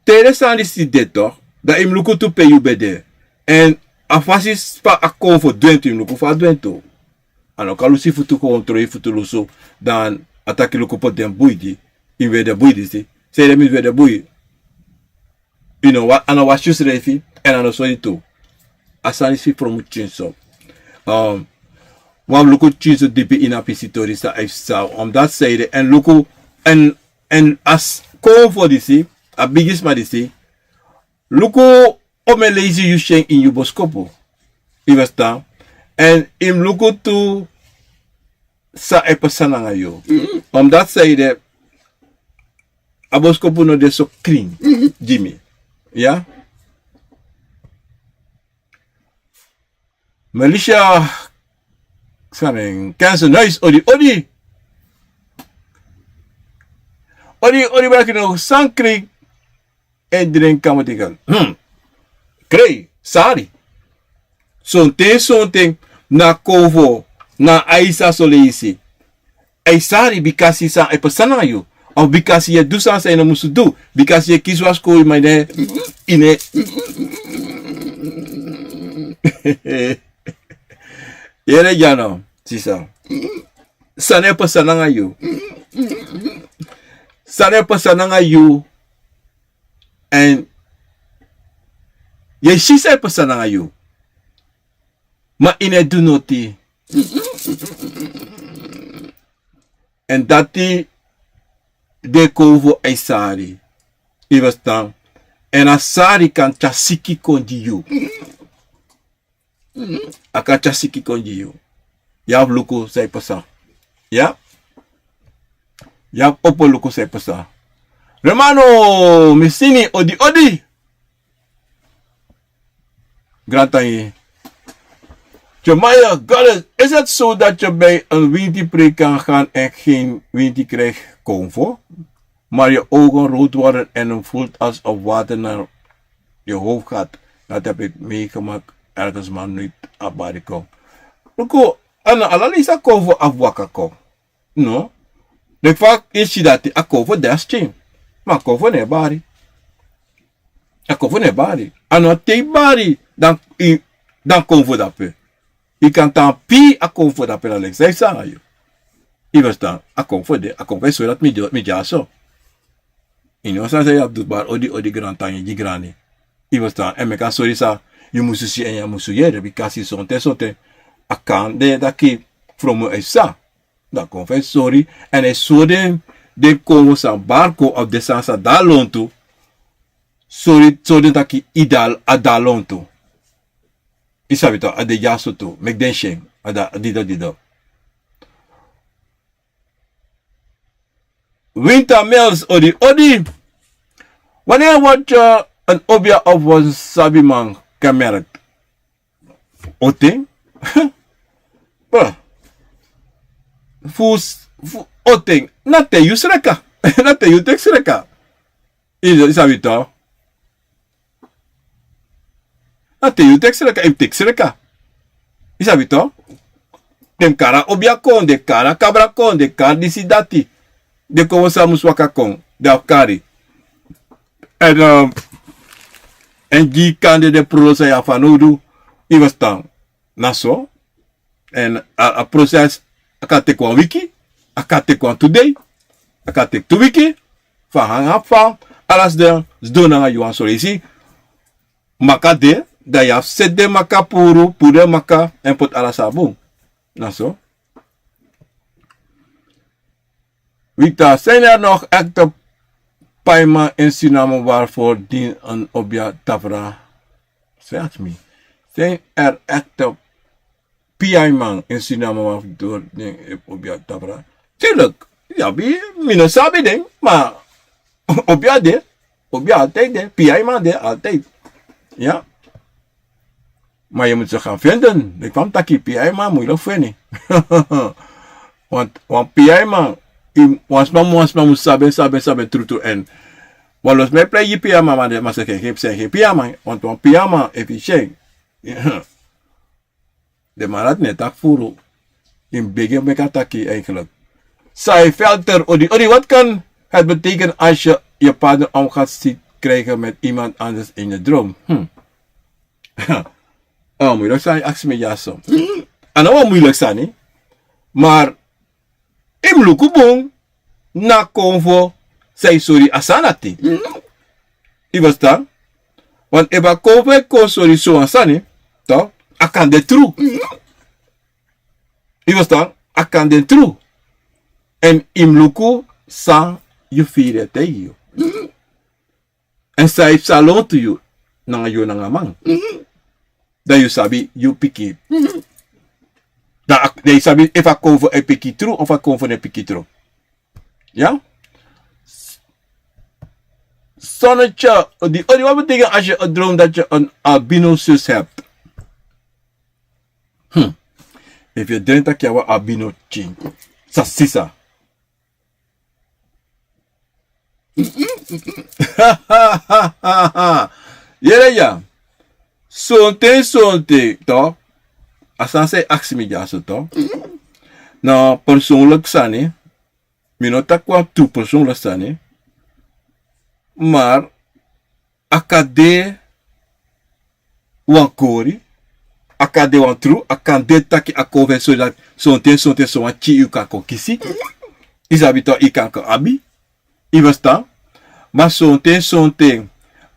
te den sani disi de to, dan yu mus luku tu pe yu ben de. Èn a fasi fa a kon fu dwentu, yu mus luku fa a dwentu. A no kan lusu futu kon, tron yu futu lusu, dan a taki luku poti den boei di, yu weri den boei disi. Sanede mi weri den boei? Yu no wa-, a no wasi yusrefi, èn a no sori tu. A sani disi fromu tyinso. Ehm, wan luku tyinso dipi ini a pisi tori san a e psa, omdati sanede, èn luku, èn, èn a s-, kon fu disi, a bigisma disi, luku omeni leisi yu si en ini yu boskopu. Yu ferstan? Èn yu mus luku tu san e psa nanga yu. Omdati sanede, a boskopu no de so krin gi mi. Ya? Melissa, san nen, Kense Noise, odi, odi. Odi, odi, baki no san krin e dringi kamotikan. Hmm. Krei, sari. Sonten, sonten, na konfo, na a e sa soleisi. A e sari bikasi san e psa nanga yu. Of bikasi yu e du sani san yu no musu du. Bikasi yu e kisi wan skowtu, ma yu no e, yu no e. Yere dya no, sisa. San e pasa nanga yu? San e pasa nanga yu? Èn yu e si san e pasa nanga yu. Ma yu no e du noti. Èn dati de kon fu a sari. Yu e ferstan? Èn a sari kan tyari siki kon gi yu. A kan tyari siki kon gi yu. Yu abi luku san e pasa. Ya? Yu abi opo luku san e pasa. Romano, mi sini, odi odi. Grantangi. Jeremiah, Gladys, is het zo dat je bij een winti preek kan gaan en geen winti krijgt, konvo? Maar je ogen rood worden en het voelt alsof water naar je hoofd gaat. Dat heb ik meegemaakt ergens, maar niet a bari kon. Luku, a no ala leisi a konvo abi waka kon. No. Leki fa yu si dati, a konvo de a skin. Ma a konvo no e bari. A konvo no e bari. A no te yu bari, dan yu, dan konvo dape. Yu kan tan pii a konvo dape, na leki san yu sani na yu. Yu ferstan, a konvo de, a konvo e sori dati mi de, mi de dyaso. Ini wan sani san yu abi du bari, odi, odi, grantangi gi grani. Yu ferstan, èn meki a sori san yu musu si èn yu musu yere, bikasi sonten, sonten a kan de taki fromu e sa. Dan a konvo e sori, èn a e sori den, den konvo san bari kon of den sani san de na lontu. Sori, sori den taki yu de na, a de na lontu. Yu sabi tok, a de dyaso tu, meki den si en, a de na, a dido, dido. Winter Mills, odi, odi. Wanneer word je een obia of een sabiman gemerkt? Oten? Bro. Fu, fu, oten. Na te yu sreka. Na te yu teki sreka. Yu, yu sabi tok. Na te yu teki sreka, yu teki sreka. Yu sabi tok. Den kari a obia kon, den kari a kabra kon, den kari disi dati. Den kon wan san musu waka kon, den abi kari. Èn, eh, èn gi kande den prolo san yu abi fanowdu, yu ferstan. Na so. Èn a, a proses, a kan teki wan wiki, a kan teki wantu dei, a kan teki tu wiki, fu a nanga fa, ala sidon, sidon nanga yu wan so leisi. Maka de, dan yu abi seti den maka puru, puru den maka, èn poti ala san bun. Na so. Wita, zijn er nog echte paiman in Suriname waarvoor dien een obia tafra? Zeg mi. Zijn er echte piaiman in Suriname waarvoor dien een obia tafra? Tuurlijk. Yu abi, mi no sabi den, ma obia de, obia altijd de, piaiman de altijd. Ya. Maar je moet ze gaan vinden. Leki fa mi taki, piaiman moeilijk feni. Want wan piaiman, wan sma, wan sma musu sabi en, sabi en, sabi en trutru. Èn wan lo sma e prei gi piaiman, ma den, ma san e, san e piaiman. Want wan piaiman, efu yu si en, den man dati no e taki furu. Yu mus begi meki a taki eigenlijk. Sai Velter, odi, odi, wat kan het betekenen als je je partner omgaat ziet krijgen met iemand anders in je droom? Hm. A wan muilek sani yu aksi mi dyaso. A no wan muilek sani. Maar yu mus luku bun na konfo san e sori a sani dati. Yu ferstan? Want efu a konfo e kon sori sowan sani, toch, a kan de tru. Yu ferstan? A kan de tru. Èn yu mus luku san yu firi e taigi yu. Èn san e psa lontu yu nanga yu nanga a man. Dan yu sabi yu pikin. Dan a, dan yu sabi efu a konfo e piki tru of a konfo no e piki tru. Ya? Zonnetje, odi, odi, wat betekent als je een droom dat je een albino zus hebt? Hm. Efu yu e dremi taki yu abi wan albino pikin, san sisa. Yere ya. Sonten, sonten, toch. A sani san yu aksi mi dyaso, toch. Na persoonlijk sani. Mi no taki wan tu persoonlijk sani. Maar a kan de wan kori, A kan de wan tru, a kan de taki a kon fu e sori dati sonten, sonten, sowan tyari yu kan kon kisi. Yu sabi tok, yu kan kon abi. Yu ferstan? Ma sonten, sonten,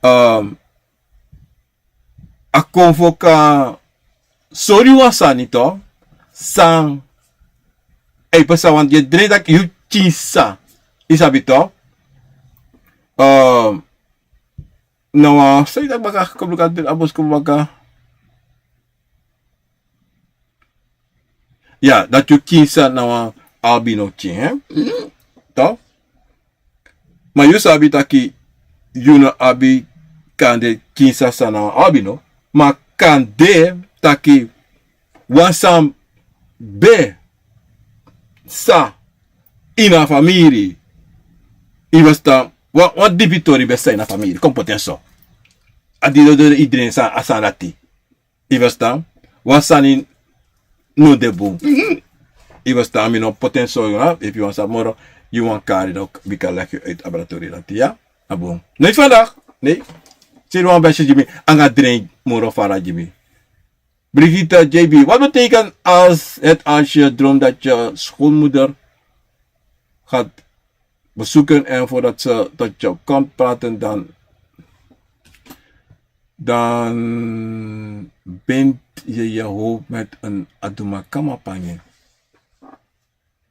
ehm, a kon fu kan sori wan sani tok, san e pasa wan yu e dren taki yu tyari san. Yu sabi tok? Ehm, na wan, san yu taki baka, kon luku a boskopu baka. Ya, dati yu tyari san na wan albino tyari, hè? Tok? Ma yu sabi taki yu no abi kande tyari san san na wan albino, ma kande taki wan san ben sa ini a famiri. Yu ferstan? Wan, wan dipi tori ben sa ini a famiri. Kon poti en so. A di dodoro yu dren san, a san dati. Yu ferstan? Wan sani no de bun. Yu ferstan? Mi no poti en so, ya. Efu yu wani sabi moro, yu wani kari, dan mi kan legi yu uit abra tori dati, ya. A bun. Nee, vandaag. Nee. Seri wan besi gi mi, nanga dren moro fara gi mi. Brigitte J B, wat betekent als het als je droomt dat je schoonmoeder gaat bezoeken en voordat ze tot je komt praten, dan, dan bind je je hoofd met een adumakama pangi.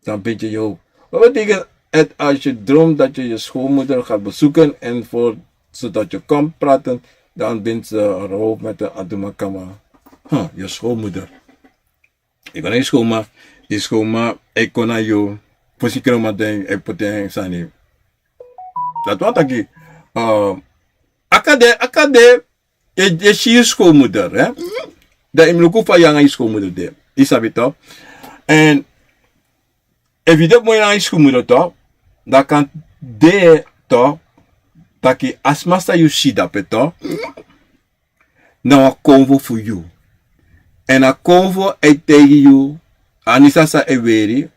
Dan bind je je hoofd. Wat betekent het als je droomt dat je je schoonmoeder gaat bezoeken en voor ze tot je komt praten, dan bindt ze haar hoofd met een adumakama? Huh, je schoonmoeder. Yu go na yu skowma, yu skowma e kon na yu, fosi kronman den e poti en sani. Dati wani taki, eh, a kan de, a kan de, yu e si yu skowmuder, hè? Dan yu mus luku fa yu nanga yu skowmuder de. Yu sabi tok. Èn efu yu de moi nanga yu skowmuder tok, dan a kan de tok taki a sma san yu si dape tok, na wan konfo fu yu. Èn a konfo e taigi yu, a no san san e weri,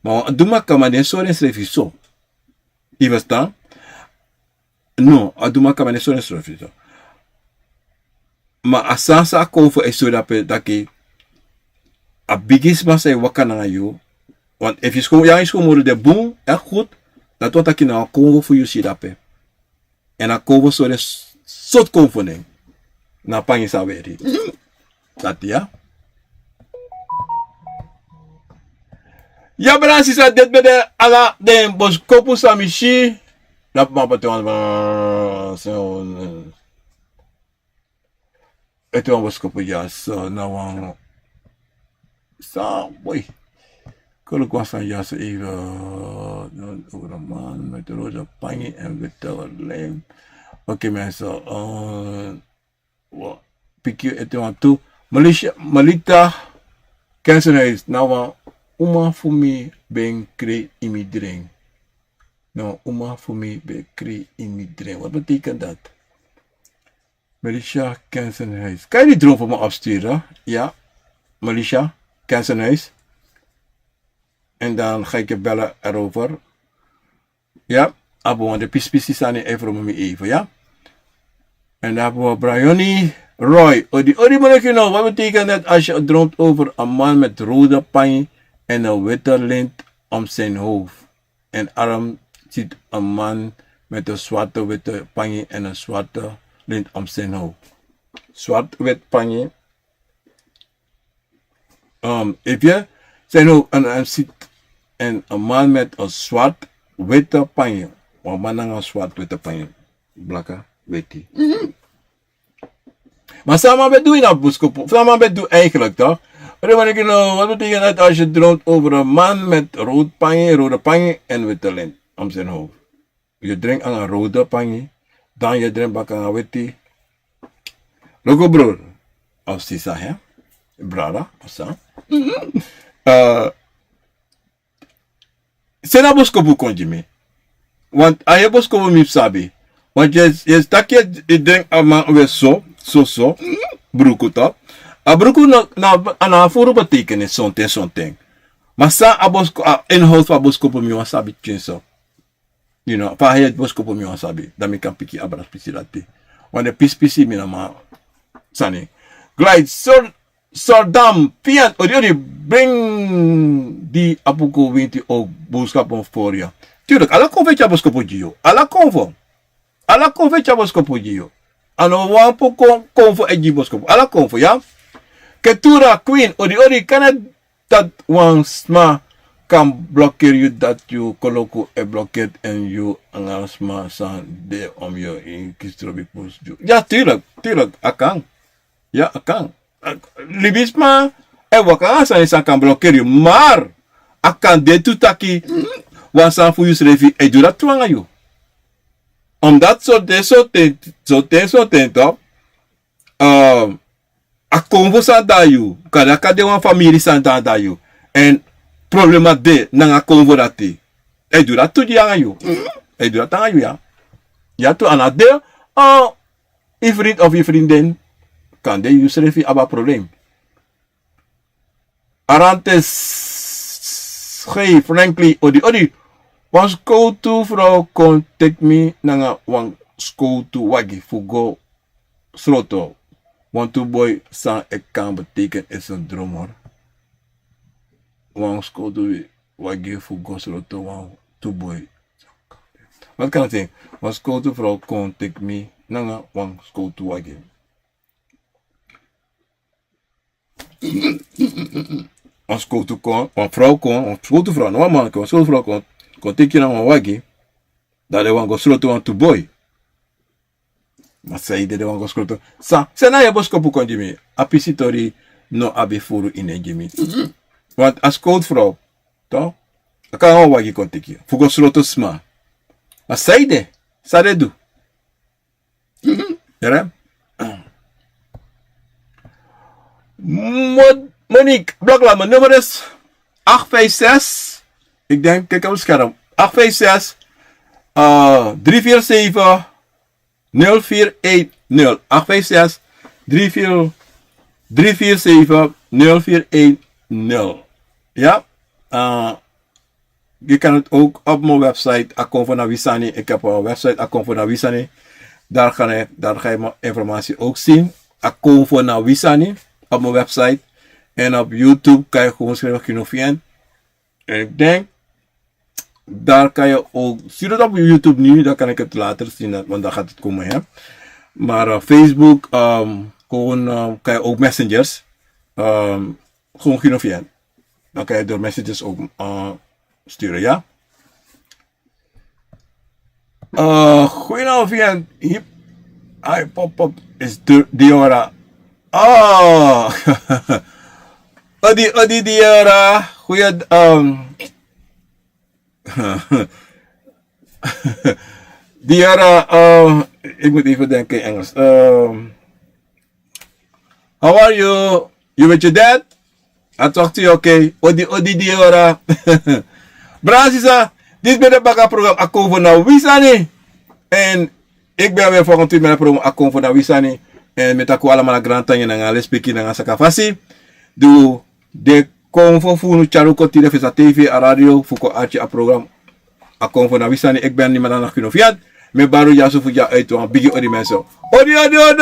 ma wan adumakama di e sori ensrefi so. Yu ferstan? No, adumakama di e sori ensrefi so. Ma a sani san a konfo e sori dape taki a bigisma san e waka nanga yu. Want efu yu skon, yu nanga yu skowmuder de bun, echt goed, dati wani taki na wan konfo fu yu si dape. Èn a konfo sori sortu konfo nen. Na pangi san a weri. Dati ya. Ya brada, sisa, dati ben de ala den boskopu san mi si. Dati man poti wan, ete wan boskopu dyaso, na wan san, boi. Kon luku wan sani dyaso even. Over een man met rode pangi en witte lijn. Oké, mensen, eh, piki ete wan tu. Melissa, Melita Kensenhuis, na wan uma fu mi ben kri ini mi dren. Na wan uma fu mi ben kri ini mi dren. Wat betekent dat? Melissa Kensenhuis. Kan je die droom voor me opsturen? Ja. Melissa Kensenhuis. En dan ga ik je bellen erover. Ya, a bun, den pisi pisi sani e fromi mi even, ya. En dan hebben we Briony Roy. Odi, odi, ben ik nou. Wat betekent het als je droomt over een man met rode pangi en een witte lint om zijn hoofd? En arm ziet een man met een zwarte witte pangi en een zwarte lint om zijn hoofd. Zwart wit pangi. Ehm, efu yu si no, en, en sit, en een man met een zwart witte pangi. Wan man nanga swart witi pangi. Blaka, witi. Ma san a man ben du ini a boskopu? San a man ben du eigenlijk, toch? Wat betekent het als je droomt over een man met rood pangi, rode pangi en witte lint om zijn hoofd? Yu dren nanga rode pangi, dan yu dren baka nanga witi. Luku broer of sisa, hè? Brada of sa. Eh, seni a boskopu kon gi mi. Want a heri boskopu mi sabi. Want yu, yu taki yu dren a man we so, so, so. Bruku tok. A bruku na, na, na a furu betekenis sonten, sonten. Ma san a boskopu, a inhoud fu a boskopu mi wani sabi pikinso. You know, fa a heri boskopu mi wani sabi. Dan mi kan piki abra pisi dati. Want den pisi pisi mi no man sani. Glide, sori, Sordam, Pian, odi odi, bring di apuku winti o boodschap on voor ya. Tuurlijk, ala konfo e tyari boskopu gi yu. Ala konfo. Ala konfo e tyari boskopu gi yu. A no wan poko konfo e gi boskopu. Ala konfo, ya. Ketura, Queen, odi odi, kan dati wan sma kan blokeri yu, dati yu koloku e blokeri en, yu nanga sma san de om yu, ini kistrobi pus gi yu. Ya, tuurlijk, tuurlijk, a kan. Ya, a kan. Libisma e waka nanga sani san kan blokeri yu, maar a kan de tu taki wan sani fu yusrefi e du dati tu nanga yu. Omdat so de so ten, so ten, so ten toch, eh, a konfo san de na yu, kande a kan de wan famiri san de na yu. En problema de nanga konfo dati. A e du dati tu gi nanga yu. A e du dati nanga yu, ya. Ya tu, a no de, eh, yu vriend of yu vriendin, kande yusrefi abi a problem. Arantes, hey, Franklin, odi odi. Wan skowtu frow kon teki mi nanga wan skowtu wagi fu go sroto wan tu boi. San e kan betekeni, e son dromor. Wan skowtu wagi fu go sroto wan tu boi. Wat kan a ten? Wan skowtu frow kon teki mi nanga wan skowtu wagi. Wan skowtu kon, wan frow kon, wan skowtu frow, no wan man kon, wan skowtu frow kon, kon teki yu nanga wan wagi. Dan den wani go sroto wan tu boi. Ma saide den wani go sroto? San, san na yu boskopu kon gi mi? A pisi tori no abi furu ini en gi mi. Want a skowtu frow, toch? A kon nanga wan wagi kon teki yu fu go sroto sma. Ma saide, san den du? Yere? Mo-, Monique, Blokland, mijn nummer is acht vijf zes. Ik denk, kijk op het scherm. Acht vijf zes, eh, drie vier zeven, nul vier een nul. Acht vijf zes, drie vier, drie vier zeven, nul vier een nul. Ja? Eh, Je kan het ook op mijn website, Akonfo na Wi Sani. Ik heb een website, Akonfo na Wi Sani. Daar ga je, daar ga je mijn informatie ook zien. Akonfo na Wi Sani, op mijn website. En op YouTube kan je gewoon schrijven Gino Fien. En ik denk, daar kan je ook, zie je het op YouTube nu, dan kan ik het later zien, want dan gaat het komen, hè. Maar, eh, Facebook, ehm, gewoon, ehm, kan je ook messengers, ehm, gewoon Gino Fien. Dan kan je door messages ook, eh, sturen, ja? Eh, goedenavond, Fien. Hip. Hi, pop, pop. Is de, Diora. Oh. Odi, odi, Diora. Goeie, ehm, Diora, eh, ik moet even denken in Engels. Ehm, how are you? You with your dad? I talk to you, okay? Odi, odi, Diora. Brada, sisa, dit ben de baka program Akonfo na Wi Sani. En ik ben weer volgende week met het program Akonfo na Wi Sani. En met Akonfo alamala, grantangi nanga lespeki nanga sakafasi. Du de konfo fu unu tyari kon tide fu sa tv, a radio, fu kon arki a program Akonfo na Wi Sani. Ik ben niemand anders dan Gino Fien. Mi e bari un dyaso fu dya uit wan bigi odi, mensen. Odi, odi, odi,